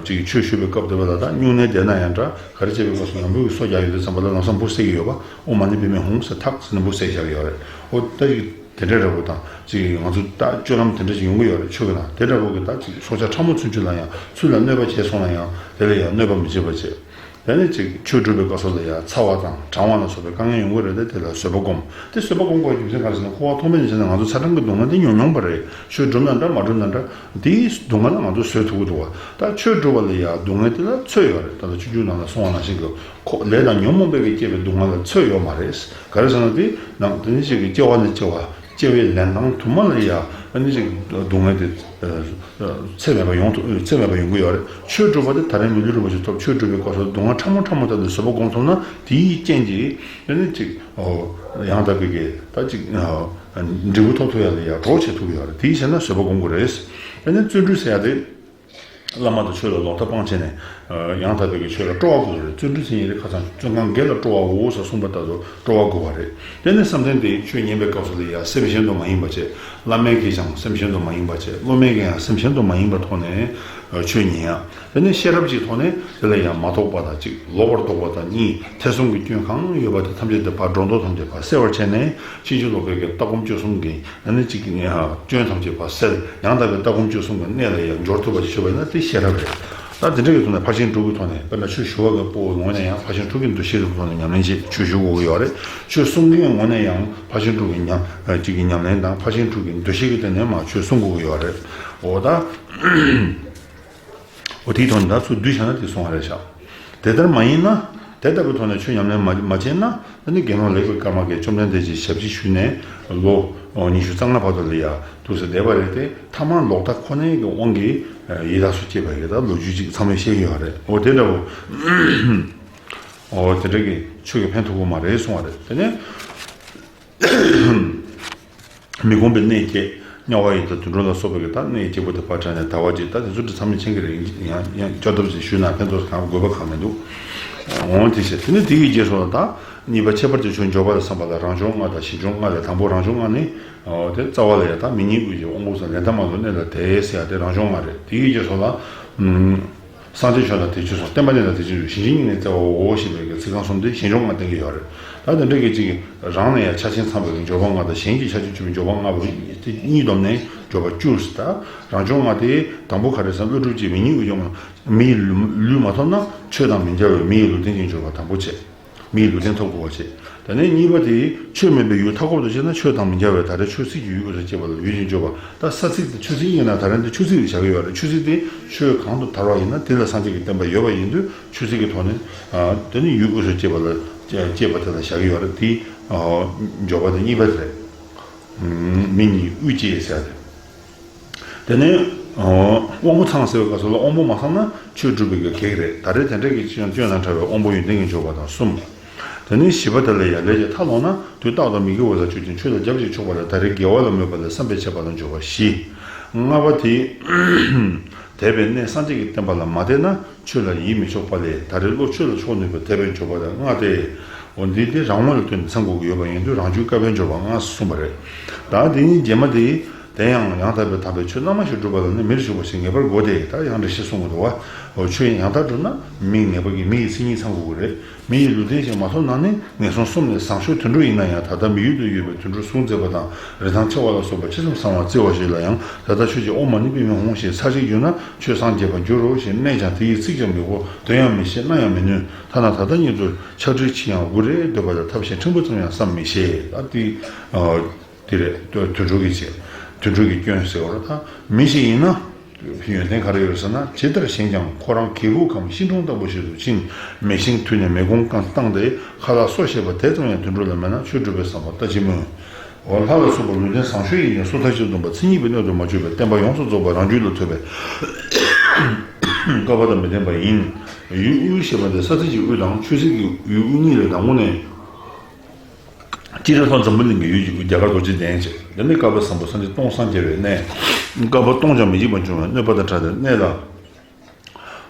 ཅིག་ཆོས་ཞུ་བའི་སྐབས་དེ་བ་ལ་ད་སྨྱུང་གནས་བསྡད་ན་ཡང་འདྲ་ག་རེ་བྱས་པའི་སྐབས་སུ་ལམ་བུ་གི་སོ་རྒྱག་ཡོད་དུས་ཙམ་པ་ལ་ལམ་སང་འབུ་བསད་ཀྱི་ཡོད་པ། ཨོཾ་མ་ཎི་པདྨེ་ཧཱུྃ་ཟེར་ཐག་ཟེར་ནས་འབུ་བསད་བཞག་གི་ཡོད་རེད། འོ་ད་ཅིག་དེ་འདྲའི་འདྲ་པོ་དང་ཅིག་ང་ཚོ་ད་སྤྱོད་ལམ་དེ་འདྲ་ཅིག་ཡོང་གི་ཡོད་རེད། ཆོས་ཀྱི་ནང་དེ་འདྲ་པོ་གི་ད་ཅིག་སྲོག་ཆགས་ཕྲ་མོ་ཚུན་ཆད་ལ་ཡང་ཚུར་ལ་གནོད་པ་བྱས་སོང་ན་ཡང་དེ་ལ་ཡང་གནོད་པ་མི་བྱེད་པ་བྱེད། དེ་ནས་ཅིག་ཆོས་སྒྲུབ་པའི་སྐབས་སུ་ལ་ཡང་ཚ་བ་དང་གྲང་བ་ལ་སོགས་པའི་དཀའ་ངལ་ཡོང་གི་རེད་དེ། དེ་ལ་བཟོད་པ་སྒོམ། དེ་བཟོད་པ་སྒོམ་དགོས་པའི་རྒྱུ་མཚན་ག་རེ་ཟེར་ན་འཁོར་བ་ཐོག་མེད་ནས་བྱས་ན་ང་ཚོ་ཚ་གྲང་གི་སྡུག་བསྔལ་དེ་མྱོང་མྱོང་པ་རེད། ཆོས་སྒྲུབ་ན་འདྲ་མ་སྒྲུབ་ན་འདྲ་དེའི་སྡུག་བསྔལ་ལ་ང་ཚོ་བཟོད་ཐུབ་ཀྱི་འདུག་བ། ད་ཆོས་སྒྲུབ་པ་ལ་ཡང་སྡུག་བསྔལ་དེ་ལ་ཚོད་ཡོད་རེད། ད་ལྟ་སྤྱོད་འཇུག་ནང་ལ་གསུངས་པ་ནང་བཞིན་གྱི་ཁོ་ལས་དང་ཉོན་མོངས་པའི་གི་སྐྱེས་པའི་སྡུག་བསྔལ་ལ་ཚོད་ཡོད་མ་རེད། ག་རེ་ཟེར་ན་དེ་ནང་དེ་ནི་ཞིག་གི་སྐྱེ་བ་ནས་སྐྱེ་བ། སྐྱེ་བའི་ལན་གྲངས་དུ་མ་ལ་ཡ་ཨ་ནི་ཅིག་སྡུག་བསྔལ་དེ་ཚད་མེད་པ་ཡོང་ཐུབ། ཚད་མེད་པ་ཡོང་གི་ཡོད་རེད། ཆོས་སྒྲུབ་པ་དེ་ད་རེས་མི་ལུས་རིན་པོ་ཆེ་ཐོབ། ཆོས་སྒྲུབ་པའི་སྐབས་སུ་སྡུག་བསྔལ་ཕྲ་མོ་ཕྲ་མོ་ལྟར་དུ་བཟོད་པ་སྒོམ་ཐུབ་ན་དེའི་རྐྱེན་གྱིས་ཨ་ནི་ཅིག་ཡང་དག་པའི་གི་ད་ཅིག་འབྲས་བུ་ཐོབ་ཐུབ་ཡ་ལ་ཡ་གྲོགས་བྱེད་ཐུབ་ཀྱི་ཡོད་རེད། དེའི་ཕྱིར་ན་བཟོད་པ་སྒོམ་དགོས་རེད། ཨ་ནི་བརྩོན་འགྲུས་ཟེར་ཡ་དེ། བླ་མ་དང་ཆོས་ལ་ལོག་ལྟ་སྤང་བྱས་ནས། ཡང་དག་པའི་གི་ཆོས་ལ་སྤྲོ་བ་དགོས་རེད། བརྩོན་འགྲུས་ཟེར་མཁན་དེ་ཁ་སང་བརྩོན་གང་དགེ་ལ་སྤྲོ་བའོ་ཟེར་གསུངས་པ་ལྟར་དུ་སྤྲོ་བ་དགོས་པ་རེད། དེ་ནས་བསམ་གཏན་དེ་ཆོས་ཉན་པའི་སྐབས་སུ་ལ་ཡང་སེམས་གཞན་དུ་མ་ཡེངས་པ་བྱས། བླ་མའི་གིས་ཀྱང་སེམས་གཞན་དུ་མ་ཡེངས་པ་བྱས། སློབ་མའི་གིས་ཡང་སེམས་གཞན་དུ་མ་ཡེངས་པའི་ཐོག་ནས་ཆོས་ཉན་ཡ། དེ་ནས་ཤེས་རབ་ཀྱི་ཐོག་ནས་དེ་ལ་ཡང་མ་རྟོགས་པ་དང་གཅིག་ལོག་པར་རྟོག་པ་དང་གཉིས། ཐེ་ཚོམ་གྱི་སྐྱོན་གང་ཡོད་པ་དེ་ཐམས་ཅད་དེ་ཕར་སྒྲོ་འདོགས་ཐམས་ཅད་ཕར་སེལ་བར་བྱས་ནས་ཕྱིན་ཅི་ལོག་པའི་གི་ལྟ་སྒོམ་སྤྱོད་གསུམ་གྱི། ཨ་ནི་གཅིག་གི་ནི་ཧ་སྐྱོན་ཐམས་ཅད་ཕར་སེལ། ཡང་དག་པའི་ལྟ་སྒོམ་སྤྱོད་གསུམ་གྱི་གནས་ལ་ཡང་འབྱོར་ཐུབ་པ་ཞིག་ཞུ་བ་ཡིན་ན་དེ་ཤེས་རབ་རེད། ད་དེ་འདྲ་གི་ཐོག་ནས་ཕར་ཕྱིན་དྲུག་གི་ཐོག་ནས་དཔེར་ན་ཆོས་ཞུ་བ་གི་པོ་ངོས་ནས་ཡང་ཕར་ཕྱིན་དྲུག་གི་འདུ་ཤེས་ཀྱི་ཐོག་ནས་ཉམས་ལེན་བྱེད་ཆོས་ཞུ་དགོས་ཀྱི་ཡོད་རེད། ཆོས་གསུང་མཁན་ངོས་ནས་ཡང་ཕར་ཕྱིན་དྲུག་གི་ཉམས་གཅིག་གི་ཉམས་ལེན་དང་ཕར་ཕྱིན་དྲུག་གི་འདུ་ཤེས་ཀྱི་སྟེང་ནས་མར་ཆོས་གསུང་དགོས་ཀྱི་ཡོད་རེད། འོ་ད། འོ་དེའི་ཐོག་ནས་ད་ཚུར་བསྡུས་བཞག་ན་དེ་གསུང་བ་རེད་ཤག་དེ་ལྟར་མ་ཡིན་ན། དེ་ལྟ་བུའི་ཐོག་ནས་ཆོས་ཉམས་ལེན་མ་མ་བྱས་ན། ཨ་ནི་དགེ་སློང་ལེགས་པའི་སྐར་མ་གིས་བཅོམ་ལྡན་འདས་ཀྱི་ཞབས་ཕྱི་ཞུས་ནས་ལོ་ཉི་ཤུ་རྩ་ལྔ་བར་དུ་ལ་ཡ་འདུག་སེ་བསྡད་པ་རེད་དེ། ཐ་མར་ལོག་ལྟ་ཁོ་ནའི་གི་དབང་གིས་ཡི་དྭགས་སུ་སྐྱེས་པ་ཡི་དྭགས་ལོ་རྒྱུས་ཅིག་ཚང་མས་བཤད་ཀྱི་ཡོད་རེད། འོ་དེ་འདྲ་བོ། འོ་དེ་འདྲ་གི་ཆོས་ཀྱི་ཕན་ཐོགས་ཀྱི་མ་རེད་གསུང་བ་རེད། དེ་ནས། མི་ཁོམ་པའི་གནས་བརྒྱད། དམྱལ་བ་ཡི་དྭགས་དུད་འགྲོ་ལ་སོགས་པའི་གི་ད་གནས་བརྒྱད་པོ་དེ་ཕར་བྲལ་ནས་དལ་བ་བརྒྱད། ད་དེ་ཚོ་འདི་ཚང་མས་མཁྱེན་གི་རེད། ཡང་ཡང་བསྐྱར་ཟློས་ཅིག་ཞུས་ན་ཕན་ཐོགས་གང་དགོས་པ་གང་མི་འདུག་འོང་དེ་བྱས་དེ་ནི་དེ་ཡི་རྗེས་སུ་ལ་ད་གཉིས་པ་ཁྱད་པར་གྱི་ཆོས་འབྱོར་པ་ལ་བསམ་པ་ལ་རང་བྱུང་ལྔ་དང་གཞན་བྱུང་ལྔ་ལས་དང་པོ་རང་བྱུང་ལྔ་ནི། དེ་རྩ་བ་ལ་ཡང་ད་མིང་ཉིད་དབུས་ཀྱི་དབང་པོ་སོགས་ལས་མཐའ་མ་ལུ་གནས་ལ་དེ་ཟེར་ཡ་དེ་རང་བྱུང་ལྔ་རེད། དེ་ཡི་རྗེས་སུ་ལ། སངས་རྒྱས་ཆོས་དང་དེ་ཆོས་སོགས་བསྟན་པ་གནས་དང་དེ་ཆོས་སུ་ཞིང་གཅིག་ཉིད་ནས་བཙལ་བའོ་ཞེས་པའི་གི་ཚིག་རྐང་གསུམ་དེ་གཞན་བྱུང་ལྔ་བསྟན་གྱི་ཡོད་རེད། ད་དེ་འདྲ་གི་གཅིག་རང་ནས་ཡང་ཆ་ཆེན་ཚང་བའི་གི་འབྱོར་པ་ལྔ་དང་གཞན་གྱི་ཆ་ཆེན་བཅུ་པའི་འབྱོར་པ་ལྔ་པོ་དེ་གཉིས་བསྡོམས་ནས་འབྱོར་པ་བཅུ་ཟེར། ད་རང་བྱུང་ལྔ་དེ་དང་པོ་ག་རེ་ཟེར་ན་ཀླུ་སྒྲུབ་ཀྱི་མིང་ཉིད་དབུས་ཀྱི་དབང་མིའི་ལུས་མ་ཐོབ་ན་ཆོས་དང་མི་འབྲལ་བའི་མི་ཡི་ལུས་རྟེན་ཅན་འབྱོར་པ་དང་པོ་བྱས། མིའི་ལུས་རྟེན་ཐོབ་དགོས་པ་བྱས། དེ་ནས་གཉིས་པ་དེ་ཆོས་མེད་པའི་ཡུལ་མཐའ་འཁོབ་ཏུ་སྐྱེས་ན་ཆོས་དང་མི་འབྲལ་བའི་ད་རེས་ཆོས་སྲིད་ཀྱི་ཡུལ་དབུས་སུ་སྐྱེས་པ་ལ་ཡུལ་ཅན་འབྱོར་པ། ད་ས་ཚིགས་དེ་ཆོས་སྲིད་ཡིན་ན་ད་རེས་འདི་ཆོས་སྲིད་ལ་བཞག་གི་ཡོད་རེད། ཆོས་སྲིད་དེ་ཆོས་གང་དུ་དར་བ་ཡིན་ན་དེ་ལ་སངས་རྒྱས་ཀྱི་བསྟན་པ་ཡོད་པ་ཡིན་དུས་ཆོས་སྲིད་ཀྱི་ཐོག་ནས་དེ་ནི་ཡུལ་དབུས་སུ་སྐྱེས་པ་ལ་སྐྱེས་པ་དེ་ལ་བཞག་གི་ཡོད་རེད། དེ་འབྱོར་པ་དེ་གཉིས་པ་དེ་རེད། མི་གཉིས་དབུས་སྐྱེས་ཟེར་ཏེ། དེ་ནས་དབང་པོ་ཚང་ཟེར་བའི་སྐབས་སུ་ལ་དབང་པོ་མ་ཚང་ན་ཆོས་སྒྲུབ་པའི་གེགས་རེད། ད་རེས་དེ་འདྲ་གི་སྐྱོན་སྐྱོན་དང་བྲལ་བའི་དབང་པོ་ཡོན་ཏན་གྱི་འཇུག་པ་དང་གསུམ། དེ་ནས་བཞི་པ་དེ་ལ་ཡང་ལས་ཀྱི་མཐའ་ལོག་ན་དུས་རྟག་ཏུ་མི་དགེ་བ་ལ་སྤྱོད་ཅིང་ཆོས་ལ་རྒྱབ་ཅིང་ཕྱོགས་པ་ལ་ད་རེས་དགེ་བ་ལ་མོས་པ་ལ་བསམ་པས་བྱས་པ་ལ་འཇུག་པ་བཞི། ལྔ་པ་དེ། དད་པའི་གནས་སངས་རྒྱས་ཀྱི་བསྟན་པ་ལ་མ་དད་ན་ཆོས་ལ་ཡིད་མི་ཆོག་པ་ལས་ད་རེས་བློ་ཆོས་ལ་ཕྱོགས་ནུས་པའི་དད་པའི་འཇུག་པ་ལ་ལྔ་སྟེ། འོ་འདི་དེ་རང་ངོས་ལ་ལྟོས་ནས་ཚང་དགོས་ཀྱི་ཡོད་པ་ཡིན་དུས་རང་རྒྱུད་བསྐལ་པའི་འབྱོར་པ་ལྔ་གསུངས་པ་རེད། ད་དེ་ཉིད་རྗེས་མ་དེ། དེ་ཡང་ཡང་དག་པའི་དམ་པའི་ཆོས་རྣལ་མ་ཞིག་སྒྲུབ་པ་ལ་ནི་མིར་ཞུགས་པ་ཞིག་ངེས་པར་དགོས་ཏེ། ད་ཡང་འགྲེལ་བཤད་གསུང་གི་འདུག་བ། འོ་ཆོས་ཡང་དག་སྒྲུབ་ན་མི་ངེས་པ་གི་མི་ཡི་མཚན་ཉིད་ཚང་དགོས་ཀྱི་རེད། མི་ཡི་ལུས་རྟེན་ཞིག་མ་ཐོབ་ན་ནི་ངན་སོང་གསུམ་ནས་བཟང་ཕྱོགས་དུད་འགྲོ་ཡིན་ན་ཡང་ད་ལྟ་མི་ཡུལ་དུ་ཡོད་པའི་དུད་འགྲོ་གཟུགས་མཛེས་པ་དང་རིན་ཐང་ཆེ་བ་ལ་སོགས་པ་ཅི་ཙམ་བཟང་བ་བརྩི་བ་ཞིག་ལ་ཡང་ད་ལྟ་ཁྱོད་ཀྱིས་ཨོཾ་མ་ཎི་པདྨེ་ཧཱུྃ་ཞེས་ཚར་གཅིག་བརྗོད་ན་ཆོས་སངས་རྒྱས་པར་འགྱུར་རོ་ཞེས་སྨྲས་ཀྱང་དེ་ཡི་ཚིག་ཀྱང་མི་གོ། དོན་ཡང་མི་ཤེས། སྣང་ཡང་མི་ནུས། ཐ་ན་ད་ལྟ་ཉིད་དུ་ཕྱག་བྲིས་ཕྱིས་ཡང་འུ་རེ་སྡོད་པ་ལ་ཐབས་ཤེས་ཕྲན་བུ་ཙམ་ཡང་བསམ་མི་ཤེས། ད་དེ། དེ་རེད། དུད་འགྲོ་གི་བྱེད། དུད་འགྲོ་གི་སྐྱོན་ཟེར་བ་རེད། ད་མི་ཞིག་ཡིན་ན། ཡོན་ཏན་ག་རེ་ཡོད་ཟེར་ན་ཇི་ལྟར་ཞེན་ཀྱང་ཁོ་རང་གི་གུ་གམ་ཤིང་དྲུང་ལྟ་བུ་ཞིག་ཏུ་ཕྱིན། མེ་ཤིང་ཐུག་ནས་མེ་སྒོང་བཏང་སྟེ་ཁ་ལག་གསོ་ཤེས་པ་དེ་ཙམ་ཡང་དུད་འགྲོ་ལ་མེད་ན་ཆོས་སྒྲུབ་པའི་བསམ་པ་ལྟ་ཅི་སྨོས། འོ་ལྷ་ལ་སོགས་པ་ལུས་རྟེན་བཟང་ཤོས་ཡིན་ཀྱང་སོ་ཐར་གྱིས་བསྡོམས་པ་མཚན་ཉིད་པའི་སྣོད་དུ་མ་གྱུར་པའི་བསྟན་པ་ཡོངས་སུ་རྫོགས་པ་རང་རྒྱུད་ལ་ཐོབ་པའི་བསྐལ་པ་དང་མི་ལྡན་པ་ཡིན། ཡུལ་དབུས་ཞེས་པ་འདི་ས་ཚིགས་ཀྱི་དབུས་དང་ཆོས་ཚིགས་ཀྱི་ཡུལ་དབུས་གཉིས་ལས་དང་པོ་ནས། སྤྱིར་ལྷོ་འཛམ་བུ་གླིང་གི་ཡུལ་གྱི་དབུས་རྒྱ་གར་རྡོ་རྗེ་གདན་བྱས། འདི་ནི་བསྐལ་པ་བཟང་པོ་སངས་རྒྱས་སྟོང་སངས་རྒྱས་པའི་གནས། བསྐལ་པ་སྟོང་ཀྱང་མི་འཇིག་པར་འབྱུང་བའི་གནོད་པ་དང་བྲལ་ཏེ་གནས་ལ།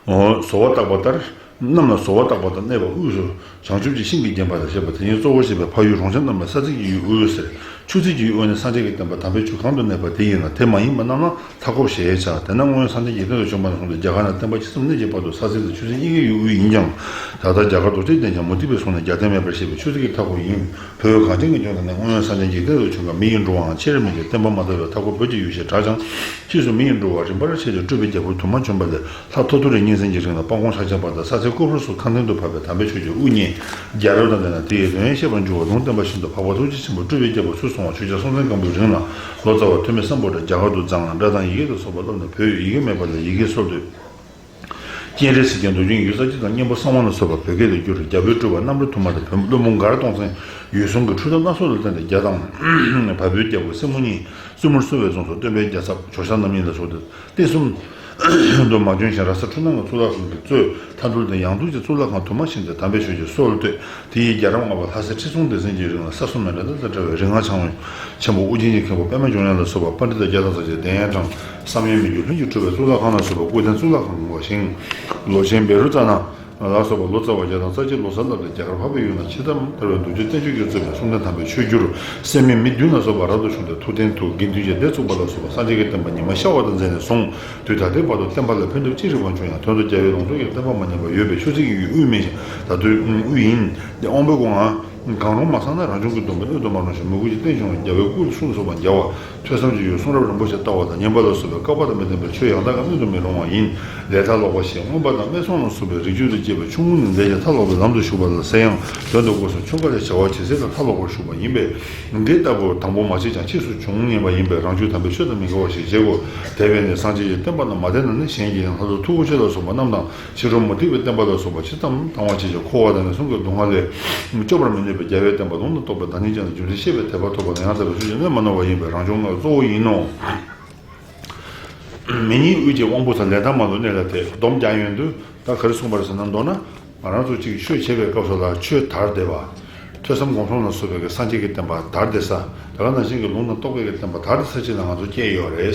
བཟོ་བ་བཏགས་པ་ལྟར། གནམ་ལ་བཟོ་བ་བཏགས་པ་ལྟར་གནས་པ་དབུས་སུ་བྱང་ཆུབ་ཀྱི་ཤིང་གི་བརྒྱན་པ་ལ་བཤད་པ་དེ་ཉིད་གཙོ་བོར་བྱས་པའི་ཕ་ཡུལ་རོང་ཆེན་རྣམས་ལ་ས་ཚིགས་ཀྱི་ཡུལ་དབུས་ཟེར། ཆུ་ཚིགས་ཀྱི་ཡུལ་དབུས་ནི་སངས་རྒྱས་ཀྱི་བསྟན་པ་དམ་པའི་ཆོས་གང་དུ་གནས་པ་དེ་ཡིན་ལ་དེ་མ་ཡིན་པ་རྣམས་ལ་མཐའ་འཁོབ་ཞེས་བྱ། དེ་ན་སྔོན་སངས་རྒྱས་འཇིག་རྟེན་དུ་བྱོན་པ་ནས་བཟུང་སྟེ་རྒྱ་གར་ན་བསྟན་པ་ཇི་ཙམ་གནས་ཀྱི་བར་དུ་ས་ཚིགས་དང་ཆུ་ཚིགས་གཉིས་ཀའི་ཡུལ་དབུས་ཡིན་ཀྱང་། ད་ལྟ་རྒྱ་གར་རྡོ་རྗེ་གདན་ཀྱང་མུ་སྟེགས་པའི་གཟུངས་ནས་རྒྱལ་བསྟན་མེད་པར་བཤད་པའི་ཆུ་ཚིགས་ཀྱི་མཐའ་འཁོབ་ཡིན། བོད་གངས་ཅན་གྱི་ལྗོངས་དེ་ནི་སྔོན་སངས་རྒྱས་འཇིག་རྟེན་དུ་བྱོན་སྐབས་མི་ཡི་འགྲོ་བའང་ཆེར་མེད་ཅིང་བསྟན་པ་མ་དར་བས་མཐའ་འཁོབ་བོད་ཀྱི་ཡུལ་ཞེས་གྲགས་ཀྱང་། ཕྱིས་སུ་མི་ཡི་འགྲོ་བ་རིམ་པར་ཆད་དེ་སྤྲུལ་པའི་རྒྱལ་པོ་དུ་མ་བྱོན་པ་ལས་ལྷ་ཐོ་ཐོ་རི་གཉན་བཙན་གྱི་རིང་ལ་དཔལ་ཀོང་ཤཱཀྱ་པ་དང་ས་སེར་ཀོ་ཕུར་སོགས་ཁ་མཐུན་དུ་བབས་པའི་དམ་པའི་ཆོས་ཀྱི་དབུ་བརྙེས། རྒྱལ་རབས་དང་ལྡན་ན་དེ་ཡི་དོན་བཤད་པར་འགྱུར་བ་ལུང་བསྟན་པ་བཞིན་དུ་འཕགས་པ་ཐུགས་རྗེ་ཆེན་པོ་སྤྲུལ་པའི་རྒྱལ་པོ་ཚུར་སོང་བ་ཆོས་རྒྱལ་སྲོང་བཙན་སྒམ་པོའི་རིང་ལ་ལོ་ཙཱ་བ་ཐོན་མིས་བསམ་པ་འདྲ་རྒྱ་གར་དུ་བརྫངས་ལ་སྒྲ་དང་ཡི་གེ་ལ་སོགས་པ་བསླབས་ནས་བོད་ཡི་གེ་མེད་པ་ལ་ཡི་གེ་སོར་བཏོད། སྤྱན་རས་གཟིགས་ཀྱི་མདོ་རྒྱུད་ཡུལ་ས་སྤྱི་དང་གཉན་པོ་གསང་བ་ལ་སོགས་པ་བོད་སྐད་དུ་བསྒྱུར། རྒྱ་བོད་སྤྲུལ་པ་གནམ་རི་ཐུར་མ་དང་བོན་པོ་ཀླུ་འབུམ་མགར་སྟོང་བཙན་འོད་སྲུང་གི་འཕྲུལ་དར་སྣ་ཚོགས་ལ་བརྟེན་ཏེ་རྒྱ་དང་བལ་པོའི་རྒྱལ་པོ་སྲས་མོ་གཉིས་བཙུན་མོར་གསོལ་བས་བཟུང་སོ། སྟོན་པའི་རྒྱལ་ཚབ་ཇོ་ཤཱཀ་རྣམ་གཉིས་ལ་སོགས་ཏེ་གཏེར་གསུམ་དུ་མ་བྱོན་ཞིང་ར་ས་འཕྲུལ་སྣང་གི་གཙུག་ལག་ཁང་གིས་གཙོས་མཐའ་འཁོབ་སྟེ་ཡང་སྟོད་ཀྱི་གཙུག་ལག་ཁང་དུ་མ་ཕྱིན་ཏེ་དམ་པའི་ཆོས་ཀྱི་སྲོལ་བཏོད། དེ་ཡི་རྒྱལ་རབས་ལྔ་པ་ལྷ་སྲས་ཁྲི་སྲོང་ལྡེ་བཙན་གྱི་རིང་ལ་ས་སྲུང་མེ་ཏྲ་ཏ་དང་བྲལ་བའི་རིག་སྔགས་འཆང་བའི་ཆེན་པོ་ཨོ་རྒྱན་གྱི་མཁན་པོ་པདྨ་འབྱུང་གནས་ལ་སོགས་པ་པཎྜི་ཏ་བརྒྱ་དང་རྩ་བརྒྱད་གདན་དྲངས། བསམ་ཡས་མི་འགྱུར་ལྷུན་གྱིས་གྲུབ་པའི་གཙུག་ལག་ཁང་ལ་སོགས་པ་སྐུ་རྟེན་གཙུག་ལག་ཁང་ངོ་བཞེངས། ལོ་ཆེན་བཻ་རོ་ཙ་ན་ལ་སོགས་པ་ལོ་ཙཱ་བ་བརྒྱ་དང་རྩ་གཅིག་ལོ་གསར་བསླབས་ཏེ་རྒྱ་གར་འཕགས་པའི་ཡུལ་ན་ཇི་ལྟར་དར་བའི་མདོ་རྒྱུད་བསྟན་བཅོས་ཀྱིས་གཙོས་པའི་གསུང་རྟེན་དམ་པའི་ཆོས་བསྒྱུར། སད་མི་མི་བདུན་ལ་སོགས་པ་རབ་ཏུ་བྱུང་སྟེ་ཐུབ་བསྟན་དུ་དགེ་འདུན་གྱི་སྡེ་བཙུགས་པ་ལ་སོགས་པ་སངས་རྒྱས་ཀྱི་བསྟན་པ་ཉི་མ་ཤར་བ་དང་མཛད་ནས་བཟུང་དུས་ད་ལྟའི་བར་དུ་བསྟན་པ་ལ་ཕན་ཐོགས་ཅི་རིགས་པ་བྱུང་ཡང་དོན་དུ་རྒྱལ་བའི་ལུང་རྟོགས་ཀྱི་བསྟན་པ་མ་ཉམས་པར་ཡོད་པའི་ཆོས་ཚིགས་ཀྱི་ཡུལ་དབུས་མིན་ཞིང་ད་དུང་དབུས་ཡིན། དབང་པོའི་སྒོ་ང་། གང་རུང་མ་ཚང་ན་རང་བྱུང་གི་སྡོམ་པའི་སྣོད་དུ་མ་རུང་ཞིང་མོས་གུས་ཀྱི་རྟེན་བྱུང་བའི་རྒྱལ་བའི་སྐུ་གསུང་ཐུགས་སུ་མཇལ་བ། ཐོས་བསམ་གྱི་ཡུལ་གསུང་རབ་རིན་པོ་ཆེ་ལྟ་བ་དང་ཉན་པ་ལ་སོགས་པའི་བསྐལ་པ་དང་མི་ལྡན་པའི་ཆོས་ཡང་དག་གི་སྣོད་དུ་མི་རུང་བ་ཡིན། ལས་མཐའ་ལོག་པ་ཞེས་མངོན་པ་དང་སྨད་འཚོང་ལ་སོགས་པའི་རིགས་རྒྱུད་དུ་སྐྱེས་པའི་ཆུང་ངུ་ནས་ལས་ཀྱི་མཐའ་ལོག་པའི་ལམ་དུ་ཞུགས་པ་ལ་ཟེར་ཡང་དོན་དུ་སྒོ་གསུམ་ཆུང་ཀ་ལས་བྱ་བ་ཇི་སྲིད་ལ་མཐའ་ལོག་པར་ཞུགས་པ་ཡིན་པས། འདི་ལྟ་བུ་དང་པོ་མ་བྱས་ཀྱང་ཕྱིས་སུ་འབྱུང་ངེས་པ་ཡིན་པས་རང་རྒྱུད་དམ་པའི་ཆོས་དང་མི་འགལ་བ་ཞིག་བྱེད་དགོས། དེ་བས་ནི་སངས་རྒྱས་ཀྱི་བསྟན་པ་ལ་མ་དད་ན་ནི་གཞན་གྱི་ཡང་ལྷ་ཚོགས་ཐུ་བོ་ཆེ་ལ་སོགས་པ་རྣམས་དང་། ཕྱི་རོལ་མུ་སྟེགས་པའི་བསྟན་པ་ལ་སོགས་པ་ཇི་ཙམ་དང་བ་ཅི་བྱ་འཁོར་བ་དང་ངན་སོང་གི་སྡུག་བསྔལ་ལས་སྐྱོབ་པར་མི་ནུས་པའི་རྒྱལ་བའི་བསྟན་པ་ལུང་དང་རྟོགས་པའི་བདག་ཉིད་ཅན་དང་རྒྱུ་མཚན་ཤེས་པའི་དད་པ་ཐོབ་པ་དང་ཡང་དག་པའི་ཆོས་ཀྱི་སྣོད་མ་ནོར་བ་ཡིན་པས་རང་བྱུང་ངོ་བོ་གཙོ་བོ་ཡིན་ནོ། མི་གཉིས་དབུས་ཀྱི་དབང་པོ་དང་ལས་མཐའ་མ་ལུས་གནས་ལ་དེ་སྡོམ་རྒྱག་ཡོང་དུས་ད་ག་རེ་གསུངས་པ་རེད་ཟེར་ན་མདོར་ན། ང་རང་ཚོ་གཅིག་ཆོས་བྱེད་པའི་སྐབས་སུ་ལ་ཆོས་དར་བསྡད་པ། ཐོས་བསམ་སྒོམ་གསུམ་ལ་སོགས་པའི་གི་སངས་རྒྱས་ཀྱི་བསྟན་པ་དར་བསྡད་ས། དེ་ག་ནང་བཞིན་གྱི་ལུང་དང་རྟོགས་པའི་གི་བསྟན་པ་དར་བསྡད་ས་གཅིག་ལ་ང་ཚོ་སྐྱེས་ཡོད་རེད།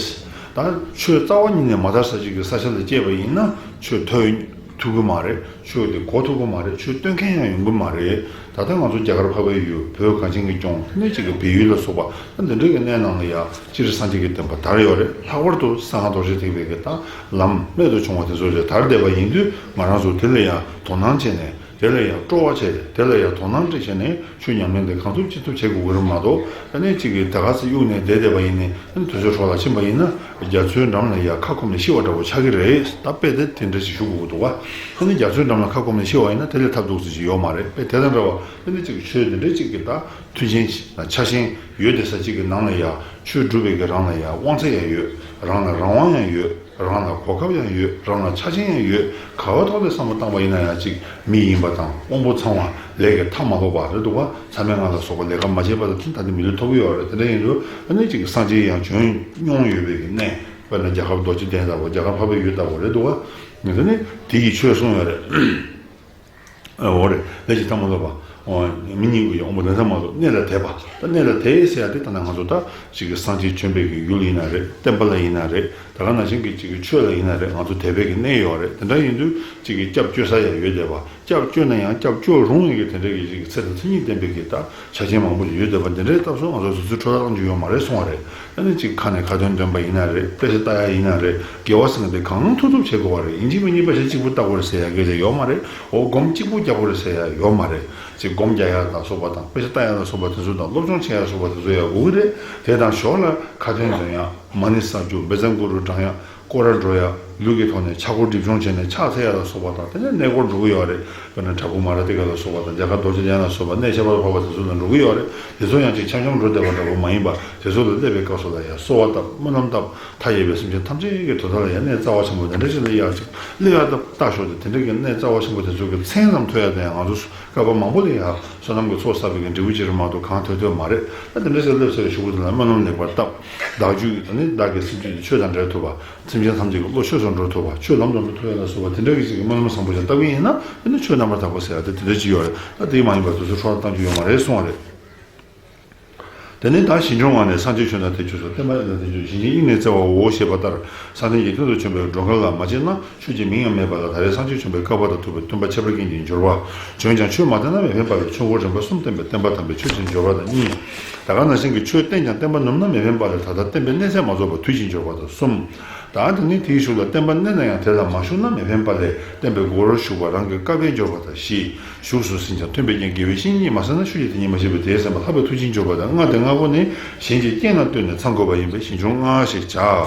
ད་ཆོས་རྩ་བ་ཉིད་ནས་མ་དར་ས་གཅིག་གི་ས་ཆ་ལ་སྐྱེས་པ་ཡིན་ན་ཆོས་ཐོས་ཐུབ་ཀྱི་མ་རེད། ཆོས་དེ་གོ་ཐུབ་ཀྱི་མ་རེད། ཆོས་སྟོན་མཁན་ཡང་ཡོང་གི་མ་རེད། ད་ལྟ་ང་ཚོ་རྒྱ་གར་འཕགས་པའི་ཡུལ་བོད་གངས་ཅན་གྱི་ལྗོངས་དེ་ནས་གཅིག་གི་བལ་ཡུལ་ལ་སོགས་པ་ད་འདི་འདྲའི་གི་གནས་ནང་ལ་ཡ་སྤྱིར་སངས་རྒྱས་ཀྱི་བསྟན་པ་དར་ཡོད་རེད། ལྷག་པར་དུ་གསང་སྔགས་རྡོ་རྗེ་ཐེག་པའི་གི་ད་ལམ་རྨད་དུ་བྱུང་བ་དེ་ཚོ་ལས་དར་བསྡད་པ་ཡིན་དུས་ང་རང་ཚོ་དེ་ལ་ཡ་དོ་སྣང་བྱས་ནས། དེ་ལ་ཡང་སྤྲོ་བ་བྱས་ཏེ་དེ་ལ་ཡང་དོ་སྣང་སྤྲད་བྱས་ནས་ཆོས་ཉམས་ལེན་དེ་གང་ཐུབ་ཅི་ཐུབ་བྱེད་དགོས་ཀྱི་རེད་མ་གཏོགས། ཨ་ནི་གཅིག་གིས་ད་ག་ཚོད་གཡུག་ནས་བསྡད་བསྡད་པ་ཡིན་ནའི་ཨ་ནི་དུས་ཚོད་འཕྲོ་བརླག་ཕྱིན་པ་ཡིན་ན་རྒྱ་མཚོའི་འགྲམ་ལ་ཡང་ཁ་སྐོམ་ནས་ཤི་བ་འདྲ་བོ་ཆགས་ཀྱི་རེད། ད་དཔེ་དེ་དེ་འདྲ་ཞིག་ཞུ་དགོས་ཀྱི་འདུག་བ། ཨ་ནི་རྒྱ་མཚོའི་འགྲམ་ལ་ཁ་སྐོམ་ནས་ཤི་བ་ཡིན་ན་དེ་ལས་ཐབས་སྡུག་ཙམ་ཞིག་ཡོད་མ་རེད་པས། དེ་དང་འདྲ་བ་ཨ་ནི་གཅིག་ཆོས་འདི་འདྲ་གཅིག་གི་ད་མཐུན་རྐྱེན་ཆ་ཤས་ཡོད་བསྡད་ས་གཅིག་གི་ནང་ལ་ཡང་ཆོས་སྒྲུབ་པའི་གི་རང་ལ་ཡང་དབང་ཚད་ཡང་ཡོད། རང་ལ་རང་དབང་ཡང་ཡོད། རང་ལ་གོ་སྐབས་ཡང་ཡོད། རང་ལ་ཆ་རྐྱེན་ཡང་ཡོད། ག་བ་ཐོག་ནས་བསམ་བློ་བཏང་བ་ཡིན་ན་ཡང་ཅིག་མི་ཡིན་པ་དང་། དབང་པོ་ཚང་བ། ལས་ཀྱི་མཐའ་མ་ལོག་པ་རེད་འདུག་བ། ཚ་མེད་ངང་ལ་སོགས་པ་ལས་ཀ་མ་བྱས་པ་དང་། ད་ལྟ་མི་ལུས་ཐོབ་ཀྱི་ཡོད་རེད། དེ་འདྲ་ཡིན་དུས་ཨ་ནི་ཅིག་སངས་རྒྱས་ཡང་བྱོན་མྱོང་ཡོད་པའི་གི་གནས། དཔེར་ན་རྒྱལ་ཁབ་རྡོ་རྗེ་གདན་ལྟ་བུ། རྒྱལ་ཁབ་འཕགས་པའི་ཡུལ་ལྟ་བུ་རེད་འདུག་བ། ངས་ད་ནི་དེ་ཡི་ཆོས་གསུངས་ཡོད་རེད། འོ་རེད། ལས་ཀྱི་མཐའ་མ་ལོག་པ། འོ། མི་གཉིས་ཀྱི་ཡང་དབང་པོ་ལས་མཐའ་མ་ལོག་གནས་ལ་དད་པ། ད་གནས་ལ་དད་ཟེར་ཡ་དེ་ད་ནང་ང་ཚོ་ད་ཅིག་གི་སངས་རྒྱས་བྱོན་པའི་གི་ཡུལ་ཡིན་ན་རེད། བསྟན་པ་ལ་ཡིན་ན་རེད། ད་ག་ནང་བཞིན་གྱི་ཅིག་གི་ཆོས་ལ་ཡིན་ན་རེད། ང་ཚོ་དད་པའི་གི་གནས་ཡོད་རེད། དེ་འདྲ་ཡིན་དུས་ཅིག་གི་སྐྱབས་བཅོལ་ས་ཡ་ཡོད་བསྡད་པ། སྐྱབས་བཅོལ་ན་ཡང་སྐྱབས་བཅོལ་རུང་བའི་གི་དེ་འདྲའི་གི་ཅིག་གི་ཚེ་དང་མཚན་ཉིད་ལྡན་པའི་གི་ད་ཆ་རྐྱེན་མང་པོ་ཞིག་ཡོད་བསྡད་པ། འདི་འདྲའི་སྐབས་སུ་ང་ཚོ་དུས་ཚོད་འཕྲོ་བརླག་གཏོང་རྒྱུ་ཡོད་མ་རེད་གསུང་བ་རེད། ཨ་ནི་གཅིག་ཁ་ནས་ཁ་ཏོན་འདོན་པ་ཡིན་ན་རེད། དཔེ་ཆ་ལྟ་ཡ་ཡིན་ན་རེད། དགེ་བ་ཟེར་མཁན་དེ་གང་ཐུབ་ཐུབ་བྱེད་དགོས་པ་རེད། ཡིན་གཅིག་མིན་གཉིས་དཔེ་ཆ་གཅིག་པུ་ལྟ་དགོས་རེད་ཟེར་ཡ་གི་དེ་ཡོད་མ་རེད། འོ། སྒོམ་གཅིག་པུ་རྒྱག་དགོས་རེད་ཟེར་ཡ་ཡོད་མ་རེད། ཅིག་སྒོམ་རྒྱག་ཡ་ལ་སོགས་པ་དང་། དཔེ་ཆ་ལྟ་ཡ་ལ་སོགས་པ་དེ་ཚོ་དང་། སློབ་སྦྱོང་བྱེད་ཡ་ལ་སོགས་པ་དེ་ཚོ་ཡ་དགོས་ཀྱི་རེད། དེ་དང་ཞོར་ལ་ཁ་ཏོན་འདོན་ཡ། མ་ཎི་བསགས་རྒྱུ། བཛྲ་གུ་རུ་བགྲང་ཡ། སྐོར་ར་འགྲོ་ཡ། ལུས་ཀྱི་ཐོག་ནས་ཕྱག་སྐོར་སྒྲིབ་སྦྱོང་བྱས་ནས་ཕྱག་འཚལ་ཡ་ལ་སོགས་པ་དང་། དེ་ནས་གནས་སྐོར་འགྲོ་གི་ཡོད་རེད། དཔེར་ན་བྲག་ཕུག་མ་ར་ཏི་ཀ་ལ་སོགས་པ་དང་། རྒྱ་གར་རྡོ་རྗེ་གདན་ལ་སོགས་པ། གནས་ཁྱད་པར་འཕགས་པ་དེ་ཚོ་ལ་འགྲོ་གི་ཡོད་རེད། དེ་ཚོ་ཡང་ཅིག་འཆམ་འཆམ་འགྲོ་བསྡད་པ་འདྲ་པོ་མ་ཡིན་པ། དེ་ཚོ་ལ་སླེབས་པའི་སྐབས་སུ་ལ་ཡང་གསོལ་བ་བཏབ། སྨོན་ལམ་བཏབ། མཐའ་ཡས་པའི་སེམས་ཅན་ཐམས་ཅད་ཀྱི་དོན་དག་ལ་ཡང་གནས་རྩ་བ་ཆེན་པོ་དེ་འདྲ་ཞིག་ལ་ཡང་ཅིག་སླེབས་ཡ་ལྟ་ལྟ་ཞོག་སྟེ། དེ་འདྲ་གི་གནས་རྩ་བ་ཆེན་པོ་དེ་ཚོ་གི་མཚན་ཙམ་ཐོས་ཡ་དེ་ཡང་ང་ཚོ་བསྐལ་པ་མང་པོ་ལ་ཡང་བསོད་ནམས་ཀྱི་ཚོགས་བསགས་པའི་གི་འབྲས་བུ་ཅིག་རེད་མ་གཏོགས་གང་ཐོས་ཐོས་མ་རེད། ད་དེ་འདྲ་ཞིག་སླེབས་ཚར་བའི་གཞུག་གུ་དེ་ལ་སྨོན་ལམ་ལེགས་པར་བཏབ། བདག་རྒྱུད་ཀྱི་ད་ནི་བདག་གི་སེམས་རྒྱུད་དེ་ཆོས་དང་འབྲེལ་ཐུབ་པ། སེམས་ཅན་ཐམས་ཅད་ཀྱི་བློ་ཆོས་སུ་འགྲོ་ཐུབ་པ། ཆོས་ལམ་དུ་འགྲོ་ཐུབ་ཡ་ལ་སོགས་པ་དེ་འདྲ་གི་ཅིག་གི་སྨོན་ལམ་བཟང་པོ་ཞིག་བཏབ་ཀྱི་ཡིན་ན། དེ་ནི་ཆོས་རྣམ་པར་དག་པ་ཟེར་ཡ་དེ་དེ་འདྲ་ཅིག་ཡོད་རེད། ད་དེ་མ་ཡིན་པར་དུས་ཚོད་འཕྲོ་བརླག་གཏང་རྒྱུ་ཡོད་མ་རེད་གསུང་བ་རེད། དེ་ནས་ད་ཞིང་སྐྱོང་ངང་ནས་སངས་རྒྱས་ཆོས་རྣམས་དེ་ཆོས་སོ། བསྟན་པ་ཡི་ལ་དེ་ཆོས་བཞིན་གྱི་དབྱིངས་ནས་བརྩེ་བའོ་ཞེས་པ་ལྟར། སངས་རྒྱས་ཀྱི་སྟེང་དུ་བྱོན་པའི་འགྲོ་མཁན་ལ་མ་བྱས་ན། ཆོས་ཀྱི་མིང་ཡང་མེད་པ་ལ། ད་རེས་སངས་རྒྱས་བྱོན་པའི་བསྐལ་པ་དང་ཐུག་པའི་སྟོན་པ་ཁྱད་པར་ཅན་གྱི་འབྱོར་པ། བྱོན་ཀྱང་ཆོས་མ་བསྟན་ན་མི་ཕན་པ་ལས། ཆོས་འཁོར་རིམ་པ་གསུམ་བསྟན་པས། བསྟན་པ་དམ་པའི་ཆོས་ཀྱི་འབྱོར་པ་དང་གཉིས། ད་ག་ནང་བཞིན་གྱི་ཆོས་བསྟན་ཀྱང་བསྟན་པ་ནུབ་ན་མི་ཕན་པ་ལས། ད་ལྟ་བསྟན་པའི་གནས་ཚད་མ་རྫོགས་པར་དུས་ཀྱི་འབྱོར་པ་དང་གསུམ། ད་དེ་ནས་དེའི་གཞུག་ལ་བསྟན་པ་གནས་ན་ཡང་དེ་ལ་མ་ཞུགས་ན་མི་ཕན་པ་ལས། བསྟན་པའི་སྒོ་རུ་ཞུགས་པ་རང་གི་བསྐལ་པའི་འབྱོར་པ་དང་བཞི། བཞུགས་སུ་ཟིན་ཀྱང་མཐུན་པའི་རྐྱེན་དགེ་བའི་བཤེས་གཉེན་མ་གསན་ན། ཆོས་ཀྱི་དེ་ཉིད་མ་ཤེས་པས་དེས་ཟིན་པ་ལྷག་པའི་ཐུགས་རྗེའི་འབྱོར་པ་དང་། ལྔ་དེ་ལྔ་པོ་ནི་གཞན་གྱི་རྐྱེན་ལ་ལྟོས་ནས་ཚང་དགོས་པ་ཡིན་པས་ཞིང་སྐྱོང་ལྔ་ཞེས་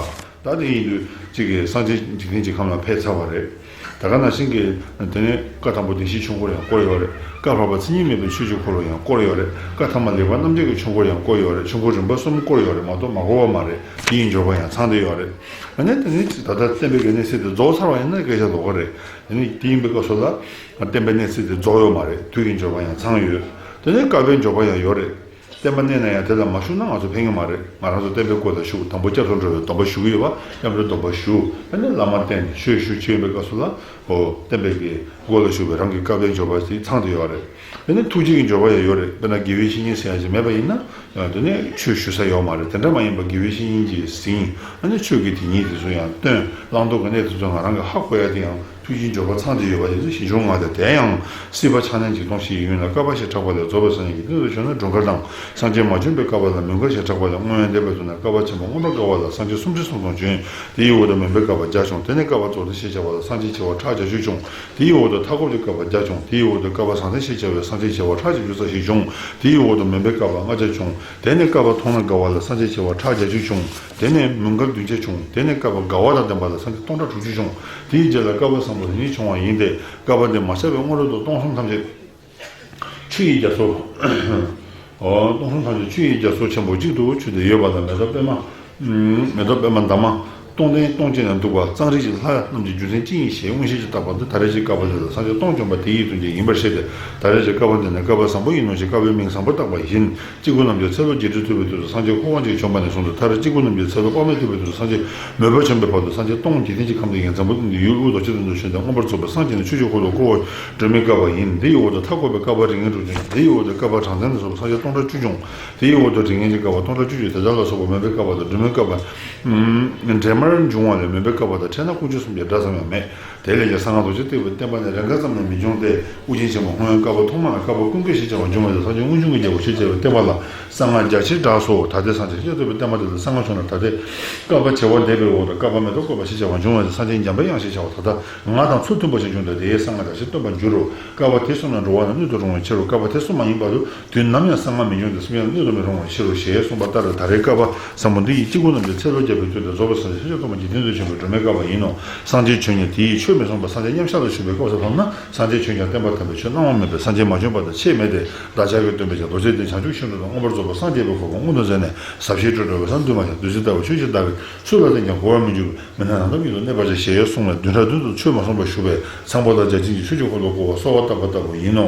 བྱ། ད་དེ་ཡིན་དུས་གཅིག་གིས་སངས་རྒྱས་འཇིག་རྟེན་གྱི་ཁམས་ལ་ཕེབས་ཚར་བ་རེད། ད་ག་ནང་བཞིན་གྱི་དེ་ནས་བཀའ་དང་པོ་བདེན་བཞིའི་ཆོས་འཁོར་ཡང་བསྐོར་ཡོད་རེད། བཀའ་བར་པ་མཚན་ཉིད་མེད་པའི་ཆོས་ཀྱི་འཁོར་ལོ་ཡང་བསྐོར་ཡོད་རེད། བཀའ་ཐ་མ་ལེགས་པ་རྣམ་འབྱེད་ཀྱི་ཆོས་འཁོར་ཡང་བསྐོར་ཡོད་རེད། ཆོས་འཁོར་རིམ་པ་གསུམ་བསྐོར་ཡོད་རེད་མ་གཏོགས་མ་བསྐོར་བ་མ་རེད། དེ་ཡི་འབྱོར་པ་ཡང་ཚང་བསྡད་ཡོད་རེད། ཨ་ནི་དེ་ནི་ད་ལྟ་བསྟན་པའི་གནས་ཚད་དེ་རྫོགས་ཚར་བ་ཡིན་ན་སྐད་ཆ་ལོགས་ཀ་རེད། དེ་ནི་དེ་ཡིན་པའི་སྐབས་སུ་ལ་བསྟན་པའི་གནས་ཚད་དེ་རྫོགས་ཡོད་མ་རེད། དུས་ཀྱི་འབྱོར་པ་ཡང་ཚང་ཡོད། དེ་ནས་བསྐལ་པའི་འབྱོར་པ་ཡང་ཡོད་རེད། བསྟན་པ་གནས་ན་ཡང་དེ་ལ་མ་ཞུགས་ན་ང་ཚོ་ཕན་གྱི་མ་རེད། ང་རང་ཚོ་བསྟན་པའི་སྒོ་ལ་ཞུགས། དང་པོ་སྐྱབས་སུ་འགྲོ་བའི་སྡོམ་པ་ཞུ་གི་ཡོད་པ། སྐྱབས་འགྲོའི་སྡོམ་པ་ཞུ། ཨ་ནི་བླ་མ་བསྟེན། ཆོས་ཞུ། ཆོས་ཡིན་པའི་སྐབས་སུ་ལ། འོ། བསྟན་པའི་གི་སྒོ་ལ་ཞུགས་པའི་རང་གི་བསྐལ་པའི་འབྱོར་པ་དེ་ཚང་བསྡད་ཡོད་རེད། དེ་ནས་ཐུགས་རྗེ་གི་འབྱོར་པ་ཡང་ཡོད་རེད། དཔེར་ན་དགེ་བའི་བཤེས་གཉེན་ཟེར་ཡ་ཅིག་མེད་པ་ཡིན་ན། དེ་ནས་ཆོས་ཞུ་ས་ཡོད་མ་རེད། དེ་འདྲ་མ་ཡིན་པ་དགེ་བའི་བཤེས་གཉེན་གྱིས་ཟིན། ཨ་ནི་ཆོས་ཀྱི་དེ་ཉིད་དེ་ཚོ་ཡང་སྟོན། བླང་དོར་གྱི་གནས་དེ་ཚོ་ང་རང་གིས་ཧ་གོ་ཡ་དེ་ཡང་ཐུགས་རྗེའི་འབྱོར་པ་ཚང་བསྡད་ཡོད་པ་དེ་ཚོ་ཞིང་སྐྱོང་ལྔ་སྟེ། དེ་ཡང་སྲིད་པ་ཆ་མཉམ་གྱི་སྟོང་ཞིག་ཡིན་ན། བསྐལ་པ་ཞེས་གྲགས་པ་ལས། རྫོགས་པའི་སངས་རྒྱས་ཀྱི་སྟེང་དུ་བྱོན་ན། འགྲོ་མཁན་དང་སངས་རྒྱས་མ་བྱོན་པའི་བསྐལ་པ་ལ། མུན་བསྐལ་ཞེས་གྲགས་པ་ལས། སྔོན་ཡང་འདས་པའི་དུས་ན་བསྐལ་པ་ཆེན་པོ་མངོན་པར་དགའ་བ་ལ་སངས་རྒྱས་སུམ་ཁྲི་སུམ་སྟོང་བྱོན། དེ་ཡི་འོག་ཏུ་མུན་པའི་བསྐལ་པ་བརྒྱ་བྱུང་། དེ་ནས་བསྐལ་པ་རྫོགས་ལྡན་ཞེས་བྱ་བ་ལ་སངས་རྒྱས་བྱེ་བ་ཕྲག་བརྒྱད་ཅུ་བྱུང་། དེའི་འོག་ཏུ་མཐའ་འཁོབ་ཀྱི་བསྐལ་པ་བརྒྱ་བྱུང་། དེའི་འོག་ཏུ་བསྐལ་པ་ཟང་ཟིང་ཞེས་བྱ་བའི་སངས་རྒྱས་བྱེ་བ་ཕྲག་བཞི་བཅུ་རྩ་བཞི་བྱུང་། དེའི་འོག་ཏུ་མུན་པའི་བསྐལ་པ་ལྔ་བརྒྱ་བྱུང་། དེ་ནས་བསྐལ་པ་མཐོང་ན་དགའ་བ་ལ་སངས་རྒྱས་བྱེ་བ་ཕྲག་བརྒྱད་ཅུ་བྱུང་། དེ་ནས་མུན་བསྐལ་བདུན་བརྒྱ་བྱུང་། དེ་ནས་བསྐལ་པ་དགའ་བ་དང་ལྡན་པ་ལ་སངས་རྒྱས་སྟོང་ཕྲག་དྲུག་ཅུ་བྱུང་། དེའི་རྗེས་ལ་བསྐལ་པ་བཟང་པོ་དེ་ཉིད་བྱུང་བ་ཡིན་ཏེ། བསྐལ་པ་འདི་མ་ཆགས་པའི་སྔོན་རོལ་དུ་སྟོང་གསུམ་ཐམས་ཅད་ཆུ་ཡི་རྒྱ་མཚོ། འོ། སྟོང་གསུམ་ཐམས་ཅད་ཆུ་ཡི་རྒྱ་མཚོ་ཆེན་པོ་གཅིག་ཏུ་ཆུད་དེ་ཡོད་པ་དང་། མེ་ཏོག་པད་མ། མེ་ཏོག་པད་མ་འདབ་མ་སྟོང་ལྡན་སྟོང་བརྒྱད་ན་འདུག་པ། གཙང་རིགས་ཀྱི་ལྷ་རྣམས་ཀྱི་རྒྱུ་མཚན་ཅི་ཡིན་ཞེས་མངོན་ཤེས་ཀྱིས་བརྟགས་པ་འདི་ད་རེས་ཀྱི་བསྐལ་པ་འདི་ལ་སངས་རྒྱས་སྟོང་བྱོན་པ་དེ་ཡི་དོན་ཅན་ཡིན་པར་ཤེས་ཏེ། ད་རེས་ཀྱི་བསྐལ་པ་འདི་ནི་བསྐལ་པ་བཟང་པོ་ཡིན་ནོ་ཞེས་བསྐལ་པའི་མིང་བཟང་པོར་བཏགས་པ་ཡིན། སྐྱེ་དགུ་རྣམས་ཀྱི་ཚེ་ལོ་བརྒྱད་ཁྲི་ཐུབ་པའི་དུས་སུ་སངས་རྒྱས་ཁོ་རང་གཅིག་བྱོན་པ་ནས་བཟུང་སྟེ། མཐར་སྐྱེ་དགུ་རྣམས་ཀྱི་ཚེ་ལོ་དཔག་མེད་ཐུབ་པའི་དུས་སུ་སངས་རྒྱས་མོས་པ་བྱོན་པའི་བར་དུ་སངས་རྒྱས་སྟོང་འཇིག་རྟེན་གྱི་ཁམས་དེ་ཡི་འཛམ་བུ་གླིང་འདི་ཡུལ་དབུས་རྡོ་རྗེ་གདན་དུ་བྱོན་ཏེ། མངོན་པར་རྫོགས་པའི་སངས་རྒྱས་ནས་ཆོས་ཀྱི་འཁོར་ལོ་བསྐོར་བར་སྒྲོན་མེའི་བསྐལ་པ་ཡིན། འདི་ཡི་འོག་ཏུ་མཐའ་འཁོབ་པའི་བསྐལ་པ་རིགས་ལྔའི་དྲུག་ཅུ་ཡིན། འདི་ཡི་འོག་ཏུ་བསྐལ་པ་གྲངས་ལྡན་ལ་སོགས་པ་སངས་རྒྱས་སྟོང་ཕྲག་བཅུ་བྱུང་། དེའི་འོག་ཏུ་རིགས་ལྔའི་བསྐལ་པ་སྟོང་ཕྲག་བཅུ་གཅིག་དེ་དག་ལ་སོགས་པ་མོས་པའི་བསྐལ་པ་དང་སྒྲོན་མེའི་བསྐལ་པ། འབྲེལ་མར་འབྱུང་བ་ལས་མོས་པའི་བསྐལ་པ་དང་ཕྲད་ན་དཀོན་མཆོག་གསུམ་གྱི་སྒྲ་ཙམ་ཡང་མེད། དེ་ལས་ཀྱང་གསང་སྔགས་རྡོ་རྗེ་ཐེག་པའི་བསྟན་པ་ནི་རེས་འགའ་ཙམ་ལས་མི་འབྱུང་སྟེ། དབུ་རྒྱན་ཆེན་པོ་སྔོན་བསྐལ་པ་ཐོག་མ་ལ་བསྐལ་པ་ཀུན་དགའ་ཞེས་བྱ་བ་འབྱུང་བ་དང་། སངས་རྒྱས་དངོས་བྱུང་གི་རྒྱལ་པོ་ཞེས་བྱ་བའི་བསྟན་པ་ལ་གསང་སྔགས་རྒྱ་ཆེར་བསྒྲགས་སོ། ད་ལྟའི་སངས་རྒྱས་ཤཱཀྱ་ཐུབ་པའི་བསྟན་པ་དེ་ལ་གསང་སྔགས་བྱུང་ན། ད་ལྟའི་བསྐལ་པ་བྱེ་བ་འདས་པའི་འོག་ཏུ་བསྐལ་པ་མེ་ཏོག་བཀོད་པ་ཞེས་བྱ་བ་འབྱུང་བ་དང་། སངས་རྒྱས་འཇམ་པའི་དབྱངས་ཞེས་བྱ་བ་ད་ལྟ་ངག་དང་ཚུལ་མཐུན་པ་ཞིག་འབྱུང་སྟེ། དེས་གསང་སྔགས་རྒྱ་ཆེར་སྟོན་པར་འགྱུར་རོ། བསྐལ་པ་དེ་གསུམ་ལ་འགྲོ་བ་ན་སྣོད་དུ་རུང་བའི་ཕྱིར་རོ། བསྐལ་པ་དེ་གསུམ་མ་ཡིན་པ་དུ་དུས་ནམ་ཡང་གསང་སྔགས་མི་འབྱུང་སྟེ། སེམས་ཅན་ལ་སྣོད་དུ་མི་རུང་བའི་ཕྱིར་རོ་ཞེས་གསུངས་པ་ལྟར། ད་རེས་བསྐལ་པ་བཟང་པོ་འདི་ཡི་སྐྱེ་དགུ་རྣམས་ཀྱི་ཚེ་ལོ་བརྒྱ་པའི་དུས་དེར་རྫོགས་པའི་སངས་རྒྱས་ཤཱཀྱ་ཐུབ་པ་འཇིག་རྟེན་དུ་བྱོན་པའི་སྒྲོན་མེའི་བསྐལ་པ་ཡིན་ནོ། སངས་རྒྱས་བྱོན་ནས་དེའི་ ཆོས་མི་གསུངས་པར་སངས་རྒྱས་མཉམ་གཞག་ལ་ཞུགས་པའི་སྐབས་སུ་ལྷུང་ན། སངས་རྒྱས་ཆོས་ཀྱང་བསྟན་པ་དམ་པའི་ཆོས་སྣང་བ་མེད་པས་སངས་རྒྱས་མ་བྱོན་པ་དང་ཆད་མེད་དེ། བདག་ཅག་གི་སྟོན་པས་ཀྱང་རྡོ་རྗེ་གདན་བྱང་ཆུབ་ཤིང་དུ་དང་མངོན་པར་རྫོགས་པར་སངས་རྒྱས་པའི་གོ་འཕང་མངོན་དུ་མཛད་ནས་ཟབ་ཞིའི་སྤྲོས་བྲལ་བའི་ས་འདུས་མ་བྱས། བདུད་རྩི་ལྟ་བུ་ཆོས་ཀྱི་བདག་གིས། སུ་ལ་བསྟན་ཀྱང་གོ་བར་མི་འགྱུར་བའི། མི་སྣང་ནམ་མཁའ་ཉིད་དུ་གནས་པར་བྱ། ཞེས་གསུངས་ནས་བདུན་ཕྲག་བདུན་དུ་ཆོས་མ་གསུངས་པར་བཞུགས་པས། ཚངས་པ་དང་བརྒྱ་བྱིན་གྱིས་ཆོས་ཀྱི་འཁོར་ལོ་བསྐོར་བར་གསོལ་བ་བཏབ་པ་ལྟ་བུ་ཡིན་ནོ།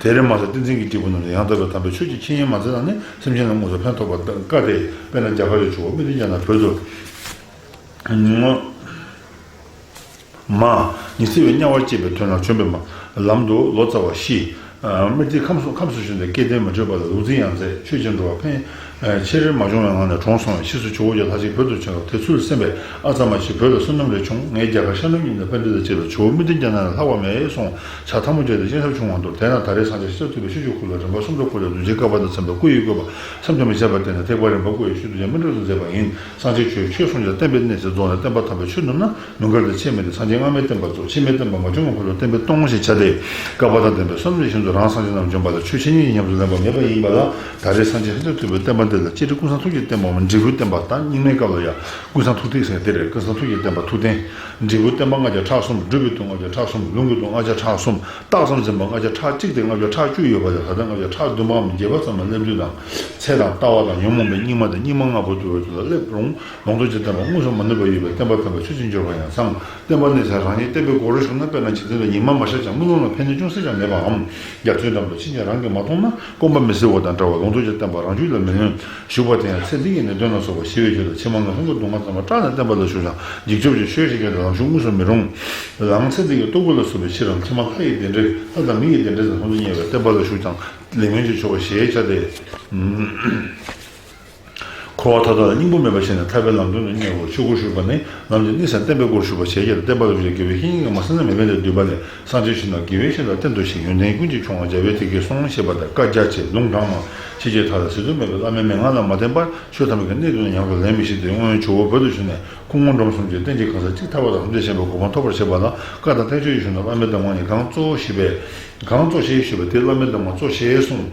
དེར་མ་ཟད་ཏིང་འཛིན་གྱི་སྐྱེས་བུ་རྣམས་ཀྱིས་ཡང་དག་པའི་དམ་པའི་ཆོས་ཀྱི་ཁྱད་ཉིད་མ་འཛིན་ན་ནི་སེམས་ཅན་ལ་དངོས་སུ་ཕན་ཐོགས་པར་དཀའ་སྟེ། དཔེར་ན་རྒྱ་གར་ལ་ཇོ་བོ་མི་ཏྲ་ཛྙཱ་ན་བོད་དུ་མ། ཉི་ཚེ་བའི་དམྱལ་བར་སྐྱེས་པའི་དོན་ལ་བྱོན་པས་མ། ལམ་དུ་ལོ་ཙཱ་བ་ཤི། སྨྲྀ་ཏིའི་ཁམས་སུ་ཁམས་སུ་བྱོན་ཏེ་སྐལ་ལྡན་མ་དྲོས་པ་ལ་ལུག་རྫི་ཡང་མཛད། ཆོས་ཀྱི་འགྲོ་བ་ཕན་ཆེར་མ་བྱུང་བའི་ངང་ནས་གྲོངས་སོང་བས། ཕྱིས་སུ་ཇོ་བོ་རྒྱལ་ལྷ་ཆེན་བོད་དུ་བྱོན་སྐབས་དེ་ཚུལ་གསན་པས། ཨ་ཙ་མ་ཤི། བོད་ལ་བསོད་ནམས་རེ་བྱུང་། ངས་རྒྱ་གར་ཤར་ནུབ་གཉིས་ནས་དཔལ་ལྡན་དང་བཅས་པའི་ཇོ་བོ་མི་ཏྲ་ཛྙཱ་ན་ལ་ལྷག་པ་མེད་གསུངས། ཇ་ཐལ་མོ་སྦྱར་ཏེ་སྤྱན་ཆབ་ཕྱུང་བར་འདུག། དེ་ན་ད་རེས་སངས་རྒྱས་ཤཱཀྱ་ཐུབ་པས་ཆོས་ཀྱི་སྐུ་ལ་རིམ་པ་གསུམ་དུ་བསྐོར་ཏེ་གདུལ་བྱའི་བསྐལ་པ་དང་མཚན་པའི་སྐུ་ཡི་བཀོད་པ་བསམ་གྱིས་མི་ཁྱབ་པ་བསྟན་ནས་ཐེག་པ་རིམ་པ་བསྐུར་བའི་ཤུལ་དུ་ཡང་སྨིན་གྲོལ་དུ་མཛད་པ་ཡིན། སངས་རྒྱས་ཆོས་ཆོས་གསུངས་ཀྱང་བསྟན་པའི་གནས་ཚད་རྫོགས་ནས་བསྟན་པ་དམ་པའི་ཆོས་ནུབ་ན། མུན་ཁ་དང་ཆད་མེད་དེ་སངས་རྒྱས་སྔ་མའི་བསྟན་པ་རྫོགས། ཕྱི་མའི་བསྟན་པ་མ་བྱུང་བའི་བར་དུ་བསྟན་པས་སྟོང་ཞེས་བྱ་སྟེ། བསྐལ་པ་དང་ལྡན་པའི་བསོད་ནམས་ཀྱི་ཞིང་དུ་རང་སངས་རྒྱས་རྣམས་བྱོན་པ་ལ་ཆོས་ཆོས་ཉིད་ཀྱི་ཉམས་སུ་ལེན་པ་མེད་པ་ཡིན་པ་ལ། ད་རེས་སངས་རྒྱས་ཤཱཀྱ་ཐུབ་པའི་བསྟན་པ་འདི་ལ་སྤྱིར་ཀུན་བཟང་ཐུགས་ཀྱི་བསྟན་པའམ་འབྲས་བུའི་བསྟན་པ་དང་། རྙིང་མའི་སྐབས་ལ་ཡང་ཀུན་བཟང་ཐུགས་ཐིག་ཟེར་དེ་རེད། ཀུན་བཟང་ཐུགས་ཀྱི་བསྟན་པ་ཐུགས་རྟེན། འབྲས་བུའི་བསྟན་པ་ལྔ་བརྒྱ་ཕྲག་གསུམ། སྒྲུབ་པའི་མཐུ་ལྔ་བརྒྱ་ཕྲག་གསུམ། ལུང་གི་མཐུ་ལྔ་བརྒྱ་ཕྲག་གསུམ། རྟགས་ཙམ་འཛིན་པ་ལྔ་བརྒྱ་ཕྲག་གཅིག་སྟེ་ལྔ་བརྒྱ་ཕྲག་བཅུ་ཡོད་པ་ལས། ད་ལྟ་ལྔ་བརྒྱ་ཕྲག་བདུན་པའམ་བརྒྱད་པ་ཙམ་ལ་སླེབས་དུས་དང་། ཚེ་དང་ལྟ་བ་དང་ཉོན་མོངས་པའི་སྙིགས་མ་དང་སྙིགས་མ་ལྔ་པོ་དུ་བའི་དུས་ལ་སླེབས་རུང་། ལུང་རྟོགས་ཀྱི་བསྟན་པ་དངོས་སུ་མ་ནུབ་པར་ཡོད་པས་བསྟན་པ་དམ་པའི་ཆོས་ཀྱི་འབྱོར་པ་ཡང་ཚང་། བསྟན་པ་གནས་ཚད་རང་ཉིད་བསྟན་པའི་སྒོ་རུ་ཞུགས་ན། དཔེར་ན་འཇིག་རྟེན་དུ་ཉི་མ་མ་ཤར་ཀྱང་དམུས་ལོང་ལ་ཕན་གནོད་ཅུང་ཟད་ཀྱང་མེད་པའམ། རྒྱ་མཚོའི་འགྲམ་དུ་ཕྱིན་ཀྱང་རང་གིས་མ་མཐོང་ན། སྐོམ་པ་མི་བཟི་བ་དང་འདྲ་བར་ལུང་རྟོགས་ཀྱི་བསྟན་པ་རང་རྒྱུད་ལ་མི་ལོན། ཞུགས་པ་དེ་ཡང་ཚེ་འདི་ཡི་ནད་གདོན་ལ་སོགས་པ་ཞི་བའི་ཆེད་དུ་ཕྱི་མ་ངན་སོང་གི་སྡུག་བསྔལ་ཚང་མ་སྐྲག་ནས་བསྟན་པ་ལ་ཞུགས་ཀྱང་། འཇིགས་སྐྱོབ་ཀྱི་ཆོས་ཤིག་ཀྱང་ལམ་ཞུགས་དངོས་སུ་མི་རུང་། ལམ་ཚེ་འདི་ཡི་ལྟོ་གོས་ལ་སོགས་པའི་ཕྱིར་རམ། ཕྱི་མ་ལྷ་ཡི་བདེ་འབྲས་ལྷ་དང་མི་ཡི་བདེ་འབྲས་ལ་ལྷུང་དུ་གཉེར་བའི་བསྟན་པ་ལ་ཞུགས་ཀྱང་ལེགས་སྨོན་གྱི་ཆོ་ག་ཞེས་བྱ་སྟེ། འཁོར་བ་མཐའ་དག་ལ་སྙིང་པོ་མེད་པར་ཤེས་ནས་ཐར་པའི་ལམ་སྟོན་དུ་གཉེར་བར་ཆོས་སྒོར་ཞུགས་པ་ནི་ལམ་གྱི་གནད་ཟིན་བསྟན་པའི་སྒོར་ཞུགས་པ་ཞེས་བྱ་སྟེ། བསྟན་པ་ལ་ཞུགས་ཀྱང་དགེ་བའི་བཤེས་གཉེན་གྱིས་མ་གསན་ན་མེད་པས་ལས་བསྡུས་པ་ལས། སངས་རྒྱས་ཆོས་རྣམས་དགེ་བའི་བཤེས་ལ་བསྟན་ཏོ་ཞེས། ཡོན་ཏན་ཀུན་གྱི་མཆོག་དབང་རྒྱལ་བས་དེ་སྐད་གསུངས་ཞེས་པ་ལྟར། བཀའ་རྒྱ་ཆེ་ལུང་དྲངས་མ་ཕྱི་རྒྱལ་མཐའ་ལ་ཟེར་དུ་མེད་པའི་བླ་མའི་མན་ངག་ལ་མ་བརྟེན་པར་ཆོས་ཐམས་ཅད་ཀྱི་གནད་དུ་ཡང་དུ་ལེན་མི་ཤེས་ཏེ། སྔོན་ཇོ་བོ་བོད་དུ་བྱོན་ནས་སྐུ་ངོ་འབྲོམ་གསུམ་གྱིས་རྟེན་ཅིང་གང་ཟག་གཅིག་ཐར་པ་དང་ཐམས་ཅད་མཁྱེན་པའི་གོ་འཕང་ཐོབ་པར་བྱེད་པ་ལ། བཀའ་དང་བསྟན་བཅོས་ཀྱི་གཞུང་དུ་བླ་མའི་གདམས་ངག་ནི་གང་གཙོ་བོ་ཞེས་པས། གང་གཙོ་ཞེས་ཞུས་པས་དེ་བླ་མའི་གདམས་ངག་གཙོ་ཞེས་གསུངས།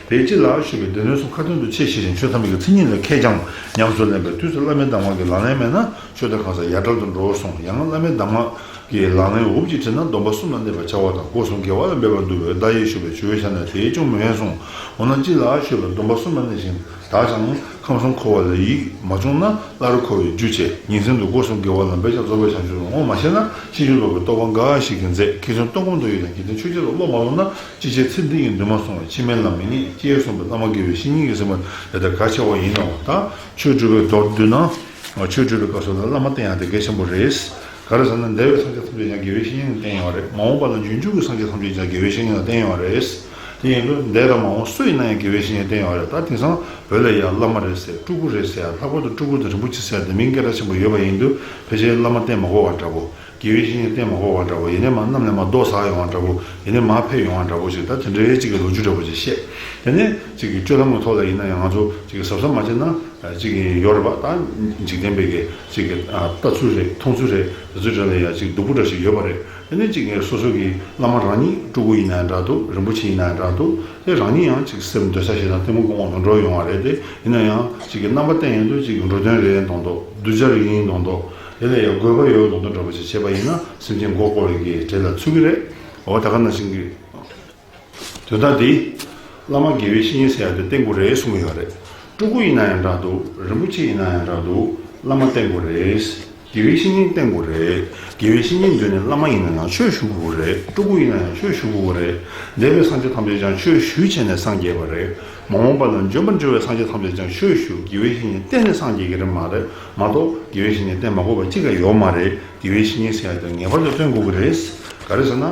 དེ་ཅི་ལགས་ཞུས་པས། སྡེ་སྣོད་གསུམ་ཁ་ཏོན་དུ་ཆེ་ཞེས་བཞིན་ཆོས་ཐམས་ཅད་ཀྱི་མཚན་ཉིད་ལ་མཁས་ཀྱང་ཉམས་སུ་ལེན་པའི་དུས་སུ་བླ་མའི་གདམས་ངག་གི་ལག་ལེན་མེད་ན་ཆོས་དང་གང་ཟག་ཡ་བྲལ་དུ་འགྲོ་གསུངས། ཡང་བླ་མའི་གདམས་ངག་གི་ལག་ལེན་འུབ་ཅིག་བྲིས་ན་སྡོམ་པ་གསུམ་ལ་གནས་པར་བྱ་བ་དང་སྒོ་གསུམ་དགེ་བ་ལ་འབད་པར་འདུག་པས། བརྡ་ཡིས་ཞུས་པས་ཇོ་བོའི་ཞལ་ནས་དེའི་ཅུང་མི་ཕན་གསུངས། འོ་ན་ཅི་ལགས་ཞུས་པས། སྡོམ་པ་གསུམ་ལ་གནས་ཤིང་དག་ཀྱང་ཁམས་གསུམ་འཁོར་བ་ལས་ཡིད་མ་བཅོམ་ན། སླར་འཁོར་བའི་རྒྱུ་བྱེད་ཉིན་མཚན་དུ་སྒོ་གསུམ་དགེ་བ་ལ་འབད་ཀྱང་རྫོགས་པའི་བྱང་ཆུབ་ཏུ་ངོ་མ་ཤེས་ན། ཕྱིན་ཅི་ལོག་གི་རྟོག་པ་འགའ་ཞིག་གིས་མཛད། མཁས་བཙུན་སྟོང་སྒོམ་དུ་ཡོད་ཀྱང་འཇིག་རྟེན་ཆོས་བརྒྱད་ལ་བློ་མ་ལོག་ན། ཅི་བྱེད་ཚེ་འདི་ཡི་འདུན་མ་བཟུང་བས་ཕྱི་མའི་ལམ་མི་རྙེད། ཅེས་གསུངས་པས་བླ་མ་དགེ་བའི་བཤེས་གཉེན་གྱིས་ཟིན་པ་དེ་ལྟར་གལ་ཆེ་བ་ཡིན་ནོ། ད་ཆོས་སྒྲུབ་པའི་མདོར་བསྡུས་ན། ཆོས་སྒྲུབ་པའི་སྐབས་སུ་ལ་བླ་མ་བསྟེན་ཡག་དེ་གལ་ཆེན་པོ་རེད། ག་རེ་ཟེར་ན་འདས་པའི་སངས་རྒྱས་ཐམས་ཅད་ཀྱང་དགེ་བའི་བཤེས་གཉེན་ལ་བསྟེན་ཡོད་རེད། མ་འོངས་པ་ལ་འབྱོན་འགྱུར་གྱི་སངས་རྒྱས་ཐམས་ཅད་ཀྱང་དགེ་བའི་བཤེས་གཉེན་ལ་བསྟེན་ཡོད་རེད། དེ་ཡིན་དུས་འདས་དང་མ་འོངས་སུ་ཡིན་ན་ཡང་དགེ་བའི་བཤེས་གཉེན་བསྟེན་ཡོད་རེད། ད་དེང་སང་བོད་ལ་ཡང་བླ་མ་རེད་ཟེར། སྤྲུལ་སྐུ་རེད་ཟེར། ལྷག་པར་དུ་སྤྲུལ་སྐུ་དང་རིན་པོ་ཆེ་ཟེར་དེ་མིང་སྐད་གྲགས་ཆེན་པོ་ཡོད་པ་ཡིན་དུས། ཕལ་ཆེར་བླ་མ་བསྟེན་མ་དགོས་པ་འདྲ་པོ། དགེ་བའི་བཤེས་གཉེན་བསྟེན་མ་དགོས་པ་འདྲ་པོ། ཡིན་ནའི་མ་གནམ་ནས་མར་རྡོ་ཟག་ཡོང་བ་འདྲ་པོ། ཡིན་ནའི་མར་ཕེབས་ཡོང་བ་འདྲ་པོ་ཞིག་ད་དེ་འདྲའི་གཅིག་གི་ལོ་རྒྱུས་འདྲ་པོ་ཞིག་བཤད། དེ་ནས་གཅིག་གི་སྤྱོད་ལམ་གྱི་ཐོག་ལ་ཡིན་ན་ཡང་ང་ཚོ་གཅིག་གི་གཟབ་གཟབ་མ་བྱས་ན་གཅིག་གི་ཡོད་རེད་པ། ད་འཇིག་རྟེན་པའི་གི་གཅིག་གི་ལྟ་ཚུལ་རེད། མཐོང་ཚུལ་རེད། དེ་ཚོའི་གྲས་ལ་ཡང་གཅིག་སྡུག་པོ་འདྲ་ཞིག་ཡོད་པ་རེད། དེ་ནས་གཅིག་གི་སོ་སོ་གི་བླ་མ་རང་ཉིད་སྤྲུལ་སྐུ་ཡིན་ན་ཡང་འདྲ་འདུག་རིན་པོ་ཆེ་ཡིན་ན་ཡང་འདྲ་འདུག་དེ་རང་ཉིད་ཡང་གཅིག་སེམས་འདོད་ས་ཞིག་དང་གཏི་མུག་གི་དབང་དུ་འགྲོ་ཡོང་བ་རེད་དེ། ཡིན་ན་ཡང་གཅིག་གི་རྣམ་པ་བསྟན་ཡོང་དུས་གཅིག་གི་འགྲོ་དོན་རེད་མདོག་མདོག་གདུལ་བྱ་རེ་ཡིན་མདོག་མདོག་དེ་ལ་ཡང་དགོས་པ་ཡོད་མདོག་མདོག་འདྲ་པོ་ཞིག་བྱས་པ་ཡིན་ན་སེམས་ཅན་མགོ་སྐོར་བའི་གི་གྲས་ལ་ཚུད་ཀྱི་རེད། འོ་ད་ག་ནང་བཞིན་གྱི། དོན་དག་འདི། བླ་མ་དགེ་བའི་བཤེས་གཉེན་ཟེར་ཡ་དེ་བསྟེན་དགོས་རེད་གསུང་གི་ཡོད་རེད། སྤྲུལ་སྐུ་ཡིན་ན་ཡང་འདྲ་འདུག་རིན་པོ་ཆེ་ཡིན་ན་ཡང་འདྲ་འདུག་བླ་མ་བསྟེན་དགོས་རེད། དགེ་བའི་བཤེས་གཉེན་བསྟེན་དགོས་རེད། དགེ་བའི་བཤེས་གཉེན་འདོད་ནས་བླ་མ་ཡིན་ན་ཡང་ཆོས་ཞུ་དགོས་རེད། སྤྲུལ་སྐུ་ཡིན་ན་ཡང་ཆོས་ཞུ་དགོས་རེད། འདས་པའི་སངས་རྒྱས་ཐམས་ཅད་ཀྱང་ཆོས་ཞུས་བྱས་ནས་སངས་རྒྱས་པ་རེད། མ་འོངས་པ་ལ་འབྱོན་པར་འགྱུར་བའི་སངས་རྒྱས་ཐམས་ཅད་ཀྱང་ཆོས་ཞུ་དགེ་བའི་བཤེས་གཉེན་བསྟེན་ནས་སངས་རྒྱས་ཀྱི་རེད་མ་རེད། མ་གཏོགས་དགེ་བའི་བཤེས་གཉེན་བསྟེན་མ་དགོས་པ་གཅིག་ཀྱང་ཡོད་མ་རེད། དགེ་བའི་བཤེས་གཉེན་ཟེར་ཡ་དེ་ངེས་པར་དུ་བསྟེན་དགོས་ཀྱི་རེད། ག་རེ་ཟེར་ན།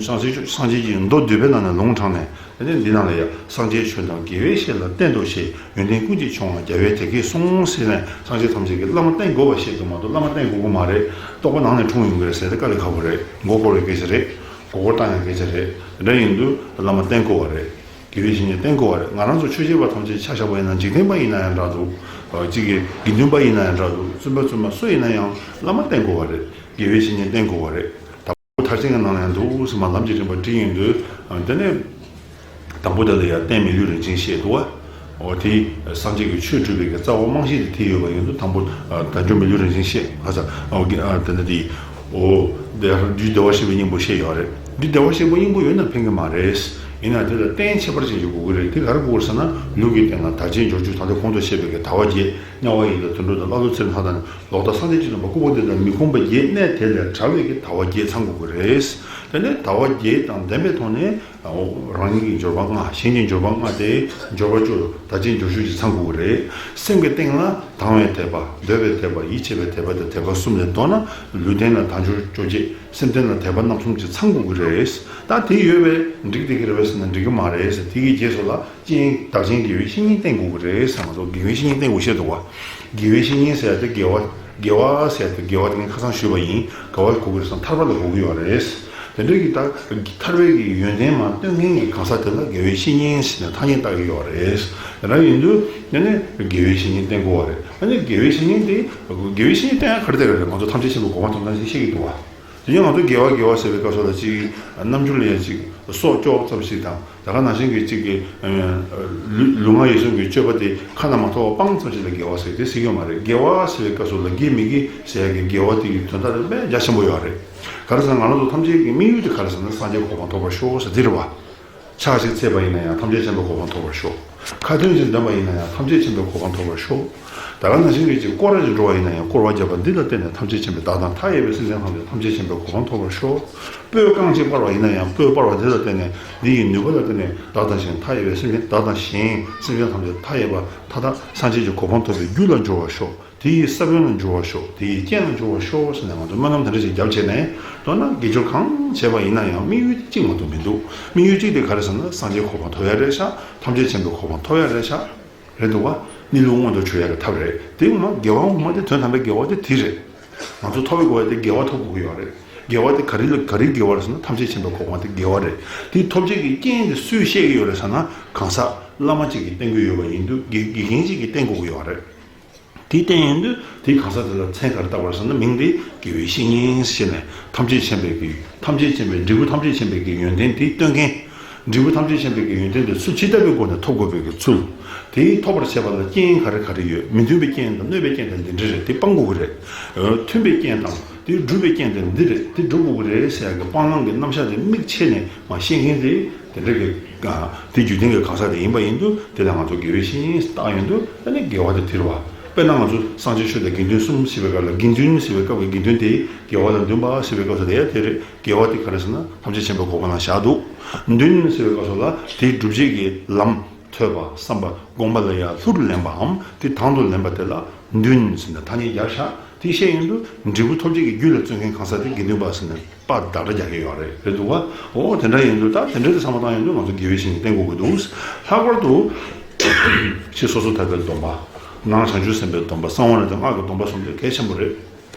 སངས་རྒྱས་སངས་རྒྱས་ཀྱི་མདོ་སྡུད་པའི་ནང་ནས་ལུང་དྲངས་ནས། དེ་ནས་འདི་ནང་ལ་ཡང་སངས་རྒྱས་ཆོས་དང་དགེ་བའི་བཤེས་ལ་བསྟེན་ཏོ་ཞེས། ཡོན་ཏན་ཀུན་གྱི་མཆོག་དབང་རྒྱལ་བས་དེ་སྐད་གསུངས་ཟེར་ནས་སངས་རྒྱས་ཐམས་ཅད་ཀྱིས་བླ་མ་བསྟེན་དགོས་པ་བཤད་འདུག་མ་གཏོགས་བླ་མ་བསྟེན་དགོས་ཀྱི་མ་རེད། རྟོགས་པ་ནང་ནས་འཁྲུངས་ཡོང་གི་རེད་ཟེར་ཏེ་དཀའ་ལས་ཁག་པོ་རེད། མགོ་སྐོར་བའི་སྐད་ཆ་རེད། མགོ་སྐོར་བཏང་ཡག་སྐད་ཆ་རེད། དེ་འདྲ་ཡིན་དུས་བླ་མ་བསྟེན་དགོས་པ་རེད། དགེ་བའི་བཤེས་གཉེན་བསྟེན་དགོས་པ་རེད། ང་རང་ཚོ་ཆོས་བྱེད་པ་ཐམས་ཅད་ཆ་བཞག་པ་ཡིན་ན་འཇིག་རྟེན་པ་ཡིན་ན་ཡང་འདྲ་འདུག་གཅིག་གི་དགེ་འདུན་པ་ཡིན་ན་ཡང་འདྲ་འདུག་བཙུན་པ་བཙུན་མ་སུ་ཡིན་ན་ཡང་བླ་མ་བསྟེན་དགོས་པ་རེད། དགེ་བའི་བཤེས་གཉེན་བསྟེན་དགོས་པ་རེད། མཐར་ཕྱིན་གྱི་ནང་ལ་ཡང་འདུག་སེ་མར་ལམ་གྱི་རིམ་པ་བྲིས་ཡོང་དུས། དེ་ནས་དང་པོ་དེ་ལ་ཡང་རྟེན་མི་ལུས་རིན་ཆེན་བཤད་འདུག་བ། འོ་དེ་སངས་རྒྱས་ཀྱི་ཆོས་སྒྲུབ་པའི་གི་རྩ་བ་རྨང་གཞི་དེ་དེ་ཡོད་པ་ཡིན་དུས་དང་པོ་དལ་འབྱོར་མི་ལུས་རིན་ཆེན་བཤད་ཧ་ས་འོ་གི་དེ་ནས་དེ་ འོ། དེ་རྒྱུད་བདེ་བར་གཤེགས་པའི་སྙིང་པོ་བཤད་ཡོད་རེད། རྒྱུད་བདེ་བར་གཤེགས་པའི་སྙིང་པོ་ཡོད་ན་ཕན་གྱི་མ་རེད། ཡིན་ན་དེ་ལ་རྟེན་ཁྱད་པར་ཅན་ཞིག་དགོས་ཀྱི་རེད། དེ་ག་རེ་དགོས་ཀྱི་རེད་ཟེར་ན། ལུགས་ཀྱི་རྟེན་ལ་བདག་རྐྱེན་སྦྱོར་བཅུ་དང་དེ་གོང་དུ་བཤད་པའི་གི་དལ་བ་བརྒྱད། དམྱལ་བ་ཡི་དྭགས་དུད་འགྲོ་དང་ཀླ་ཀློ་ཚེ་རིང་ལྷ་དང་ནི། ལོག་ལྟ་སངས་རྒྱས་བཅུ་དམ་པ། སྐུ་འཕོ་འདི་དག་མི་ཁོམ་པ་བརྒྱད། གནས་དེ་ལས་བྲལ་བའི་གི་དལ་བ་བརྒྱད་ཚང་དགོས་ཀྱི་རེད། དེ་ནས་དལ་བ་བརྒྱད་དང་ལྡན་པའི་ཐོག་ནས། འོ། རང་ཉིད་ཀྱི་འབྱོར་པ་ལྔ། གཞན་གྱི་འབྱོར་པ་ལྔ་སྟེ། འབྱོར་པ་བཅུ། བདག་རྐྱེན་སྦྱོར་བཅུ་ཅིག་ཚང་དགོས་ཀྱི་རེད། སེམས་ཀྱི་སྟེང་ལ་དང་བའི་དད་པ། འདོད་པའི་དད་པ། ཡིད་ཆེས་པའི་དད་པ་དང་དད་པ་གསུམ་ལས་ལྡོག་ན། ལུས་རྟེན་ལ་དལ་འབྱོར་བཅོ་བརྒྱད། སེམས་རྟེན་ལ་དད་པ་རྣམ་གསུམ་གྱིས་ཚང་དགོས་ཀྱི་རེད། ད་དེ་ཡོད་པས་འགྲིག་བསྡད་ཀྱི་རེད་པས་ཟེར་ན། འགྲིག་གི་མ་རེད་ཟེར། དེ་གི་རྗེས་སུ་ལ་རྐྱེན་བདག་རྐྱེན་དགེ་བའི་བཤེས་གཉེན་བསྟེན་དགོས་ཀྱི་རེད་ཟེར། ང་ཚོ་དགེ་བའི་བཤེས་གཉེན་བསྟེན་དགོས་བཤད་འདུག་བ། དགེ་བའི་བཤེས་གཉེན་ཟེར་ཡ་དེ་དགེ་བ། དགེ་བ་ཟེར་ཡ་དེ་དགེ་བ་དེ་ངས་ཁ་སང་ཞུས་པ་ཡིན། དགེ་བ་དགོས་ཀྱི་རེད་ཟེར་ན་ཐར་པ་ལ་དགོས་ཀྱི་ཡོད་རེད། དེ་འདྲ་གི་ད་ཐར་པའི་གི་ཡོན་ཏན་མར་སྟོན་མཁན་གྱི་གང་ཟག་དེ་ལ་དགེ་བའི་བཤེས་གཉེན་ཟེར་ནས་ཐ་སྙད་བཏགས་ཀྱི་ཡོད་རེད། དེ་འདྲ་ཡིན་དུས་ཨ་ནི་དགེ་བའི་བཤེས་གཉེན་བསྟེན་དགོས་པ་རེད། ཨ་ནི་དགེ་བའི་བཤེས་གཉེན་དེ། དགེ་བའི་བཤེས་གཉེན་བསྟེན་ཡ་ག་རེ་བསྟེན་དགོས་རེད། ང་ཚོ་ཐམས་ཅད་མཁྱེན་པའི་གོ་འཕང་ཐོབ་ན་ཞེས་བཤད་ཀྱི་འདུག་བ། དེ་ཡང་ང་ཚོ་དགེ་བ་དགེ་བ་ཟེར་བའི་སྐབས་སུ་ལ་ཅིག་རྣམ་འགྱུར་ལ་ཡང་ཅིག་སྲོག་སྐྱོབ་ཙམ་ཞིག་དང་། ད་ག་ནང་བཞིན་གྱི་ཅིག་གི་ལུས་ལུས་ངག་ཡིད་གསུམ་གྱི་སྤྱོད་པ་དེ་ཁ་ན་མ་ཐོ་བ་སྤངས་ཙམ་ཞིག་ལ་དགེ་བ་ཟེར་དེ་ཟེར་གྱི་ཡོད་མ་རེད། དགེ་བ་ཟེར་བའི་སྐབས་སུ་ལ་དགེ་མི་དགེ་ཟེར་ཡ་གི་དགེ་བ་དེ་གི་དོན་དག་དེ་དཔེ་རྒྱ་ཆེན་པོ་ཡོད་རེད། ག་རེ་ཟེར་ན་ང་རང་ཚོ་ཐམས་ཅད་ཀྱི་དམིགས་ཡུལ་དེ་ག་རེ་ཟེར་ན་སངས་རྒྱས་གོ་འཕང་ཐོབ་པར་ཤོག་ཟེར་དེ་རེད་བ། ཕྱག་ཅིག་འཚལ་བ་ཡིན་ན་ཡང་ཐམས་ཅད་མཁྱེན་པའི་གོ་འཕང་ཐོབ་པར་ཤོག། ཁ་ཏོན་ཅིག་འདོན་པ་ཡིན་ན་ཡང་ཐམས་ཅད་མཁྱེན་པའི་གོ་འཕང་ཐོབ་པར་ཤོག། ད་ག་ནང་བཞིན་གྱི་ཅིག་སྐོར་ར་ཅིག་འགྲོ་བ་ཡིན་ན་ཡང་སྐོར་བ་བརྒྱབ་པ་འདི་ལ་བརྟེན་ནས་ཐམས་ཅད་མཁྱེན་པའི་བདག་དང་མཐའ་ཡས་པའི་སེམས་ཅན་ཐམས་ཅད་ཐམས་ཅད་མཁྱེན་པའི་གོ་འཕང་ཐོབ་པར་ཤོག། སྤོས་རྐང་གཅིག་སྤར་བ་ཡིན་ན་ཡང་སྤོས་སྤར་བ་འདི་ལ་བརྟེན་ནས་འདི་ཡི་ནུས་པ་ལ་བརྟེན་ནས་བདག་དང་གཞན་མཐའ་ཡས་པའི་སེམས་ཅན་བདག་དང་གཞན་སེམས་ཅན་ཐམས་ཅད་མཐའ་ཡས་པ་མཐའ་དག་སངས་རྒྱས་ཀྱི་གོ་འཕང་ཐོབ་པའི་རྒྱུ་ལ་འགྱུར་བར་ཤོག། དེ་ཡི་ས་བོན་ལ་འགྱུར་བར་ཤོག། དེ་ཡི་རྐྱེན་ལ་འགྱུར་བར་ཤོག་ཟེར་ནས་ང་ཚོ་སྨོན་ལམ་དེ་འདྲ་ཞིག་བརྒྱབ་བྱས་ནས། མདོར་ན་དགེ་སྦྱོར་གང་བྱས་པ་ཡིན་ན་ཡང་དམིགས་ཡུལ་དེ་གཅིག་མ་གཏོགས་མི་འདུག། དམིགས་ཡུལ་གཅིག་དེ་ག་རེ་ཟེར་ན་སངས་རྒྱས་གོ་འཕང་ཐོབ་ཡ་རེད་ཤག། ཐམས་ཅད་མཁྱེན་པའི་གོ་འཕང་ཐོབ་ཡ་རེད་ཤག། རེད་འདུག་བ། གནས་ལུགས་མངོན་དུ་གྱུར་ཡ་གི་ཐབས་རེད། དེ་ངོ་མ་དགེ་བ་ངོ་མ་དེ་དོན་དམ་པའི་དགེ་བ་དེ་དེ་རེད། ང་ཚོ་ཐོབ་པའི་དགོས་ཡ་དེ་དགེ་བ་ཐོབ་དགོས་ཀྱི་ཡོད་རེད། དགེ་བ་དེ་ག་རེ་ལ་ག་རེའི་དགེ་བ་རེད་ཟེར་ན་ཐམས་ཅད་མཁྱེན་པའི་གོ་འཕང་དེ་དགེ་བ་རེད། དེ་ཐོབ་བྱེད་ཀྱི་རྐྱེན་དེ་སུས་བཤད་ཀྱི་ཡོད་རེད་ཟེར་ན་གང་ཟག་བླ་མ་གཅིག་གིས་བསྟན་གྱི་ཡོད་པ་ཡིན་དུས་དགེ་དགེ་རྒན་གཅིག་གིས་བསྟན་དགོས་ཀྱི་ཡོད་རེད། དེ་བསྟན་ཡོང་དུས་དེའི་གང་ཟག་དེ་ལ་མཚན་ག་རེ་བཏགས་པ་རེད་ཟེར་ན་མིང་དེ་དགེ་བའི་བཤེས་གཉེན་ཞེས་ནས་ཐམས་ཅད་མཁྱེན་པའི་གི་ཐམས་ཅད་མཁྱེན་པའི་འབྲས་བུ་ཐམས་ཅད་མཁྱེན་པའི་གི་ཡོན་ཏན་དེ་སྟོན་མཁན། འབྲས་བུ་ཐམས་ཅད་མཁྱེན་པའི་གི་ཡོན་ཏན་དེ་ཚུལ་ཇི་ལྟ་བུའི་སྒོ་ནས་ཐོབ་དགོས་པའི་གི་ཚུལ། དེ་ཐོབ་པར་བྱེད་པ་ལ་རྐྱེན་ག་རེ་ག་རེ་ཡོད། མི་མཐུན་པའི་རྐྱེན་དང་གནོད་པའི་རྐྱེན་དང་འདི་འདྲ་རེད། དེ་སྤང་དགོས་ཀྱི་རེད། མཐུན་པའི་རྐྱེན་དང་དེ་སྒྲུབ་པའི་རྐྱེན་དེ་འདི་རེད། དེ་སྒྲུབ་དགོས་ཀྱི་རེད་ཟེར་ཡ་གི་སྤང་བླང་གི་རྣམ་གཞག་དེ་དམིགས་ཕྱེ་ནས་མར་བཤད་མཁན་དེ་དེ་འདྲ་གི་དེ་རྒྱུད་ལྡན་གྱི་གང་ཟག་དེ་ཡིན་པ་ཡིན་དུས་དེ་ལ་ང་ཚོ་དགེ་བའི་བཤེས་གཉེན་བཏགས་ཡོང་དུས་ཨ་ནི་དགེ་བ་དེ་དེ་རེད་བ། དཔེར་ན་ང་ཚོ་སངས་རྒྱས་ཆོས་དང་དགེ་འདུན་གསུམ་ཞེས་པའི་སྐབས་ལ་དགེ་འདུན་ཞེས་པའི་སྐབས་ཀྱི་དགེ་འདུན་དེ་དགེ་བ་དང་འདུན་པ་ཞེས་པའི་སྐབས་སུ་དེ་ཡང་དེ་རེད། དགེ་བ་དེ་ག་རེ་ཟེར་ན་ཐམས་ཅད་མཁྱེན་པའི་གོ་འཕང་ལ་བཞག་འདུག། འདུན་ཟེར་བའི་སྐབས་སུ་ལ་དེའི་སྒྲུབ་བྱེད་ཀྱི་ལམ་ཐོས་པ་བསམ་པ་སྒོམ་པ་ལ་ཡང་ལྷུར་ལེན་པའམ་དེ་དང་དུ་ལེན་པ་དེ་ལ་འདུན་ཟེར་ནས་ཐ་སྙད་སྦྱར་བཞག། དེ་བཤད་ཡོང་དུས་འབྲས་བུ་ཐོབ་བྱེད་ཀྱི་རྒྱུ་ལ་བརྩོན་མཁན་གང་ཟག་དེ་དགེ་འདུན་པ་ཟེར་ནས་པ་བདག་སྒྲ་རྒྱག་གི་ཡོད་རེད། རེད་འདུག་བ། འོ་དེ་འདྲ་ཡིན་དུས་ད་དེ་འདྲ་དེ་བསམ་བློ་བཏང་ཡོང་དུས་ང་ཚོ་དགེ་བའི་བཤེས་གཉེན་བསྟེན་དགོས་ཀྱི་འདུག། ལྷག་པར་དུ་ཕྱི་སོ་སོ་ཐར་པའི་སྡོམ་པ། ནང་བྱང་ཆུབ་སེམས་དཔའི་སྡོམ་པ། གསང་བ་ལ་དང་སྔགས་ཀྱི་སྡོམ་པ་གསུམ་དེ་གལ་ཆེན་པོ་རེད།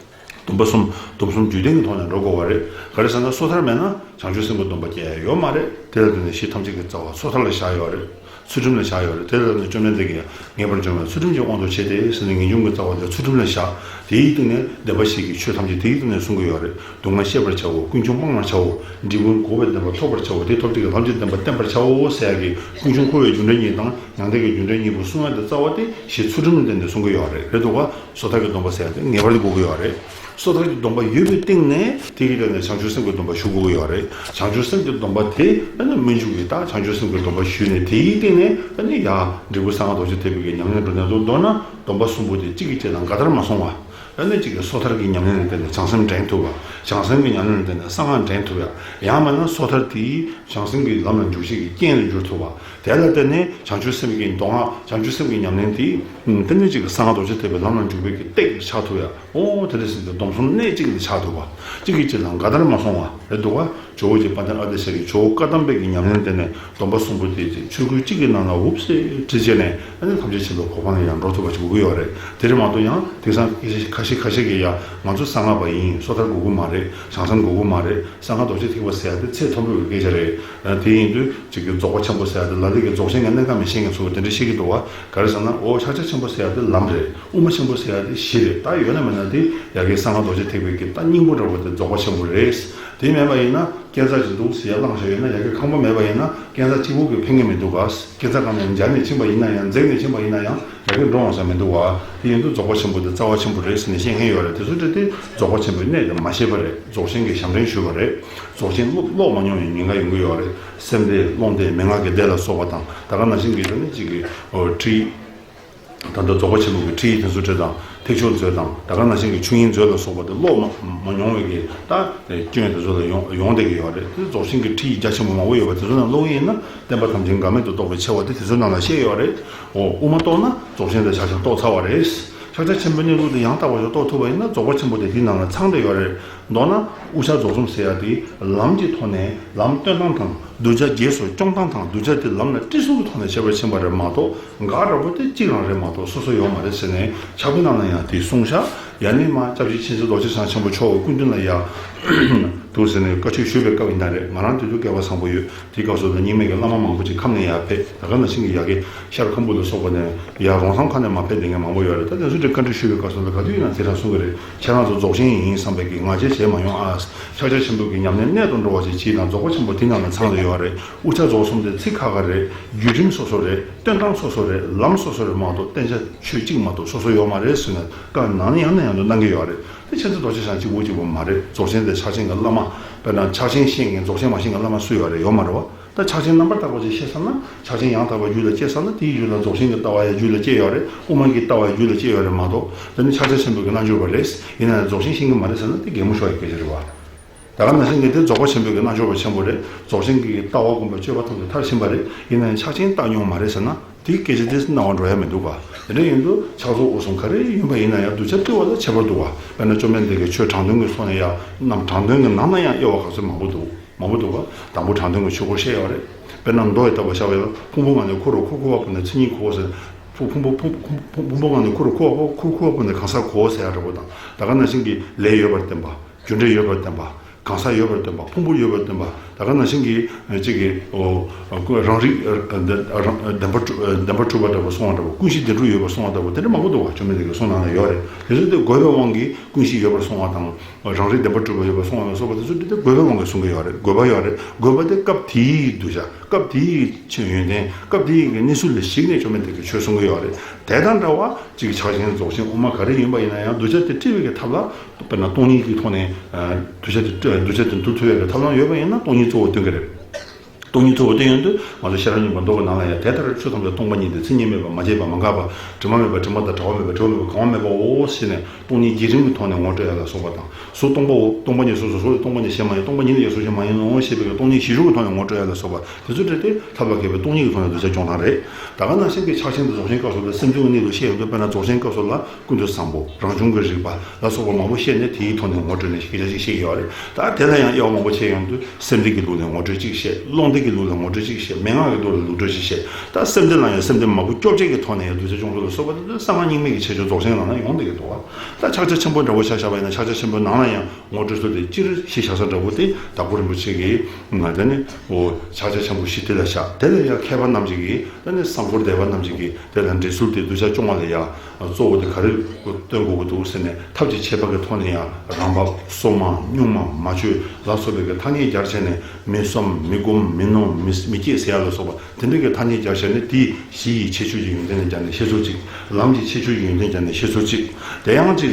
སྡོམ་པ་གསུམ་སྡོམ་གསུམ་རྒྱུད་ལྡན་གྱི་ཐོག་ནས་འགྲོ་དགོས་པ་རེད། ག་རེ་ཟེར་ན་སོ་ཐར་མེད་ན་བྱང་ཆུབ་སེམས་ཀྱི་སྡོམ་པ་སྐྱེ་ཡ་ཡོད་མ་རེད། དེ་ལ་བརྟེན་ནས་ཕྱི་ཐམས་ཅད་ཀྱི་རྩ་བ་སོ་ཐར་ལ་བཞག་ཡོད་རེད། ཚུལ་ཁྲིམས་ལ་བཞག་ཡོད་རེད། དེ་ལ་བརྟེན་ནས་བཅོམ་ལྡན་འདས་ཀྱིས་ངེས་པར་འབྱུང་བའི་ཚུལ་ཁྲིམས་ཀྱི་དབང་དུ་བྱས་ཏེ་ཟེར་ནས་ངེས་འབྱུང་གི་རྩ་བ་དེ་ཚུལ་ཁྲིམས་ལ་བཞག། དེའི་སྟེང་ནས་བདེན་པ་བཞི་གི་ཆོས་ཐམས་ཅད་དེའི་སྟེང་ནས་གསུང་གི་ཡོད་རེད། སྡུག་བསྔལ་ཤེས་པར་བྱའོ། ཀུན་འབྱུང་སྤང་བར་བྱའོ། འབྲས་བུ་འགོག་པའི་བདེན་པ་ཐོབ་པར་བྱའོ། དེ་ཐོབ་བྱེད་ཀྱི་ལམ་གྱི་བདེན་པ་བསྟེན་པར་བྱའོ་ཟེར་ཡ་གི་ཀུན་འབྱུང་འཁོར་བའི་རྒྱུ་འབྲས་གཉིས་དང་མྱང་འདས་ཀྱི་རྒྱུ་འབྲས་གཉིས་པོ་གསུང་ཡ་དེ་རྩ་བ་དེ་གཞི་ཚུལ་ཁྲིམས་ལ་བརྟེན་ནས་གསུང་གི་ཡོད་རེད། རེད་འདུག་ག། སོ་ཐར་གྱི་སྡོམ་པ་ཟེར་ཡ་དེ་ངེས་པར་དུ་དགོས་ཀྱི་ཡོད་རེད། སོ་ཐར་གྱི་སྡོམ་པ་ཡོད་པའི་སྟེང་ནས་དེ་གི་སྟེང་ནས་བྱང་ཆུབ་སེམས་ཀྱི་སྡོམ་པ་ཞུ་དགོས་ཀྱི་ཡོད་རེད། བྱང་ཆུབ་སེམས་ཀྱི་སྡོམ་པ་དེ་ཨ་ནི་སྨོན་འཇུག་གི་ད་བྱང་ཆུབ་སེམས་ཀྱི་སྡོམ་པ་ཞུས་ནས་དེའི་སྟེང་ནས་ཨ་ནི་ཡ་འབྲས་བུ་གསང་སྔགས་རྡོ་རྗེ་ཐེག་པའི་གི་ཉམས་ལེན་འགྲོ་ནས་མདོར་ན་སྡོམ་པ་གསུམ་པོ་དེ་གཅིག་གིས་གཅིག་ལ་འགལ་ཟླར་མ་སོང་བ། ཨ་ནི་གཅིག་གིས་སོ་ཐར་གྱི་ཉམས་ལེན་ལ་བརྟེན་ནས་བྱང་སེམས་འདྲེན་ཐུབ་པ། བྱང་སེམས་ཀྱི་ཉམས་ལེན་ལ་བརྟེན་ནས་གསང་སྔགས་འདྲེན་ཐུབ་པ། ཡང་མིན་ན་སོ་ཐར་དེས་བྱང་སེམས་ཀྱི་ལམ་ལ་འཇུག་བྱེད་ཀྱི་རྐྱེན་ལ་འགྱུར་ཐུབ་པ། དེ་ལ་བརྟེན་ནས་བྱང་ཆུབ་སེམས་ཀྱི་མདོ་སྔགས་བྱང་ཆུབ་སེམས་ཀྱི་ཉམས་ལེན་དེས་ཨུམ་དེ་ནས་གཅིག་གིས་གསང་སྔགས་རྡོ་རྗེ་ཐེག་པའི་ལམ་ལ་འཇུག་པའི་གི་སྟེགས་ཆགས་ཐུབ་ཡ། ཨོ་དེ་འདྲ་ཟེར་ཏེ་སྡོམ་གསུམ་གནད་གཅིག་ལ་ཆགས་ཐུབ་པ། གཅིག་གིས་གཅིག་ལ་འགལ་ཟླར་མ་སོང་བ་རེད་འདུག་ག། ཇོ་བོ་རྗེ་དཔལ་ལྡན་ཨ་ཏི་ཤ་གིས་ཇོ་བོ་བཀའ་གདམས་པའི་གི་ཉམས་ལེན་དེ་ནས་སྡོམ་པ་གསུམ་པོ་དེ་ཆོས་སྐུལ་གཅིག་གི་ནང་ལ་འུབ་སེ་བྲིས་བྱས་ནས་ཨ་ནི་ཐམས་ཅད་མཁྱེན་པའི་གོ་འཕང་ལ་ཡང་འགྲོ་ཐུབ་པ་ཅིག་དགོས་ཀྱི་ཡོད་རེད། དེ་རེད་མ་གཏོགས་ཡང་དེང་སང་ཁ་ཤས་ཁ་ཤས་ཀྱིས་ཡ་ང་ཚོ་གསང་སྔགས་པ་ཡིན། སོ་ཐར་དགོས་ཀྱི་མ་རེད། བྱང་སེམས་དགོས་ཀྱི་མ་རེད། གསང་སྔགས་རྡོ་རྗེ་ཐེག་པ་ཟེར་ཡ་དེ་ཚད་མཐོན་པོའི་སྐད་ཆ་རེད། དེ་ཡིན་དུས་གཅིག་གིས་རྫོགས་པ་ཆེན་པོ་ཟེར་ཡ་དེ་ལ་ལུགས་ཀྱི་རྫོགས་ཆེན་གྱི་གནད་འགག་མི་ཤེས་མཁན་ཚོ་གིས་དེ་འདྲ་བཤད་ཀྱི་འདུག་བ། ག་རེ་ཟེར་ན་ཨོ་ཕྱག་རྒྱ་ཆེན་པོ་ཟེར་ཡ་དེ་ལམ་རེད། དབུ་མ་ཆེན་པོ་ཟེར་ཡ་དེ་གཞི་རེད། ད་ཡོད་ན་མེད་ན་དེ་ཡ་གི་གསང་སྔགས་རྡོ་རྗེ་ཐེག་པའི་གི་ད་སྙིང་པོ་འདྲ་བོ་དེ་རྫོགས་པ་ཆེན་པོ་རེད། དེ་མེད་པ་ཡིན་ན་བསྐྱེད་རྫས་ཅིག་འདུག་ཟེར་ཡ་བླངས་བཞག་ཡོད་ན་ཡ་གི་ཁང་པ་མེད་པ་ཡིན་ན་བསྐྱེད་རྫས་གཅིག་པོ་གིས་ཕན་གྱི་མི་འདུག་ག། བསྐྱེད་རྫས་གང་ནས་སྦྱར་ནས་ཕྱིན་པ་ཡིན་ན་ཡང་འཛེགས་ནས་ཕྱིན་པ་ཡིན་ན་ཡང་ ཡ་གི་འགྲོ་འོང་ས་མི་འདུག་བ། དེ་ཡིན་དུས་རྫོགས་པ་ཆེན་པོ་དེ་རྩ་བ་ཆེན་པོ་རེད་ཟེར་ནས་བཤད་མཁན་ཡོད་རེད། དེ་ཚོ་འདྲ་དེ་རྫོགས་པ་ཆེན་པོའི་གནད་དེ་མ་ཤེས་པ་རེད། རྫོགས་ཆེན་གྱི་ཞབས་འདྲེན་ཞུས་པ་རེད། རྫོགས་ཆེན་ཀློག་ཀློག་མ་མྱོང་བའི་ཉེན་ཁ་ཡོང་གི་ཡོད་རེད། སེམས་སྡེ་རླུང་སྡེ་མན་ངག་གི་སྡེ་ལ་སོགས་པ་དང་ད་ག་ནང་བཞིན་གྱི་དེ་ནི་གཅིག་གི་ཁྲིད། ད་ལྟ་རྫོགས་པ་ཆེན་པོ་གི་ཁྲིད་ཡིག་དེ་ཚོ་འདྲ་དང་ཐེག་མཆོག་མཛོད་དང་ད་ག་ནང་བཞིན་གྱི་ཆོས་དབྱིངས་མཛོད་ལ་སོགས་པ་དེ་ཀློག་མ་མ་མྱོང་བའི་གི་ད་སྐྱོན་དེ་ཚོ་ལ་ཡོང་ཡོང་བསྡད་ཀྱི་ཡོད་རེད། དེ་རྫོགས་ཆེན་གྱི་ཁྲིད་ཡིག་རྒྱ་ཆེན་པོ་མང་པོ་ཡོད་པ་དེ་ཚོ་ནང་ཀློག་གི་ཡིན་ན་བསྟན་པ་ཐམས་ཅད་འགལ་མེད་དུ་རྟོགས་པའི་ཆེ་བ་དེ་དེ་ཚོ་ནང་ལ་བཤད་ཡོད་རེད། འོ་དབུ་མ་རྟོགས་ན་རྫོགས་ཆེན་དང་ཕྱག་ཆེན་རྟོགས་ཚར་བ་རེད། ཕྱག་རྒྱ་ཆེན་པོའི་གནས་ལུགས་དེ་ཡང་དག་པ་ཞིག་རྟོགས་ཐུབ་པ་ཡིན་ན་རྫོགས་པ་ཆེན་པོ་དེ་དེའི་ནང་ལ་ཚང་བསྡད་ཡོད་རེད། མདོར་ན་དབུ་ཞྭ་རྫོགས་གསུམ་ཟེར་ཡ་དེ་ལམ་གྱི་ཐོག་ནས་ལམ་སྟོན་སྟངས་དང་གདུལ་བྱ་རྗེས་སུ་སྐྱོང་སྟངས་དང་གདུལ་བྱ་དེ་ལམ་ལ་དཀྲི་སྲོལ་གྱི་ཐོག་ནས་བཤད་པར་ཕྱིན་པ་རེད་མ་གཏོགས་འགག་འདྲ་པོ་དེ་གཅིག་རང་རེད་མ་གཏོགས་སོ་སོ་ཡོད་མ་རེད་ཟེར་ནས་ཕྱག་དཔེ་ནང་ལ་ཡང་དེ་གསུངས་ཤག་ཡ་ནི་མ་སྐྱབས་རྗེ་མཁྱེན་བརྩེ་རྡོ་རྗེ་འཆང་ཆེན་པོ་མཆོག་གི་སྐུ་མདུན་ལ་ཡ་འདུག་ཟེར་ནས་བཀའ་ཆོས་ཞུས་པའི་སྐབས་ཡིན་ན་རེད། ང་རང་དེ་དུས་སྐལ་བ་བཟང་པོ་ཡོད། དེའི་སྐབས་སུ་ལ་རྙིང་མའི་གི་བླ་མ་མང་པོ་ཅིག་ཁམས་ནས་ཡར་ཕེབས། ད་ག་ནང་བཞིན་གྱི་ཡ་གི་ཤར་ཁམ་བུ་ལ་སོགས་པ་ནས་ཡ་རོང་ཟོམ་ཁ་ནས་མར་ཕེབས་བསྡད་མཁན་མང་པོ་ཡོད་རེད། ད་དེ་ཚོ་འདྲ་བཀའ་འདྲི་ཞུས་པའི་སྐབས་སུ་ལ་ག་དུས་ཡིན་ན་དེ་འདྲ་གསུང་གི་རེད། ཁྱེད་རང་ཚོ་རྫོགས་ཆེན་ཡིན་བསམ་པའི་གི་ང་རྒྱལ་བྱས་མ་ཡོང་ཨ། ཕྱག་རྒྱ་ཆེན་པོའི་གི་ཉམས་ལེན་གནད་དུ་འགྲོ་བ་ཅིག་བྱེད་དང་རྫོགས་པ་ཆེན་པོ་དེ་ནང་ལ་ཚང་བསྡད་ཡོད་རེད། དབུ་ཞྭ་རྫོགས་གསུམ་དེ་ཚིག་ཁ་ཁ་རེད། བརྒྱུད་རིམ་སོ་སོ་རེད། སྟོན་སྟངས་སོ་སོ་རེད། ལམ་སོ་སོ་རེད་མ་གཏོགས་བསྟན་བྱ་ཆོས་གཅིག་མ་གཏོགས་སོ་སོ་ཡོད་མ་རེད་ཟེར་ནས་བཀའ་ནང་ནས་ཡང་ནས་ཡང་དུ་གནང་གི་ཡོད་རེད། དེ་ཁྱེད་ཚོ་རྡོ་རྗེ་འཆང་གཅིག་པུ་གཅིག་པུ་མ་རེད། རྫོགས་ཆེན་དེ་ཕྱག་ཆེན་གྱི་བླ་མ། དཔེར་ན་ཕྱག་ཆེན་ཤེས་མཁན་རྫོགས་ཆེན་མ་ཤེས་མཁན་བླ་མ་སུ་ཡོད་རེད། ཡོད་མ་རེད་བ། ད་ཕྱག་ཆེན་རྣམ་པར་དག་པ་ཅིག་ཤེས་ཚར་ན་ཕྱག་ཆེན་ཡང་དག་པ་རྒྱུད་ལ་སྐྱེས་ཚར་ན་དེའི་རྒྱུད་ལ་རྫོགས་ཆེན་གྱི་ལྟ་བ་ཡང་རྒྱུད་ལ་སྐྱེས་ཡོད་རེད། དབུ་མ་གི་ལྟ་བ་ཡང་རྒྱུད་ལ་སྐྱེས་ཡོད་རེད་མ་གཏོགས་དེ་ནི་ཕྱག་རྒྱ་ཆེན་པོའི་གི་རྣལ་འབྱོར་པ་རེད། ཡིན་ན་ཡང་རྫོགས་ཆེན་ཤེས་ཀྱི་མ་རེད་ཟེར་ན་དེ་གད་མོ་ཤོར་ཡག་སྐད་ཆ་རེད་བ། ད་ག་ནང་བཞིན་གྱི་དེ་རྫོགས་པ་ཆེན་པོའི་གི་རྣལ་འབྱོར་པ་ཆེན་པོ་རེད། རྫོགས་ཆེན་གྱི་ལྟ་བ་སྒོམ་པ་སྤྱོད་པ་ཐམས་ཅད་མཐར་ཕྱིན་པ་རེད། ཡིན་ན་ཡང་ཕྱག་ཆེན་བཏགས་མྱོང་མ་རེད་ཟེར་ན། དེའི་སྐད་ཆ་དེ་རྣ་བར་འགྲོ་ཡ་མི་འདུག་ག། དེ་འདྲ་ཡིན་དུས་ཕྱག་རྫོགས་དབུ་གསུམ་ག་རེ་ཡིན་པ་ཡིན་ན་ཡང་གདུལ་བྱ་བཏུལ་བ་ལ་ཁྱད་པར་འདུག་ག། དཔེར་ན་བཅོམ་ལྡན་འདས་ཀྱིས་ཆོས་དྲང་དོན་གྱི་ཕྱོགས་ནས་ཡང་རྣམས་དྲང་དོན་གྱི་ནང་ན་ཡང་དབྱེ་བ་ག་ཚོད་མང་པོ་འདུག་མང་པོ་འདུག་ག། དང་པོ་དྲང་དོན་གྱི་ཆོས་སྐོར་བཤད་ཡོད་རེད། དཔེར་ན་མདོ་ཡི་བཏབ་པ་བཞག་པ་ཡིན་ན་ཕུང་པོ་ལྔ་ནི་འཁོར་རོ་འཁོར་འཁོར་བ་པོ་ནི་མཚན་ཉིད་གོ་ཟེར། ཕུང་ཕུང་པོ་ཕུང་ཕུང་ཕུང་པོ་ལྔ་ནི་འཁོར་རོ་འཁོར་བ་པོ་འཁོར་འཁོར་བ་པོ་ནི་གང་ཟག་གོ་ཟེར་ཡ་འདྲ་པོ་དང་ད་ག་ནང་བཞིན་གྱི་ལས་ཡོད་པར་བསྟན་པ། རྒྱུ་འབྲས་ཡོད་པར་བསྟན་པ། གང་ཟག་ཡོད་པར་བསྟན་པ། ཕུང་པོ་ཡོད་པར་བསྟན་པ། ད་ག་ནང་བཞིན་གྱི་གཅིག་གི་རང་རིག་བདེན་པ་བདེན་པ་གྲུབ་པ་འདྲ་པོ་གསུང་བ་འདྲ་པོ་ཀུན་གཞི་བདེན་གྲུབ་ཡོད་པར་གསུང་བ་འདྲ་པོ་དེ་འདྲ་མང་པོ་འདུག་བ། བཅོམ་ལྡན་འདས་ཀྱི་གསུང་ནང་ན་ཡོད་རེད། དེ་ཚོ་དེ་དགོས་པའི་དབང་གིས་ཀུན་གཞི་ཡོད་པར་གསུང་བ་དང་། རང་རིག་བདེན་པར་གྲུབ་པ་ཡོད་པར་གསུང་བ་ལ་སོགས་པ་དེ་ཚོ་དེ་དགོས་པའི་དབང་གིས་གསུང་གི་ཡོད་རེད། དགོས་པ་ཡོད་རེད། དགོས་པ་དེ་སྐབས་དེའི་གདུལ་བྱ་སྐབས་དེའི་ཆོས་ཡོན་ཏན་སྐབས་དེའི་གི་གནས་ཚུལ་ལ་གཞིགས་ནས་བཅོམ་ལྡན་འདས་ཀྱིས་ཆོས་གསུང་གི་ཡོད་རེད། དེ་དང་འདྲ་བ་གཅིག་ཕྱག་ཆེན་རྫོགས་ཆེན་དབུ་མ་ག་རེ་ཡིན་པ་ཡིན་ན་ཡང་གདུལ་བྱ་དེ་བཀྲི་བའི་གི་ཐབས་ལ་དཔེར་ན་སྟོང་ཉིད་ཀྱི་ཐོག་ནས་གདུལ་བྱ་དེ་གདུལ་བྱ་དེ་འདུལ་ཐུབ་ཡག་གི་ཐབས་ལམ་ཡོད་པ་ཡིན་ན་སྟོང་ཉིད་གཙོ་བོ་སྟོན་གི་རེད། སྟོང་ཉིད་གཙོ་བོ་སྟོན་ཡོང་དུས་ང་ཚོ་ཤེས་རབ་སྙིང་པོ་མདོ་གི་ནང་ལ་ཡང་དེ་ལྟར་ཆོས་ཐམས་ཅད་སྟོང་པ་ཉིད་དེ། མཚན་ཉིད་མེད་པ། མ་སྐྱེས་པ། མ་འགགས་པ། དྲི་མ་མེད་པ། དྲི་མ་དང་བྲལ་བ་མེད་པ། དྲི་མ་མེད་པ། གང་བ་མེད་པའོ་ཞེས་ནས་སྟོང་ཉིད་བརྒྱུད་རིམ་གྱི་ཐོག་ནས་ངོ་སྤྲོད་ཡ་ལ་སོགས་པ་དང་། གཟུགས་སྟོང་པའོ། སྟོང་པ་ཉིད་གཟུགས་སོ། གཟུགས་ལས་སྟོང་པ་ཉིད་གཞན་མ་ཡིན། སྟོང་པ་ཉིད་ལས་ཀྱང་གཟུགས་གཞན་མ་ཡིན་ནོ་ཞེས་པའི་སྟོང་ཉིད་གཞི་གྲུབ་ཀྱི་ཐོག་ནས་ངོ་སྤྲོད་ཡ་ལ་སོགས་པ་དེ་ཚོ་འདྲ་སྟེ་ཐབས་ལ་མཁས་པའི་སྟོང་ཉིད་ཀྱི་ཐོག་ནས་གདུལ་བྱ་སྐྱོང་སྟངས་རེད། ད་ག་ནང་བཞིན་གྱི་ཕྱག་ཆེན་དང་རྫོགས་ཆེན་སྐབས་སུ་ལ་སེམས་བྱུང་གི་གནས་ལུགས་བཤད་ཡོང་དུས་དཔེར་ན་རྫོགས་ཆེན་སྐབས་སུ་ལ་ཀུན་ཏུ་བཟང་པོ། རང་བྱུང་གི་རིག་པ་ལ་སོགས་པ་མང་པོ་བཤད་ནས་དེའི་ཐོག་ནས་ངོ་སྤྲོད་ནས་སྐད་ཆ་ཞིག་བཤད་ཀྱི་ཡོད་རེད། ད་དེ་ལ་ཡང་དབྱེ་བ་མང་པོ་ཕྱེ་ཡོང་དུས་སེམས་སྡེ་གི་ལུགས་ནས་ངོ་སྤྲོད་གཅིག་བཤད། རླུང་སྡེ་གི་ལུགས་ལ་ངོ་སྤྲོད་གཅིག་བཤད། མན་ངག་གི་ལུགས་ལ་ལུགས་སྒྲོས་གཅིག་བཤད། ད་སེམས་སྡེ་ལ་ཡང་སེམས་སྡེ་མང་པོ་བཅོ་བརྒྱད་ཀྱི་ཐོག་ནས་ཡང་གདུལ་བྱ་སྐྱོང་ཚུལ་ལ་སོགས་པ་དེ་ཚོ་གསང་སྔགས་རྙིང་མའི་གི་ཁྱད་ཆོས་རྫོགས་ཆེན་ནང་ན་ཡོང་བསྡད་ཀྱི་འདུག་བ། ད་ཕྱག་རྒྱ་ཆེན་པོ་འདྲ་པོ་ཆ་བཞག་པ་ཡིན་ན་ཕྱག་རྒྱ་ཆེན་པོའི་ནང་ལ་ཡང་ངོ་སྤྲོད་ཚུལ་དེ་སྤྱིར་གཞི་བཞག་ས་འདྲ་པོ་དེ་དྭགས་པོ་རིན་པོ་ཆེ་གིས་ང་དེ་ནི་འོ་ཕྱག་རྒྱ་ཆེན་པོ་བཞི་དེ་ལ་བཞག་དེ་ལ་ཡང་མཁས་པ་རྣམས་ཀྱིས་དེ་ནི་གསང་སྐོར་སྡེ་པ་རྣམས་ཀྱིས་དེ་ལ་འགྲེལ་ཚུལ་དེ་གདུལ་བྱ་སྐྱོང་བ་ལ་ཡང་གཙོ་བོ་དེ་ག་རེ་སྟོན་དགོས་ཀྱི་འདུག་ཟེར་ནས་ཐབས་ཀྱི་ཁྱད་པར་གྱི་ཐོག་ནས་ཡང་རང་བབས། སོ་མ། སྨྱུག་མ། མ་བཅོས་ལ་སོགས་པའི་གི་ཐ་སྙད་སྦྱར་བྱས་ནས་མི་བསམ། མི་སྒོམ། མི་ནོམ། མི་མི་སྐྱེ་ཟེར་ཡ་ལ་སོགས་པ་དེ་འདྲ་གི་ཐ་སྙད་སྦྱར་བྱས་ནས་དེའི་གཞི་ཡི་ཁྱད་ཆོས་ཀྱི་ཡོན་ཏན་ལ་སྦྱར་ནས་བཤད་ཚུལ་གཅིག་ལམ་གྱི་ཁྱད་ཆོས་ཀྱི་ཡོན་ཏན་སྦྱར་ནས་བཤད་ཚུལ་གཅིག་དེ་ཡང་གཅིག་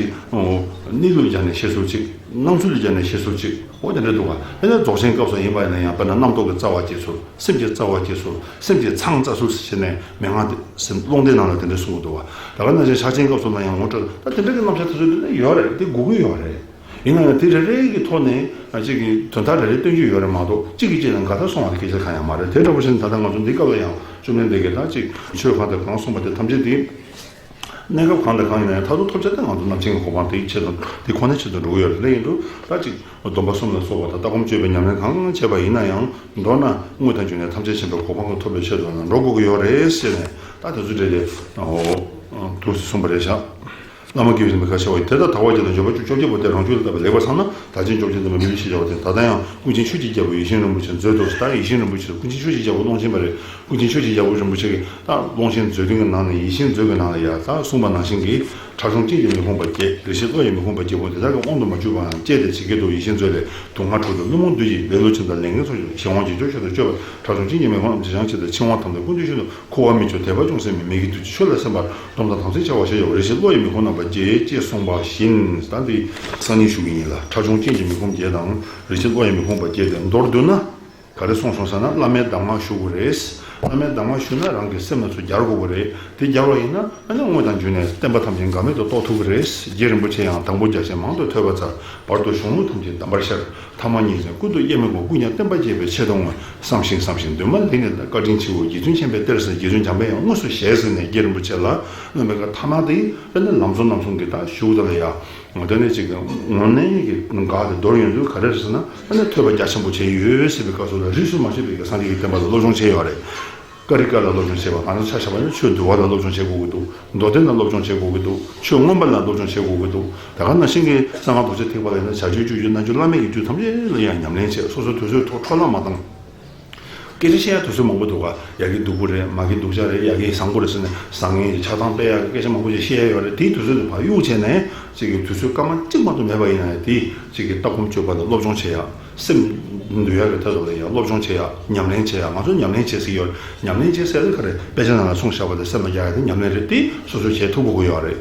གནས་ལུགས་སྦྱར་ནས་བཤད་ཚུལ་གཅིག་སྣང་ཚུལ་ལ་སྦྱར་ནས་བཤད་ཚུལ་གཅིག་འོ་དེ་འདྲ་འདུག་བ། དེ་ནས་རྫོགས་ཆེན་སྐབས་སུ་ཡིན་པ་ཡིན་ན་ཡང་དཔེར་ན་རྣམ་རྟོག་གི་རྩ་བ་སྐྱེ་ཚུལ། སེམས་ཀྱི་རྩ་བ་སྐྱེ་ཚུལ། སེམས་ཀྱི་མཚང་རྩ་ཚུལ་ཟེར་ནས་མན་ངག་དེ་སེམས་ཀློང་སྡེའི་ནང་ལ་དེ་འདྲ་གསུང་གི་འདུག་བ། ད་ག་ནང་བཞིན་ཕྱག་ཆེན་སྐབས་སུ་ལ་ཡང་ངོ་སྤྲོད་ད་དེ་འདྲ་གི་རྣམ་གཞག་དེ་ཚོ་དེ་འདྲ་ཡོད་རེད། དེ་དགོས་ཀྱི་ཡོད་རེད། ཡིན་ན་ཡང་དེ་རེ་རེ་གི་ཐོག་ནས་གཅིག་གི་དོན་དག་རེ་རེ་སྟོན་རྒྱུ་ཡོད་རེད་མ་གཏོགས་གཅིག་གིས་གཅིག་ལ་འགལ་ཟླ་སོང་བ་དེ་སྐད་ཆ་གང་ཡང་མ་རེད། དེ་འདྲ་པོ་ཞིག་ད་ལྟ་ང་ཚོ་འདི་སྐབས་ལ་ཡང་བཅོམ་ལྡན་འདས་ཀྱིས་ད་གཅིག་ཆོས་གང་དང་གང་གསུངས་པ་དེ་ཐམས་ཅད་དེ། གནས་སྐབས་གང་དང་གང་ཡིན་ན་ཡང་མཐར་ཐུག་ཐོབ་བྱ་དེ་ང་ཚོ་རྣམ་མཁྱེན་གྱི་གོ་འཕང་དེའི་ཆེད་དུ་དེ་ཁོ་ནའི་ཆེད་དུ་འགྲོ་གི་ཡོད་རེད། དེ་ཡིན་དུས་ད་ཅིག་སྡོམ་པ་གསུམ་ལ་སོགས་པ་དང་ལྟ་སྒོམ་སྤྱོད་པའི་ཉམས་ལེན་གང་བྱས་པ་ཡིན་ན་ཡང་མདོར་ན་དངོས་དང་བརྒྱུད་ནས་ཐམས་ཅད་མཁྱེན་པའི་གོ་འཕང་དུ་ཐོབ་པའི་ཆེད་དུ་ཡང་འགྲོ་དགོས་ཀྱི་ཡོད་རེད་ཟེར་ནས་ད་དེ་ཚོ་འདྲ་རེད། འོ་འདུག་སེ་གསུངས་པ་རེད་ཤག་བླ་མ་དགེ་བའི་བཤེས་གཉེན་ཁ་ཤས་པ་ཡིས་དེ་ལྟར་དག་པ་བརྒྱད་དང་འབྱོར་པ་བཅུ་བཅོ་བརྒྱད་པོ་དེ་རང་རྒྱུད་ལ་བརྟགས་པས་ལེགས་པར་ཚང་ན་བདག་ཆེན་བཅོ་བརྒྱད་དམ་པའི་མི་ལུས་ཤེས་བྱ་བ་དེ། ད་ལྟ་ཡང་ཀུན་མཁྱེན་ཆོས་ཀྱི་རྒྱལ་པོ་ཡིད་བཞིན་རིན་པོ་ཆེ་མཛོད་དུ་ད་ཡིད་བཞིན་རིན་པོ་ཆེ་ཀུན་མཁྱེན་ཆོས་ཀྱི་རྒྱལ་པོ་ཀློང་ཆེན་པ་རེད། ཀུན་མཁྱེན་ཆོས་ཀྱི་རྒྱལ་པོ་རིན་པོ་ཆེ་གིས་ད་ཀློང་ཆེན་མཛོད་བདུན་གྱི་ནང་ནས་ཡིད་བཞིན་མཛོད་ཀྱི་ནང་ལ་ཡང་ད་གསུངས་པ་ནང་བཞིན་གྱི་ ཁྲག་འབྱུང་ཅན་གྱི་མི་ཁོམ་པ་བརྒྱད། རེ་ཞིག་བློ་ཡི་མི་ཁོམ་པ་བརྒྱད་པོ་འདི་དག་གི་དབང་དུ་མ་གྱུར་པའང་བཅད་དེ་ཇི་སྐད་དུ། ཡིད་བཞིན་མཛོད་ལས་དུག་ལྔ་འཁྲུགས་ཏེ། བླུན་རྨོངས་བདུད་ཀྱི་ལེ་ལོ་ཆེན་དང་། ལས་ངན་ཚོགས་ཀྱི་གཞན་དབང་ཅན་གྱིས་སྤྱོད་པ། ཁྲག་འབྱུང་ཅན་གྱི་མི་ཁོམ་རྣམས་ཀྱི་བྱང་ཆེད་དུ། འཆིང་བ་ཐམས་ཅད་ཀུན་ཏུ་ཤེས་ནས། འཁོར་བ་མི་སྐྱོ་དད་པ་ཅུང་ཟད་མེད། མི་དགེ་བདུད་ཀྱི་ཆོས་ལ་སེམས་པ་སྡོམ་དང་དམ་ཚིག་འཆལ་བར་བྱེད་ཡོ། རེ་ཞིག་བློ་ཡི་མི་ཁོམ་རྣམ་པ་བརྒྱད་ཅེས་གསུངས་པ་བཞིན། ད་འདི་སང་ཉིན་ཞུ་གི་ཡིན་ལ། ཁྲག་འབྱུང་ཅན་གྱི་མི་ཁོམ་བརྒྱད་དང་། རེ་ཞིག་བློ་ཡི་མི་ཁོམ་པ་བརྒྱད་དེ་མདོར་བསྡུ་ན། ག་རེ་གསུངས་སོང་ཟེར་ན། བླ་མའི་གདམས་ངག་ཞུ་དགོས་རེད། བླ་མའི་གདམས་ངག་ཞུ་ན་རང་གི་སེམས་ལ་ཚུར་སྦྱར་དགོས་ཀྱི་རེད། དེ་སྦྱར་བ་ཡིན་ན་ཨ་ནི་དངོས་དང་བརྒྱུད་ནས་བསྟན་པ་ཐམས་ཅད་འགལ་མེད་དུ་རྟོགས་ཐུབ་ཀྱི་རེད། རྗེ་རིན་པོ་ཆེ་ཡང་དང་པོ་རྒྱ་ཆེན་མང་དུ་ཐོས་པ་མཛད། བར་དུ་གཞུང་ལུགས་ཐམས་ཅད་གདམས་པར་ཤར། ཐ་མ་ཉིན་མཚན་ཀུན་ཏུ་དབྱེར་མེད་སྒོམ། ཀུན་ཀྱང་བསྟན་པ་རྒྱས་པའི་ཆེད་དུ་བསྔོས། བསམ་ཞིང་བསམ་ཞིང་འདུན་མ་ལས་ནས་བཀའ་དྲིན་ཆེའོ། རྗེ་བཙུན་མཁྱེན་པའི་གཏེར་ཟེར། རྗེ་བཙུན་འཇམ་དཔལ་དབྱངས་དངོས་སུ་ཞལ་གཟིགས་ནས་རྗེ་རིན་པོ་ཆེ་ལ་གནང་བའི་བཀའ། ཐ་མ་དེ་ཨ་ནི་ལམ་གཙོ་རྣམ་གསུམ་གྱི་ད་ཞུ་ད་ལ་ཡ། དེ་ནས་ཅིག་ངོ་ནས་ཀྱི་དགའ་དེ་མདོར་ཡོང་དུས་ག་རེ་རེད་ཟེར་ན། ཨ་ནི་ཐོས་པ་རྒྱ་ཆེན་པོ་བྱས་ཡོད་ཟེར་བའི་སྐབས་སུ་ལ་རིས་སུ་མ་ཆད་པའི་གི་སངས་རྒྱས་ཀྱི་བསྟན་པ་ལ་སློབ་སྦྱོང་བྱས་ཡོད་རེད། ཀ་རི་ཀ་ལ་སློབ་སྦྱོང་བྱས་པ། ང་ཚོ་ཆ་བཞག་པ་ཡིན་ན་ཆོས་འདུལ་བ་ལ་སློབ་སྦྱོང་བྱེད་དགོས་ཀྱི་འདུག་མདོ་སྡེ་ལ་སློབ་སྦྱོང་བྱེད་དགོས་ཀྱི་འདུག་ཆོས་མངོན་པ་ལ་སློབ་སྦྱོང་བྱེད་དགོས་ཀྱི་འདུག་ད་ག་ནང་བཞིན་གྱི་གསང་སྔགས་རྡོ་རྗེ་ཐེག་པ་ལ་ཡིན་ན་བྱ་སྤྱོད་སྤྱོད་ཡུལ་རྣལ་འབྱོར་བླ་མེད་ཀྱི་རྒྱུ་ཐམས་ཅད་ལ་ཡང་ཉམས་ལེན་བྱེད། སོ་སོའི་དུས་ཚོད་ཐོག་འཕྲོ་བརླག་མ་བཏང་། སྐད་ཆ་བཤད་ཡ་དུས་ཚོད་མང་པོ་འདུག་ག་ཡ་གི་སྡུག་པོ་རེད། མ་གི་སྡུག་ཅག་རེད། ཡ་གི་བཟང་པོ་རེད་ཟེར་ནས་བཟང་ངན་གྱི་ཆགས་སྡང་སྤེལ་ཡ་གི་སྐད་ཆ་མང་པོ་ཞིག་བཤད་ཡ་ཡོད་རེད། དེའི་དུས་ཚོད་དུ་ཕར་གཡུག་བྱས་ནས་ཅིག་གི་དུས་ཚོད་སྐར་མ་གཅིག་མ་གཏོགས་མེད་པ་ཡིན་ན་ཡང་། དེ་ཅིག་གི་ལྟ་སྒོམ་སྤྱོད་པ་ལ་སློབ་སྦྱོང་བྱེད་ཡ། སེམས་འདུལ་ཡ་གི་ཐད་དུ་ལ་ཡང་སློབ་སྦྱོང་བྱེད་ཡ། ཉམས་ལེན་བྱེད་ཡ། ང་ཚོ་ཉམས་ལེན་བྱེད་ཟེར་གྱི་ཡོད་རེད། ཉམས་ལེན་བྱེད་ཟེར་ཡ་དེ་ག་རེ། དཔེ་ཆ་ནང་ལ་གསུངས་བཞག་པ་དེ་སེམས་ལ་རྒྱག་ཡ་དེ་ཉམས་ལེན་རེད། དེ་སོ་སོས་བྱེད་ཐུབ་དགོས་ཀྱི་ཡོད་རེད།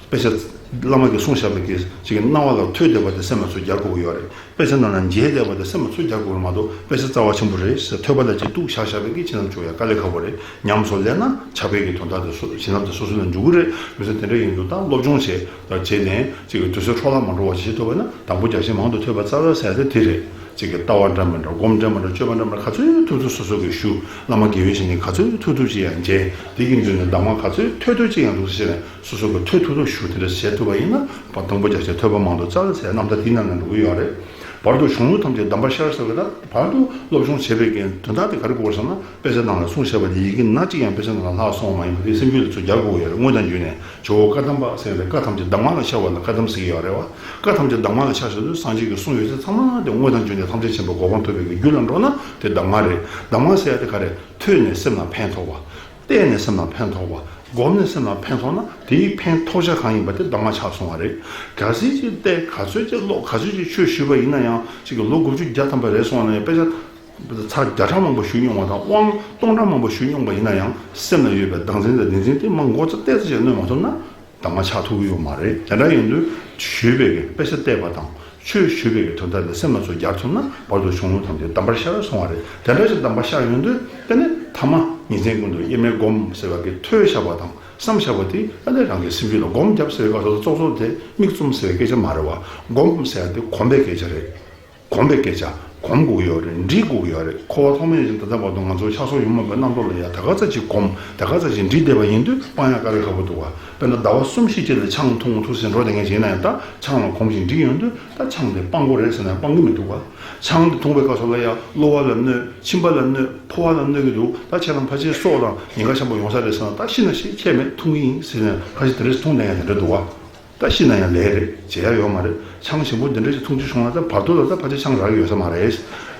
དཔེ་ཆ་བླ་མ་གིས་གསུངས་བཞག་པའི་གི་ཅིག་གི་སྣང་བ་ལ་ཐོས་བསྡད་པ་དེ་སེམས་ལ་ཚུར་སྦྱར་དགོས་ཀྱི་ཡོད་རེད། དཔེ་ཆ་ནང་ལ་མཇལ་བསྡད་པ་དེ་སེམས་ལ་ཚུར་སྦྱར་དགོས་ཀྱི་མ་གཏོགས། དཔེ་ཆ་རྩ་བ་ཆེན་པོ་རེད་ཟེར་ཐོས་པ་ལ་ཅིག་གཏུགས་བཞག་བཞག་པའི་གི་བྱིན་རླབས་འཇུག་ཡ་དཀའ་ལས་ཁག་པོ་རེད། ཉམས་སུ་ལེན་ན་བྱ་བའི་གི་དོན་དག་དེ་སོ། བྱིན་རླབས་དེ་སོ་སོ་ལ་འཇུག་གི་རེད། མི་ཚེ་དེ་འདྲ་ཡིན་དུས་ད་སློབ་སྦྱོང་བྱེད་ད་བྱེད་ནས་ཅིག་གི་དུས་ཚོད་འཕྲོ་བརླག་མ་འགྲོ་བ་བྱེད་ཐུབ་པ་ན། དང་པོ་རྒྱ་ཆེན་མང་དུ་ཐོས་པ་རྩ་བ་ཟེར་ཡ་དེ་དེ་རེད། ཅིག་གི་ལྟ་བ་འདྲ་མི་འདྲ། སྒོམ་འདྲ་མི་འདྲ། སྤྱོད་པ་འདྲ་མི་འདྲ། ག་ཚོད་ཐུབ་ཐུབ་སོ་སོ་གིས་ཞུ། བླ་མ་དགེ་བའི་བཤེས་གཉེན་ག་ཚོད་ཐུབ་ཐུབ་ཅིག་ཡང་མཇལ། དེ་གི་མདུན་ནས་གདམས་ངག་ག་ཚོད་ཐོས་ཐུབ་ཅིག་ཡང་འདུག་ཟེར་ནས། སོ་སོ་གི་ཐོས་ཐུབ་ཐུབ་ཞུ། དེ་འདྲ་བྱེད་ཐུབ་པ་ཡིན་ན། བ། དང་པོ་རྒྱ་ཆེན་ཐོས་པ་མང་དུ་བཙལ་ཟེར་རྣམ་ཐར་དེའི་ནང་ནས་འགྲོ་གི་ཡོད་རེད། བར་དུ་གཞུང་ལུགས་ཐམས་ཅད་གདམས་པར་ཤར་ཟེར་བ་ད། བར་དུ་སློབ་སྦྱོང་བྱེད་པའི་གི་དོན་དག་དེ་ག་རེ་དགོས་ཟེར་ན། དཔེ་ཆ་ནང་ལ་གསུངས་བཞག་པ་དེ་ཡི་གེ་སྣ་གཅིག་ཡང་དཔེ་ཆ་ནང་ལ་ལྷག་སོང་བ་མ་ཡིན་པ་དེ་སེམས་རྒྱུད་ལ་ཚུར་སྦྱར་དགོས་ཡོད་རེད། དངོས་དང་བརྒྱུད་ནས། ཇོ་བོ་བཀའ་གདམས་པ་ཟེར་བའི་བཀའ་ཐམས་ཅད་གདམས་ངག་ལ་ཤར་བ་ལ་བཀའ་གདམས་ཟེར་གྱི་ཡོད་རེད་བ། བཀའ་ཐམས་ཅད་གདམས་ངག་ལ་ཤར་ཟེར་དུས་སངས་རྒྱས་ཀྱིས་གསུངས་ཡོད་ཚད་ཚང་མ་དེ་དངོས་དང་བརྒྱུད་ནས་ཐམས་ཅད་མཁྱེན་པའི་གོ་འཕང་ཐོབ་པའི་གི་རྒྱུ་ལ་འགྲོ་ན་དེ་གདམས་ངག་རེད། གདམས་ངག་ཟེར་ཡ་དེ་ག་རེ། ཐོས་ནས་སེམས་ལ་ཕན་ཐོགས་པ། བལྟས་ནས་སེམས་ལ་ཕན་ཐོགས་པ། སྒོམ་ནས་སེམས་ལ་ཕན་ཐོགས་ན་དེའི་ཕན་ཐོགས་ཆ་གང་ཡིན་པ་དེ་གདམས་ངག་ཆགས་སོང་བ་རེད། ག་ཚོད་ཅིག་བལྟས། ག་ཚོད་ཅིག་ཀློག། ག་ཚོད་ཅིག་ཆོས་ཞུས་པ་ཡིན་ན་ཡང་། ཅིག་གི་ལོ་དགུ་བཅུ་བརྒྱ་ཐམ་པ་རེད་སོང་བ་ན་ཡང་། དཔེ་ཆ་ཚར་བརྒྱ་ཕྲག་མང་པོ་ཞུས་མྱོང་བ་དང་། དབང་སྟོང་ཕྲག་མང་པོ་ཞུས་མྱོང་བ་ཡིན་ན་ཡང་། སེམས་ལ་ཡོད་པའི་བདག་འཛིན་དང་བདེན་འཛིན་དེ་མར་མགོ་ཙམ་བལྟས་ཙམ་ཞིག་གནོན་མ་ཐུབ་ན། གདམས་ངག་ཆགས་ཐུབ་ཀྱི་ཡོད་མ་རེད། དེ་འདྲ་ཡིན་དུས་ཞུས་པའི་གི་དཔེ་ཆ་བལྟས་པ་དང་། ཆོས་ཞུས་པའི་གི་དོན་དག་ལ་སེམས་ལ་ཚུར་སྦྱར་ཐུབ་ན། བར་དུ་གཞུང་ལུགས་ཐམས་ཅད་གདམས་པར་ཤར་སོང་བ་རེད། དེ་འདྲ་ཞིག་གདམས་པར་ཤར་ཡོང་དུས། དེ་ནས་ཐ་མ་ཉིན་མཚན་ཀུན་ཏུ་དབྱེར་མེད་སྒོམ་ཟེར་བ་གི་ཐོས་བཞག་པ་དང་བསམ་བཞག་པ་དེ། ཨ་ནི་རང་གི་སེམས་རྒྱུད་ལ་སྒོམ་བརྒྱབ་ཟེར་བའི་སྐབས་སུ་ཙོག་ཙོག་དེ་མིག་བཙུམ་ཟེར་བའི་སྐད་ཆ་མ་རེད་བ། སྒོམ་ཟེར་ཡ་དེ་གོམས་པའི་སྐད་ཆ་རེད། གོམས་པའི་སྐད་ཆ། གོམས་དགོས་ཀྱི་ཡོད་རེད། འདྲིས་དགོས་ཀྱི་ཡོད་རེད། འཁོར་བ་ཐོག་མེད་ཅིག་ད་ལྟ་བར་དུ་ང་ཚོ་ཆགས་སོགས་ཡོང་མེད་པའི་རྣམ་རྟོག་ལ་ཡ་ད་ག་ཚོད་ཅིག་གོམས། ད་ག་ཚོད་ཅིག་འདྲིས་བསྡད་པ་ཡིན་དུས་སྤང་ཡ་དཀའ་ལས་ཁག་པོ་འདུག་བ། དཔེར་ན་ཟླ་བ་གསུམ་བཞི་ཅིག་ལ་ཆང་འཐུང་འཐུང་ཟིན་འགྲོ་བསྡད་མཁན་ཅིག་ཡིན་ན་ཡང་། ད་ཆང་ལ་གོམས་ཤིང་འདྲིས་ཡོང་དུས། ད་ཆང་དེ་སྤང་དགོས་རེད་ཟེར་ན་སྤང་གི་མི་འདུག་བ། ཆང་དེ་འཐུང་བའི་སྐབས་སུ་ལ་ཡ་གློ་བ་ལ་གནོད། མཆིན་པ་ལ་གནོད། ཕོ་བ་ལ་གནོད་ཀྱི་འདུག་ད་ཁྱེད་རང་ཕལ་ཆེར་སྲོག་དང་ཉེན་ཁ་ཆེན་པོ་ཡོང་ས་རེད་ཟེར་ན། ད་ཤི་ན་ཤི། ཁྱད་མེད། འཐུང་གི་ཡིན་ཟེར་ནས་ཕལ་ཆེར་དེ་འདྲ་འཐུང་བསྡད་མཁན་དེ་འདྲ་འདུག་བ། ད་ཤི་ན་ཡང་ལས་རེད། བྱེད་ཡ་ཡོད་མ་རེད། ཆང་ཞིམ་པོ་འདི་འདྲ་ཞིག་འཐུང་རྒྱུ་བྱུང་ན། ད་བར་དོ་ལ་ད་ཕལ་ཆེར་ཆང་རག་གི་ཡོད་ས་མ་རེད།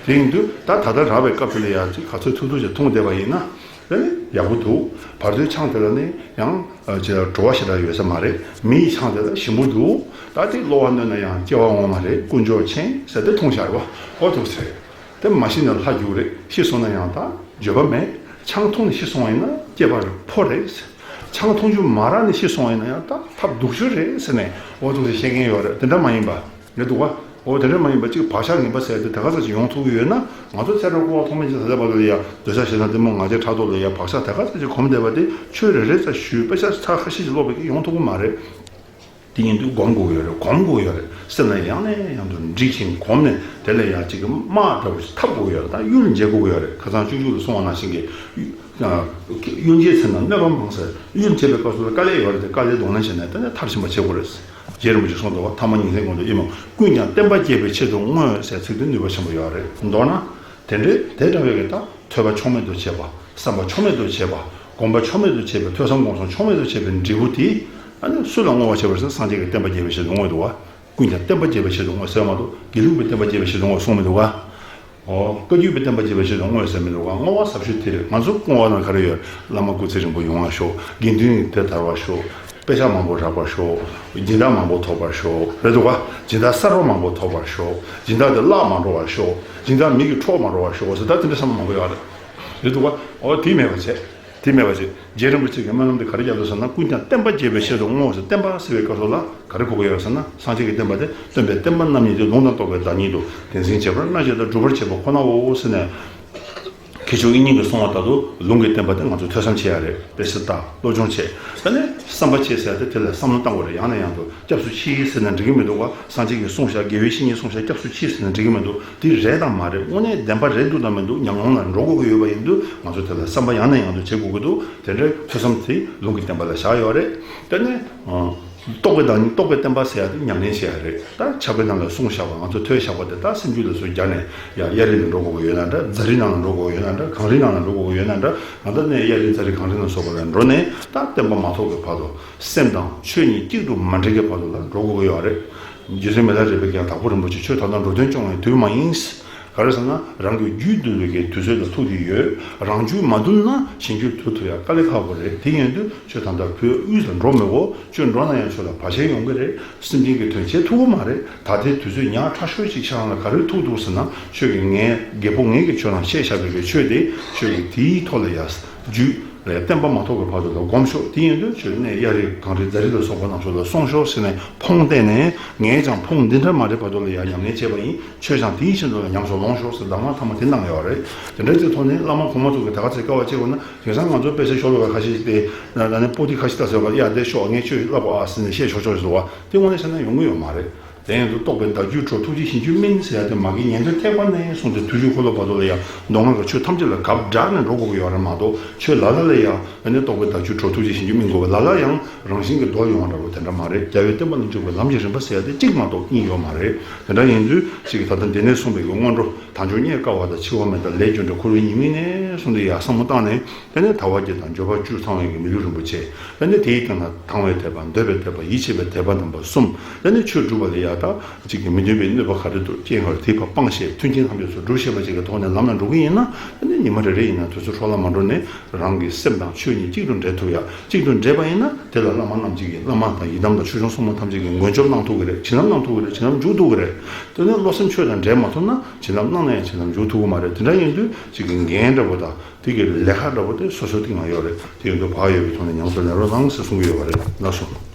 དེ་ཡིན་དུས་ད་ད་ལྟ་རག་པའི་སྐབས་དེ་ལ་ཡ་ཅིག་ག་ཚོད་ཐུབ་ཐུབ་ཅིག་འཐུང་བསྡད་པ་ཡིན་ན་ཨ་ནི་ཡག་པོ་འདུག་བར་དོའི་ཆང་དེ་ལ་ནི་ཡང་ཨ་ཅིག་བྲོ་བ་ཞེ་དྲག་ཡོད་ས་མ་རེད། མི་ཡི་ཆང་དེ་ལ་ཞིམ་པོ་འདུག་ད་དེ་གློ་བ་གནོད་ན་ཡང་སྐྱེ་བ་འོང་མ་རེད། དཀོན་མཆོག་མཁྱེན་ཟེར་ཏེ་འཐུང་བཞག་རེད་བ། ཨོ་ཐུག་ཟེར། དེ་མ་ཤི་ན་ལྷ་རྒྱུག་རེད། ཤི་སོང་ན་ཡང་ད་འགྱོད་པ་མེད། ཆང་འཐུང་ནས་ཤི་སོང་བ་ཡིན་ན་སྐྱེས་པ་ཕོ་རེད། ཆང་འཐུང་རྒྱུ་མ་རག་ནས་ཤི་སོང་བ་ཡིན་ན་ཡང་ད་ཐབས་སྡུག་ཤོས་རེད་ཟེར་ནས་འོ་ཐུག་ཟེར་བཤད་མཁན་ཡོད་རེད། དེ་འདྲ་མ་ཡིན་པ་རེད་འདུག་བ། འོ་དེ་འདྲ་མ་ཡིན་པ་ཅིག་བག་ཆགས་ངན་པ་ཟེར་དེ་ད་ག་ཚོད་ཅིག་ཡོང་ཐུབ་ཀྱི་ཡོད་ན། ང་ཚོ་ཚེ་རབས་འཁོར་བ་ཐོག་མེད་ཅིག་ད་ལྟ་བར་དུ་ལ་ཡ་འདོད་ཆགས་ཞེ་སྡང་གཏི་མུག་ང་རྒྱལ་ཕྲག་དོག་ལ་ཡ་བག་ཆགས་ད་ག་ཚོད་ཅིག་གོམས་བསྡད་པ་དེ། ཆོས་རེ་རེ་ཙམ་ཞུས། དཔེ་ཆ་ཚར་ཁ་ཤས་ཅིག་ཀློག་པ་གིས་ཡོང་ཐུབ་ཀྱི་མ་རེད། དེ་ཡིན་དུས་སྒོམ་དགོས་ཡོད་རེད། གོམས་དགོས་ཡོད་རེད། སེམས་ལ་ཡང་ནས་ཡང་དུ་འདྲིས་ཤིང་གོམས་ནས། དེ་ལ་ཡང་ཅིག་གི་དམག་འདྲ་བོ་ཞིག་འཐབ་དགོས་ཡོད་རེད། ད་གཡུལ་འགྱེད་དགོས་ཡོད་རེད། ཁ་སང་སྤྱོད་འཇུག་ལ་གསུངས་པ་ནང་བཞིན་གྱི་གཡུལ་འགྱེད་ཚེ་ན་གནོད་པ་མང་ཟེར། གཡུལ་འགྱེད་པའི་སྐབས་སུ་ལ་དཀའ་ལས་ཡོད་རེད་དེ། དཀའ་ལས་གདོང་ལེན་བྱས་ནས་དེ་ནས་མཐར་ཕྱིན་པ་བྱེད་དགོས་རེད། རྗེ་རིན་པོ་ཆེས་གསུངས་འདུག་བ། ཐ་མ་ཉིན་མཚན་ཀུན་ཏུ་དབྱེར་མེད། ཀུན་ཀྱང་བསྟན་པ་རྒྱས་པའི་ཆེད་དུ་བསྔོས་ཟེར་ཚིག་དེ་ནུས་པ་ཆེན་པོ་ཡོད་རེད། མདོར་ན། དེ་འདྲའི་དེ་འདྲ་བའི་གི་ད་ཐོས་པ་ཕྱོགས་མེད་དུ་བྱེད་པ། བསམ་པ་ཕྱོགས་མེད་དུ་བྱེད་པ། སྒོམ་པ་ཕྱོགས་མེད་དུ་བྱེད་པའི། ཐོས་བསམ་སྒོམ་གསུམ་ཕྱོགས་མེད་དུ་བྱེད་པའི་འབྲས་བུ་དེ། ཨ་ནི་སུ་ལ་བསྔོ་བ་བྱེད་པར་ཟེར་ན། སངས་རྒྱས་ཀྱི་བསྟན་པ་རྒྱས་པའི་ཆེད་དུ་བསྔོ་འདུག་བ། ཀུན་ཀྱང་བསྟན་པ་རྒྱས་པའི་ཆེད་དུ་བསྔོ་ཟེར་མ་གཏོགས། དགེ་ལུགས་པའི་བསྟན་པ་རྒྱས་པའི་ཆེད་དུ་བསྔོ་གསུངས་མི་འདུག་བ། ཨོ། བཀའ་བརྒྱུད་པའི་བསྟན་པ་རྒྱས་པའི་ཆེད་དུ་བསྔོ་ཟེར་མི་འདུག་བ། བསྔོ་བ་ཟབ་ཤོས་དེ་རེད། ང་ཚོ་བསྔོ་བ་ནང་ག་རེ་ཡོད། བླ་མ་སྐུ་ཚེ་རིང་པོ་ཡོང་བ་ཤོག་དགེ་འདུན་ནི་དེ་དར་བ་ཤོག་དཔེ་ཆ་མང་པོ་རག་པར་ཤོག་སྦྱིན་བདག་མང་པོ་ཐོབ་པར་ཤོག་རེད་འདུག་ག་སྦྱིན་བདག་གསར་པ་མང་པོ་ཐོབ་པར་ཤོག་སྦྱིན་བདག་དེ་བརླག་མ་འགྲོ་བར་ཤོག་སྦྱིན་བདག་མི་གི་འཕྲོག་མ་འགྲོ་བར་ཤོག་ཟེར་ད་དེ་འདྲ་བསམ་བློ་མང་པོ་ཡོད་རེད། རེད་འདུག་ག་འོ་དེ་མེད་པ་བྱས། དེ་མེད་པ་བྱས། རྗེ་རིན་པོ་ཆེ་གི་སྨོན་ལམ་དེ་ག་རེ་རྒྱབ་འདུག་ཟེར་ན། ཀུན་ཀྱང་བསྟན་པ་རྒྱས་པའི་ཕྱིར་དུ་བསྔོ་ཟེར། བསྟན་པ་ཟེར་བའི་སྐབས་སུ་ལ་ག་རེ་གོ་གི་ཡོད་ཟེར་ན། སངས་རྒྱས་ཀྱི་བསྟན་པ་དེ་སྟོན་པའི་བསྟན་པ་རྣམ་གཉིས་ཏེ། ལུང་དང་རྟོགས་པའི་བདག་ཉིད་དོ། དེ་འཛིན་བྱེད་པར་མནར་བྱེད་དང་། སྒྲུབ་པར་བྱེད་པ་ཁོ་ནའོ་ཟེར་ནས། མཁས་མཆོག་དབྱིག་གཉེན་གྱིས་གསུངས་པ་ལྟར་དུ་ལུང་གི་བསྟན་པ་དེ་ང་ཚོས་ཐོས་བསམ་བྱེད་ཡ་རེད། དཔེ་ཆ་ལྟ། སློབ་སྦྱོང་བྱེད། ད་ནི་བསམ་པ་བྱེད་ཟེར་ཡ་དེ་དེ་ལ་བསམ་བློ་བཏང་དགོས་རེད། ཡང་ནས་ཡང་དུ་སྐྱབས་སུ་མཆི་ཟེར་ན་འགྲིག་གི་མི་འདུག་ག་སངས་རྒྱས་ཀྱིས་གསུངས་བཞག་དགེ་བའི་བཤེས་གཉེན་གསུངས་བཞག་སྐྱབས་སུ་མཆི་ཟེར་ན་འགྲིག་གི་མི་འདུག་དེ་རེད་དང་མ་རེད། དངོས་གནས་བདེན་པ་རེད་འདུག་དང་མི་འདུག་ཉམས་མྱོང་ལ་འགྲོ་དགོས་ཀྱི་ཡོད་པ་ཡིན་དུས། ང་ཚོ་དེ་ལ་བསམ་པ་ཡང་ནས་ཡང་དུ་བྱེད་དགོས་ཀྱི་འདུག་དེ་འདྲའི་ཐོས་བསམ་དེ་ལུང་གི་བསྟན་པ་ལ་བཞག་ཡོད་རེད། དེ་ནས་ཨ། རྟོགས་པའི་བདག་ཉིད་རྟོགས་པའི་བསྟན་པ་ཟེར་ཡ་དེ་ཉམས་ལེན་བྱེད་ཡ་རེད། ད་ཕྱག་དཔེ་ནང་ལ་གསུངས་བཞག་པ། ང་ཚོ་ཐོས་བཞག་པ་དེ་ད་སེམས་རྒྱུད་ལ་ཚུར་སྦྱར་ནས། ཡ་གཡའ་རི་ལ་འགྲོ་དགོས་ཀྱི་ཡོད་ན་འདྲ། རྫ་རི་ནང་ལ་འགྲོ་དགོས་ཀྱི་ཡོད་ན་འདྲ། གངས་རི་ནང་ལ་འགྲོ་དགོས་ཀྱི་ཡོད་ན་འདྲ། གང་ལྟར་ནས་གཡའ་རི་རྫ་རི་གངས་རི་ལ་སོགས་པ་ལ་འགྲོ་ནས། ད་བསྟན་པ་མ་ཐོབ་པའི་བར་དུ། སེམས་དང་ཆོས་གཉིས་གཅིག་ཏུ་མ་འདྲེས་ཀྱི་བར་དུ་ལ་འགྲོ་དགོས་ཀྱི་ཡོད་རེད། རྗེ་བཙུན་མི་ལ་རས་པས་ཀྱང་དྭགས་པོ་རིན་པོ་ཆེ། ཁྱོད་ད་ལྟ་འགྲོ་དོན་སྐྱོང་བའི་དུས་མ་ཡིན། ག་རེ་ཟེར་ན། རང་གི་རྒྱུད་འདུལ་བའི་གི་དུས་ཚོད་ལ་ཐུག་བསྡད་ཡོད། རང་རྒྱུད་མ་འདུལ་ན་གཞན་རྒྱུད་འདུལ་ཐུབ་ཡ་དཀའ་ལས་ཁག་པོ་རེད། དེ་ཡིན་དུས་ཁྱོད་ད་ལྟ་བོད་དབུས་ལ་འགྲོ་མི་དགོས། ཁྱོད་འགྲོ་ན་ཡང་ཁྱོད་ལ་བར་ཆད་ཡོང་གི་རེད། སེམས་ཅན་གྱི་དོན་བྱེད་ཐུབ་ཀྱི་མ་རེད། ད་ལྟའི་དུས་ཚོད་ཉག་ཕྲ་ཤོས་ཤིག་ཆ་རང་ལ་ག་རེ་ཐུག་འདུག་ཟེར་ན། ཁྱོད་ཀྱིས་ངས་རྒད་པོ་ངས་ཀྱིས་ཁྱོད་རང་བཤད་བཞག་པའི་གི་ཆོས་དེ། ཁྱོད་ཀྱིས་དེའི་ཐོག་ལ་ཡ་རྒྱུད་ལ་བསྟན་པ་མ་ཐོབ་པའི་བར་དུ་ལ་སྒོམ་ཤོག་དེ་ཡིན་དུས་ཁྱོད་གནས་གཡའ་རི་གངས་རི་རྫ་རི་ལ་སོགས་པ་རྣམས་སུ་ལ་སོང་ཤོག་ཟེར་ནས་ཕུང་བསྟན་ནས། ངས་ཀྱང་ཕུང་འདི་འདྲ་མ་རེད་བར་དུ་ལ་ཡ་ཉམས་ལེན་བྱས་པ་ཡིན། ཁྱོད་ཀྱང་དེའི་བཞིན་དུ་ལ་ཉམས་སུ་ལོངས་ཤོག་ཟེར་གདམས་ངག་ཐ་མ་དེ་གནང་ཡོད་རེད། དེ་འདྲ་ཅིག་ཐོག་ནས་བླ་མ་གོང་མ་ཚོ་གིས་ད་ག་ཚོད་དཀའ་བ་སྤྱད་དགོས་ན། དེང་སང་ང་ཚོ་དཔེ་ཆ་ཤོ་ལོ་ཀ་ཁ་ཤས་ཤིག་དེ་ན་ད་ནི་པོ་ཏི་ཁ་ཤས་ལྟ་ཟེར་བ། ཡ་དེ་ཤོག་ངས་ཁྱོད་བསླབ་པ་ཨ་ཟེར་ནས་བཤད་ཆོག་ཆོག་ཟེར་བ་དེ་དངོས་གནས་བཤད་ན་ཡོང་གི་ཡོད་མ་རེད། དེ་ཡིན་དུས་རྟོགས་པའི་བདག་རྒྱུད་གྲོལ་ཐུགས་རྗེ་གཞན་གྱིས་སྨིན་ཟེར་ཡ་དེ། མ་གི་ཉན་ཐོས་ཐེག་པ་ནས་བཟུང་སྟེ་དུས་གཅིག་འཁོར་ལོ་བར་དུ་ལ་ཡང་མདོ་སྔགས་ཀྱི་ཆོས་ཐམས་ཅད་ལ་གབ་བསྒྲགས་ནས་འགྲོ་དགོས་ཀྱི་ཡོད་རེད་མ་གཏོགས། ཆོས་ལ་ལ་ལ་ཡང་ཨ་ནི་རྟོགས་པའི་བདག་རྒྱུད་གྲོལ་ཐུགས་རྗེ་གཞན་གྱིས་སྨིན་དགོས་པ། ལ་ལ་ཡང་རང་བཞིན་གྱིས་རྡོལ་ཡོང་བ་འདྲ་བོ་དེ་འདྲ་མ་རེད། རྒྱལ་བའི་བསྟན་པ་ལ་འཇུག་པའི་ལམ་གྱི་རིམ་པ་ཟེར་ཡ་དེ་གཅིག་མ་གཏོགས་གཉིས་ཡོད་མ་རེད། དེ་འདྲ་ཡིན་དུས་ཅིག་ད་ལྟ་འདི་ནས་གསུངས་པའི་གི་སྔོན་འགྲོ་དལ་འབྱོར་རྙེད་དཀའ་བ་དང་། འཆི་བ་མེད་དང་ལས་རྒྱུ་འབྲས། འཁོར་བའི་ཉེས་དམིགས་ནས་གསུངས་ཏེ་ཡ་བསམ་བློ་བཏང་ནས། དེ་ནས་དལ་བ་བརྒྱད་དང་འབྱོར་བ་བཅུ་ཚང་བའི་གི་མི་ལུས་རིན་པོ་ཆེ། དེ་ནས་དེའི་སྟེང་ན་དང་བའི་དད་པ། འདོད་པའི་དད་པ། ཡིད་ཆེས་པའི་དད་པ་རྣམ་པ་གསུམ། དེ་ནས་ཆོས་སྒྲུབ་པ་ལ་ཡ་ད་ཅིག་གི་མི་མཐུན་པའི་གནོད་པ་ག་རེ་འདུག་རྐྱེན་ག་རེ་དེ་ཕར་སྤངས་བྱས། མཐུན་རྐྱེན་ཐམས་ཅད་ཚུར་སྒྲུབ་ཤེས་པ་ཅིག་གི་ཐོག་ནས་ལམ་ལ་འགྲོ་གི་ཡིན་ན། དེ་ནས་ཉི་མ་རེ་རེ་ཡིན་ན་དུས་ཚོད་འཕྲོ་བརླག་མ་འགྲོ་ནས་རང་གི་སེམས་དང་ཆོས་གཉིས་གཅིག་ཏུ་འདྲེས་ཐུབ་ཡ། གཅིག་ཏུ་འདྲེས་པ་ཡིན་ན་དེ་ལ་བླ་མ་རྣམས་ཀྱིས་བླ་མ་དང་ཡི་དམ་དང་ཆོས་སྐྱོང་སྲུང་མ་ཐམས་ཅད་ཀྱིས་མགོན་སྐྱབས་གནང་ཐུབ་ཀྱི་རེད། བྱིན་རླབས་གནང་ཐུབ་ཀྱི་རེད། བྱིན་རླབས་འཇུག་ཐུབ་ཀྱི་རེད། དེ་ནས་བློ་སེམས་ཆོས་དང་འདྲེས་མ་ཐུབ་ན་བྱིན་རླབས་གནང་ན་ཡང་བྱིན་རླབས་འཇུག་ཐུབ་ཀྱི་མ་རེད། དེ་འདྲ་ཡིན་དུས་ཅིག་གི་འགན་འདྲ་བོ་དང་དེ་གི་ལས་ཀ་འདྲ་བོ་དེ་སོ་སོའི་སྟེང་ན་ཡོད་རེད། དེ་ཡིན་དུས་བག་ཡོད་པའི་ཐོག་ནས་ཉམས་སུ་ལེན་རོགས་གནང་ཟེར་གསུང་གི་ཡོད་པ་རེད། ལགས་སོ།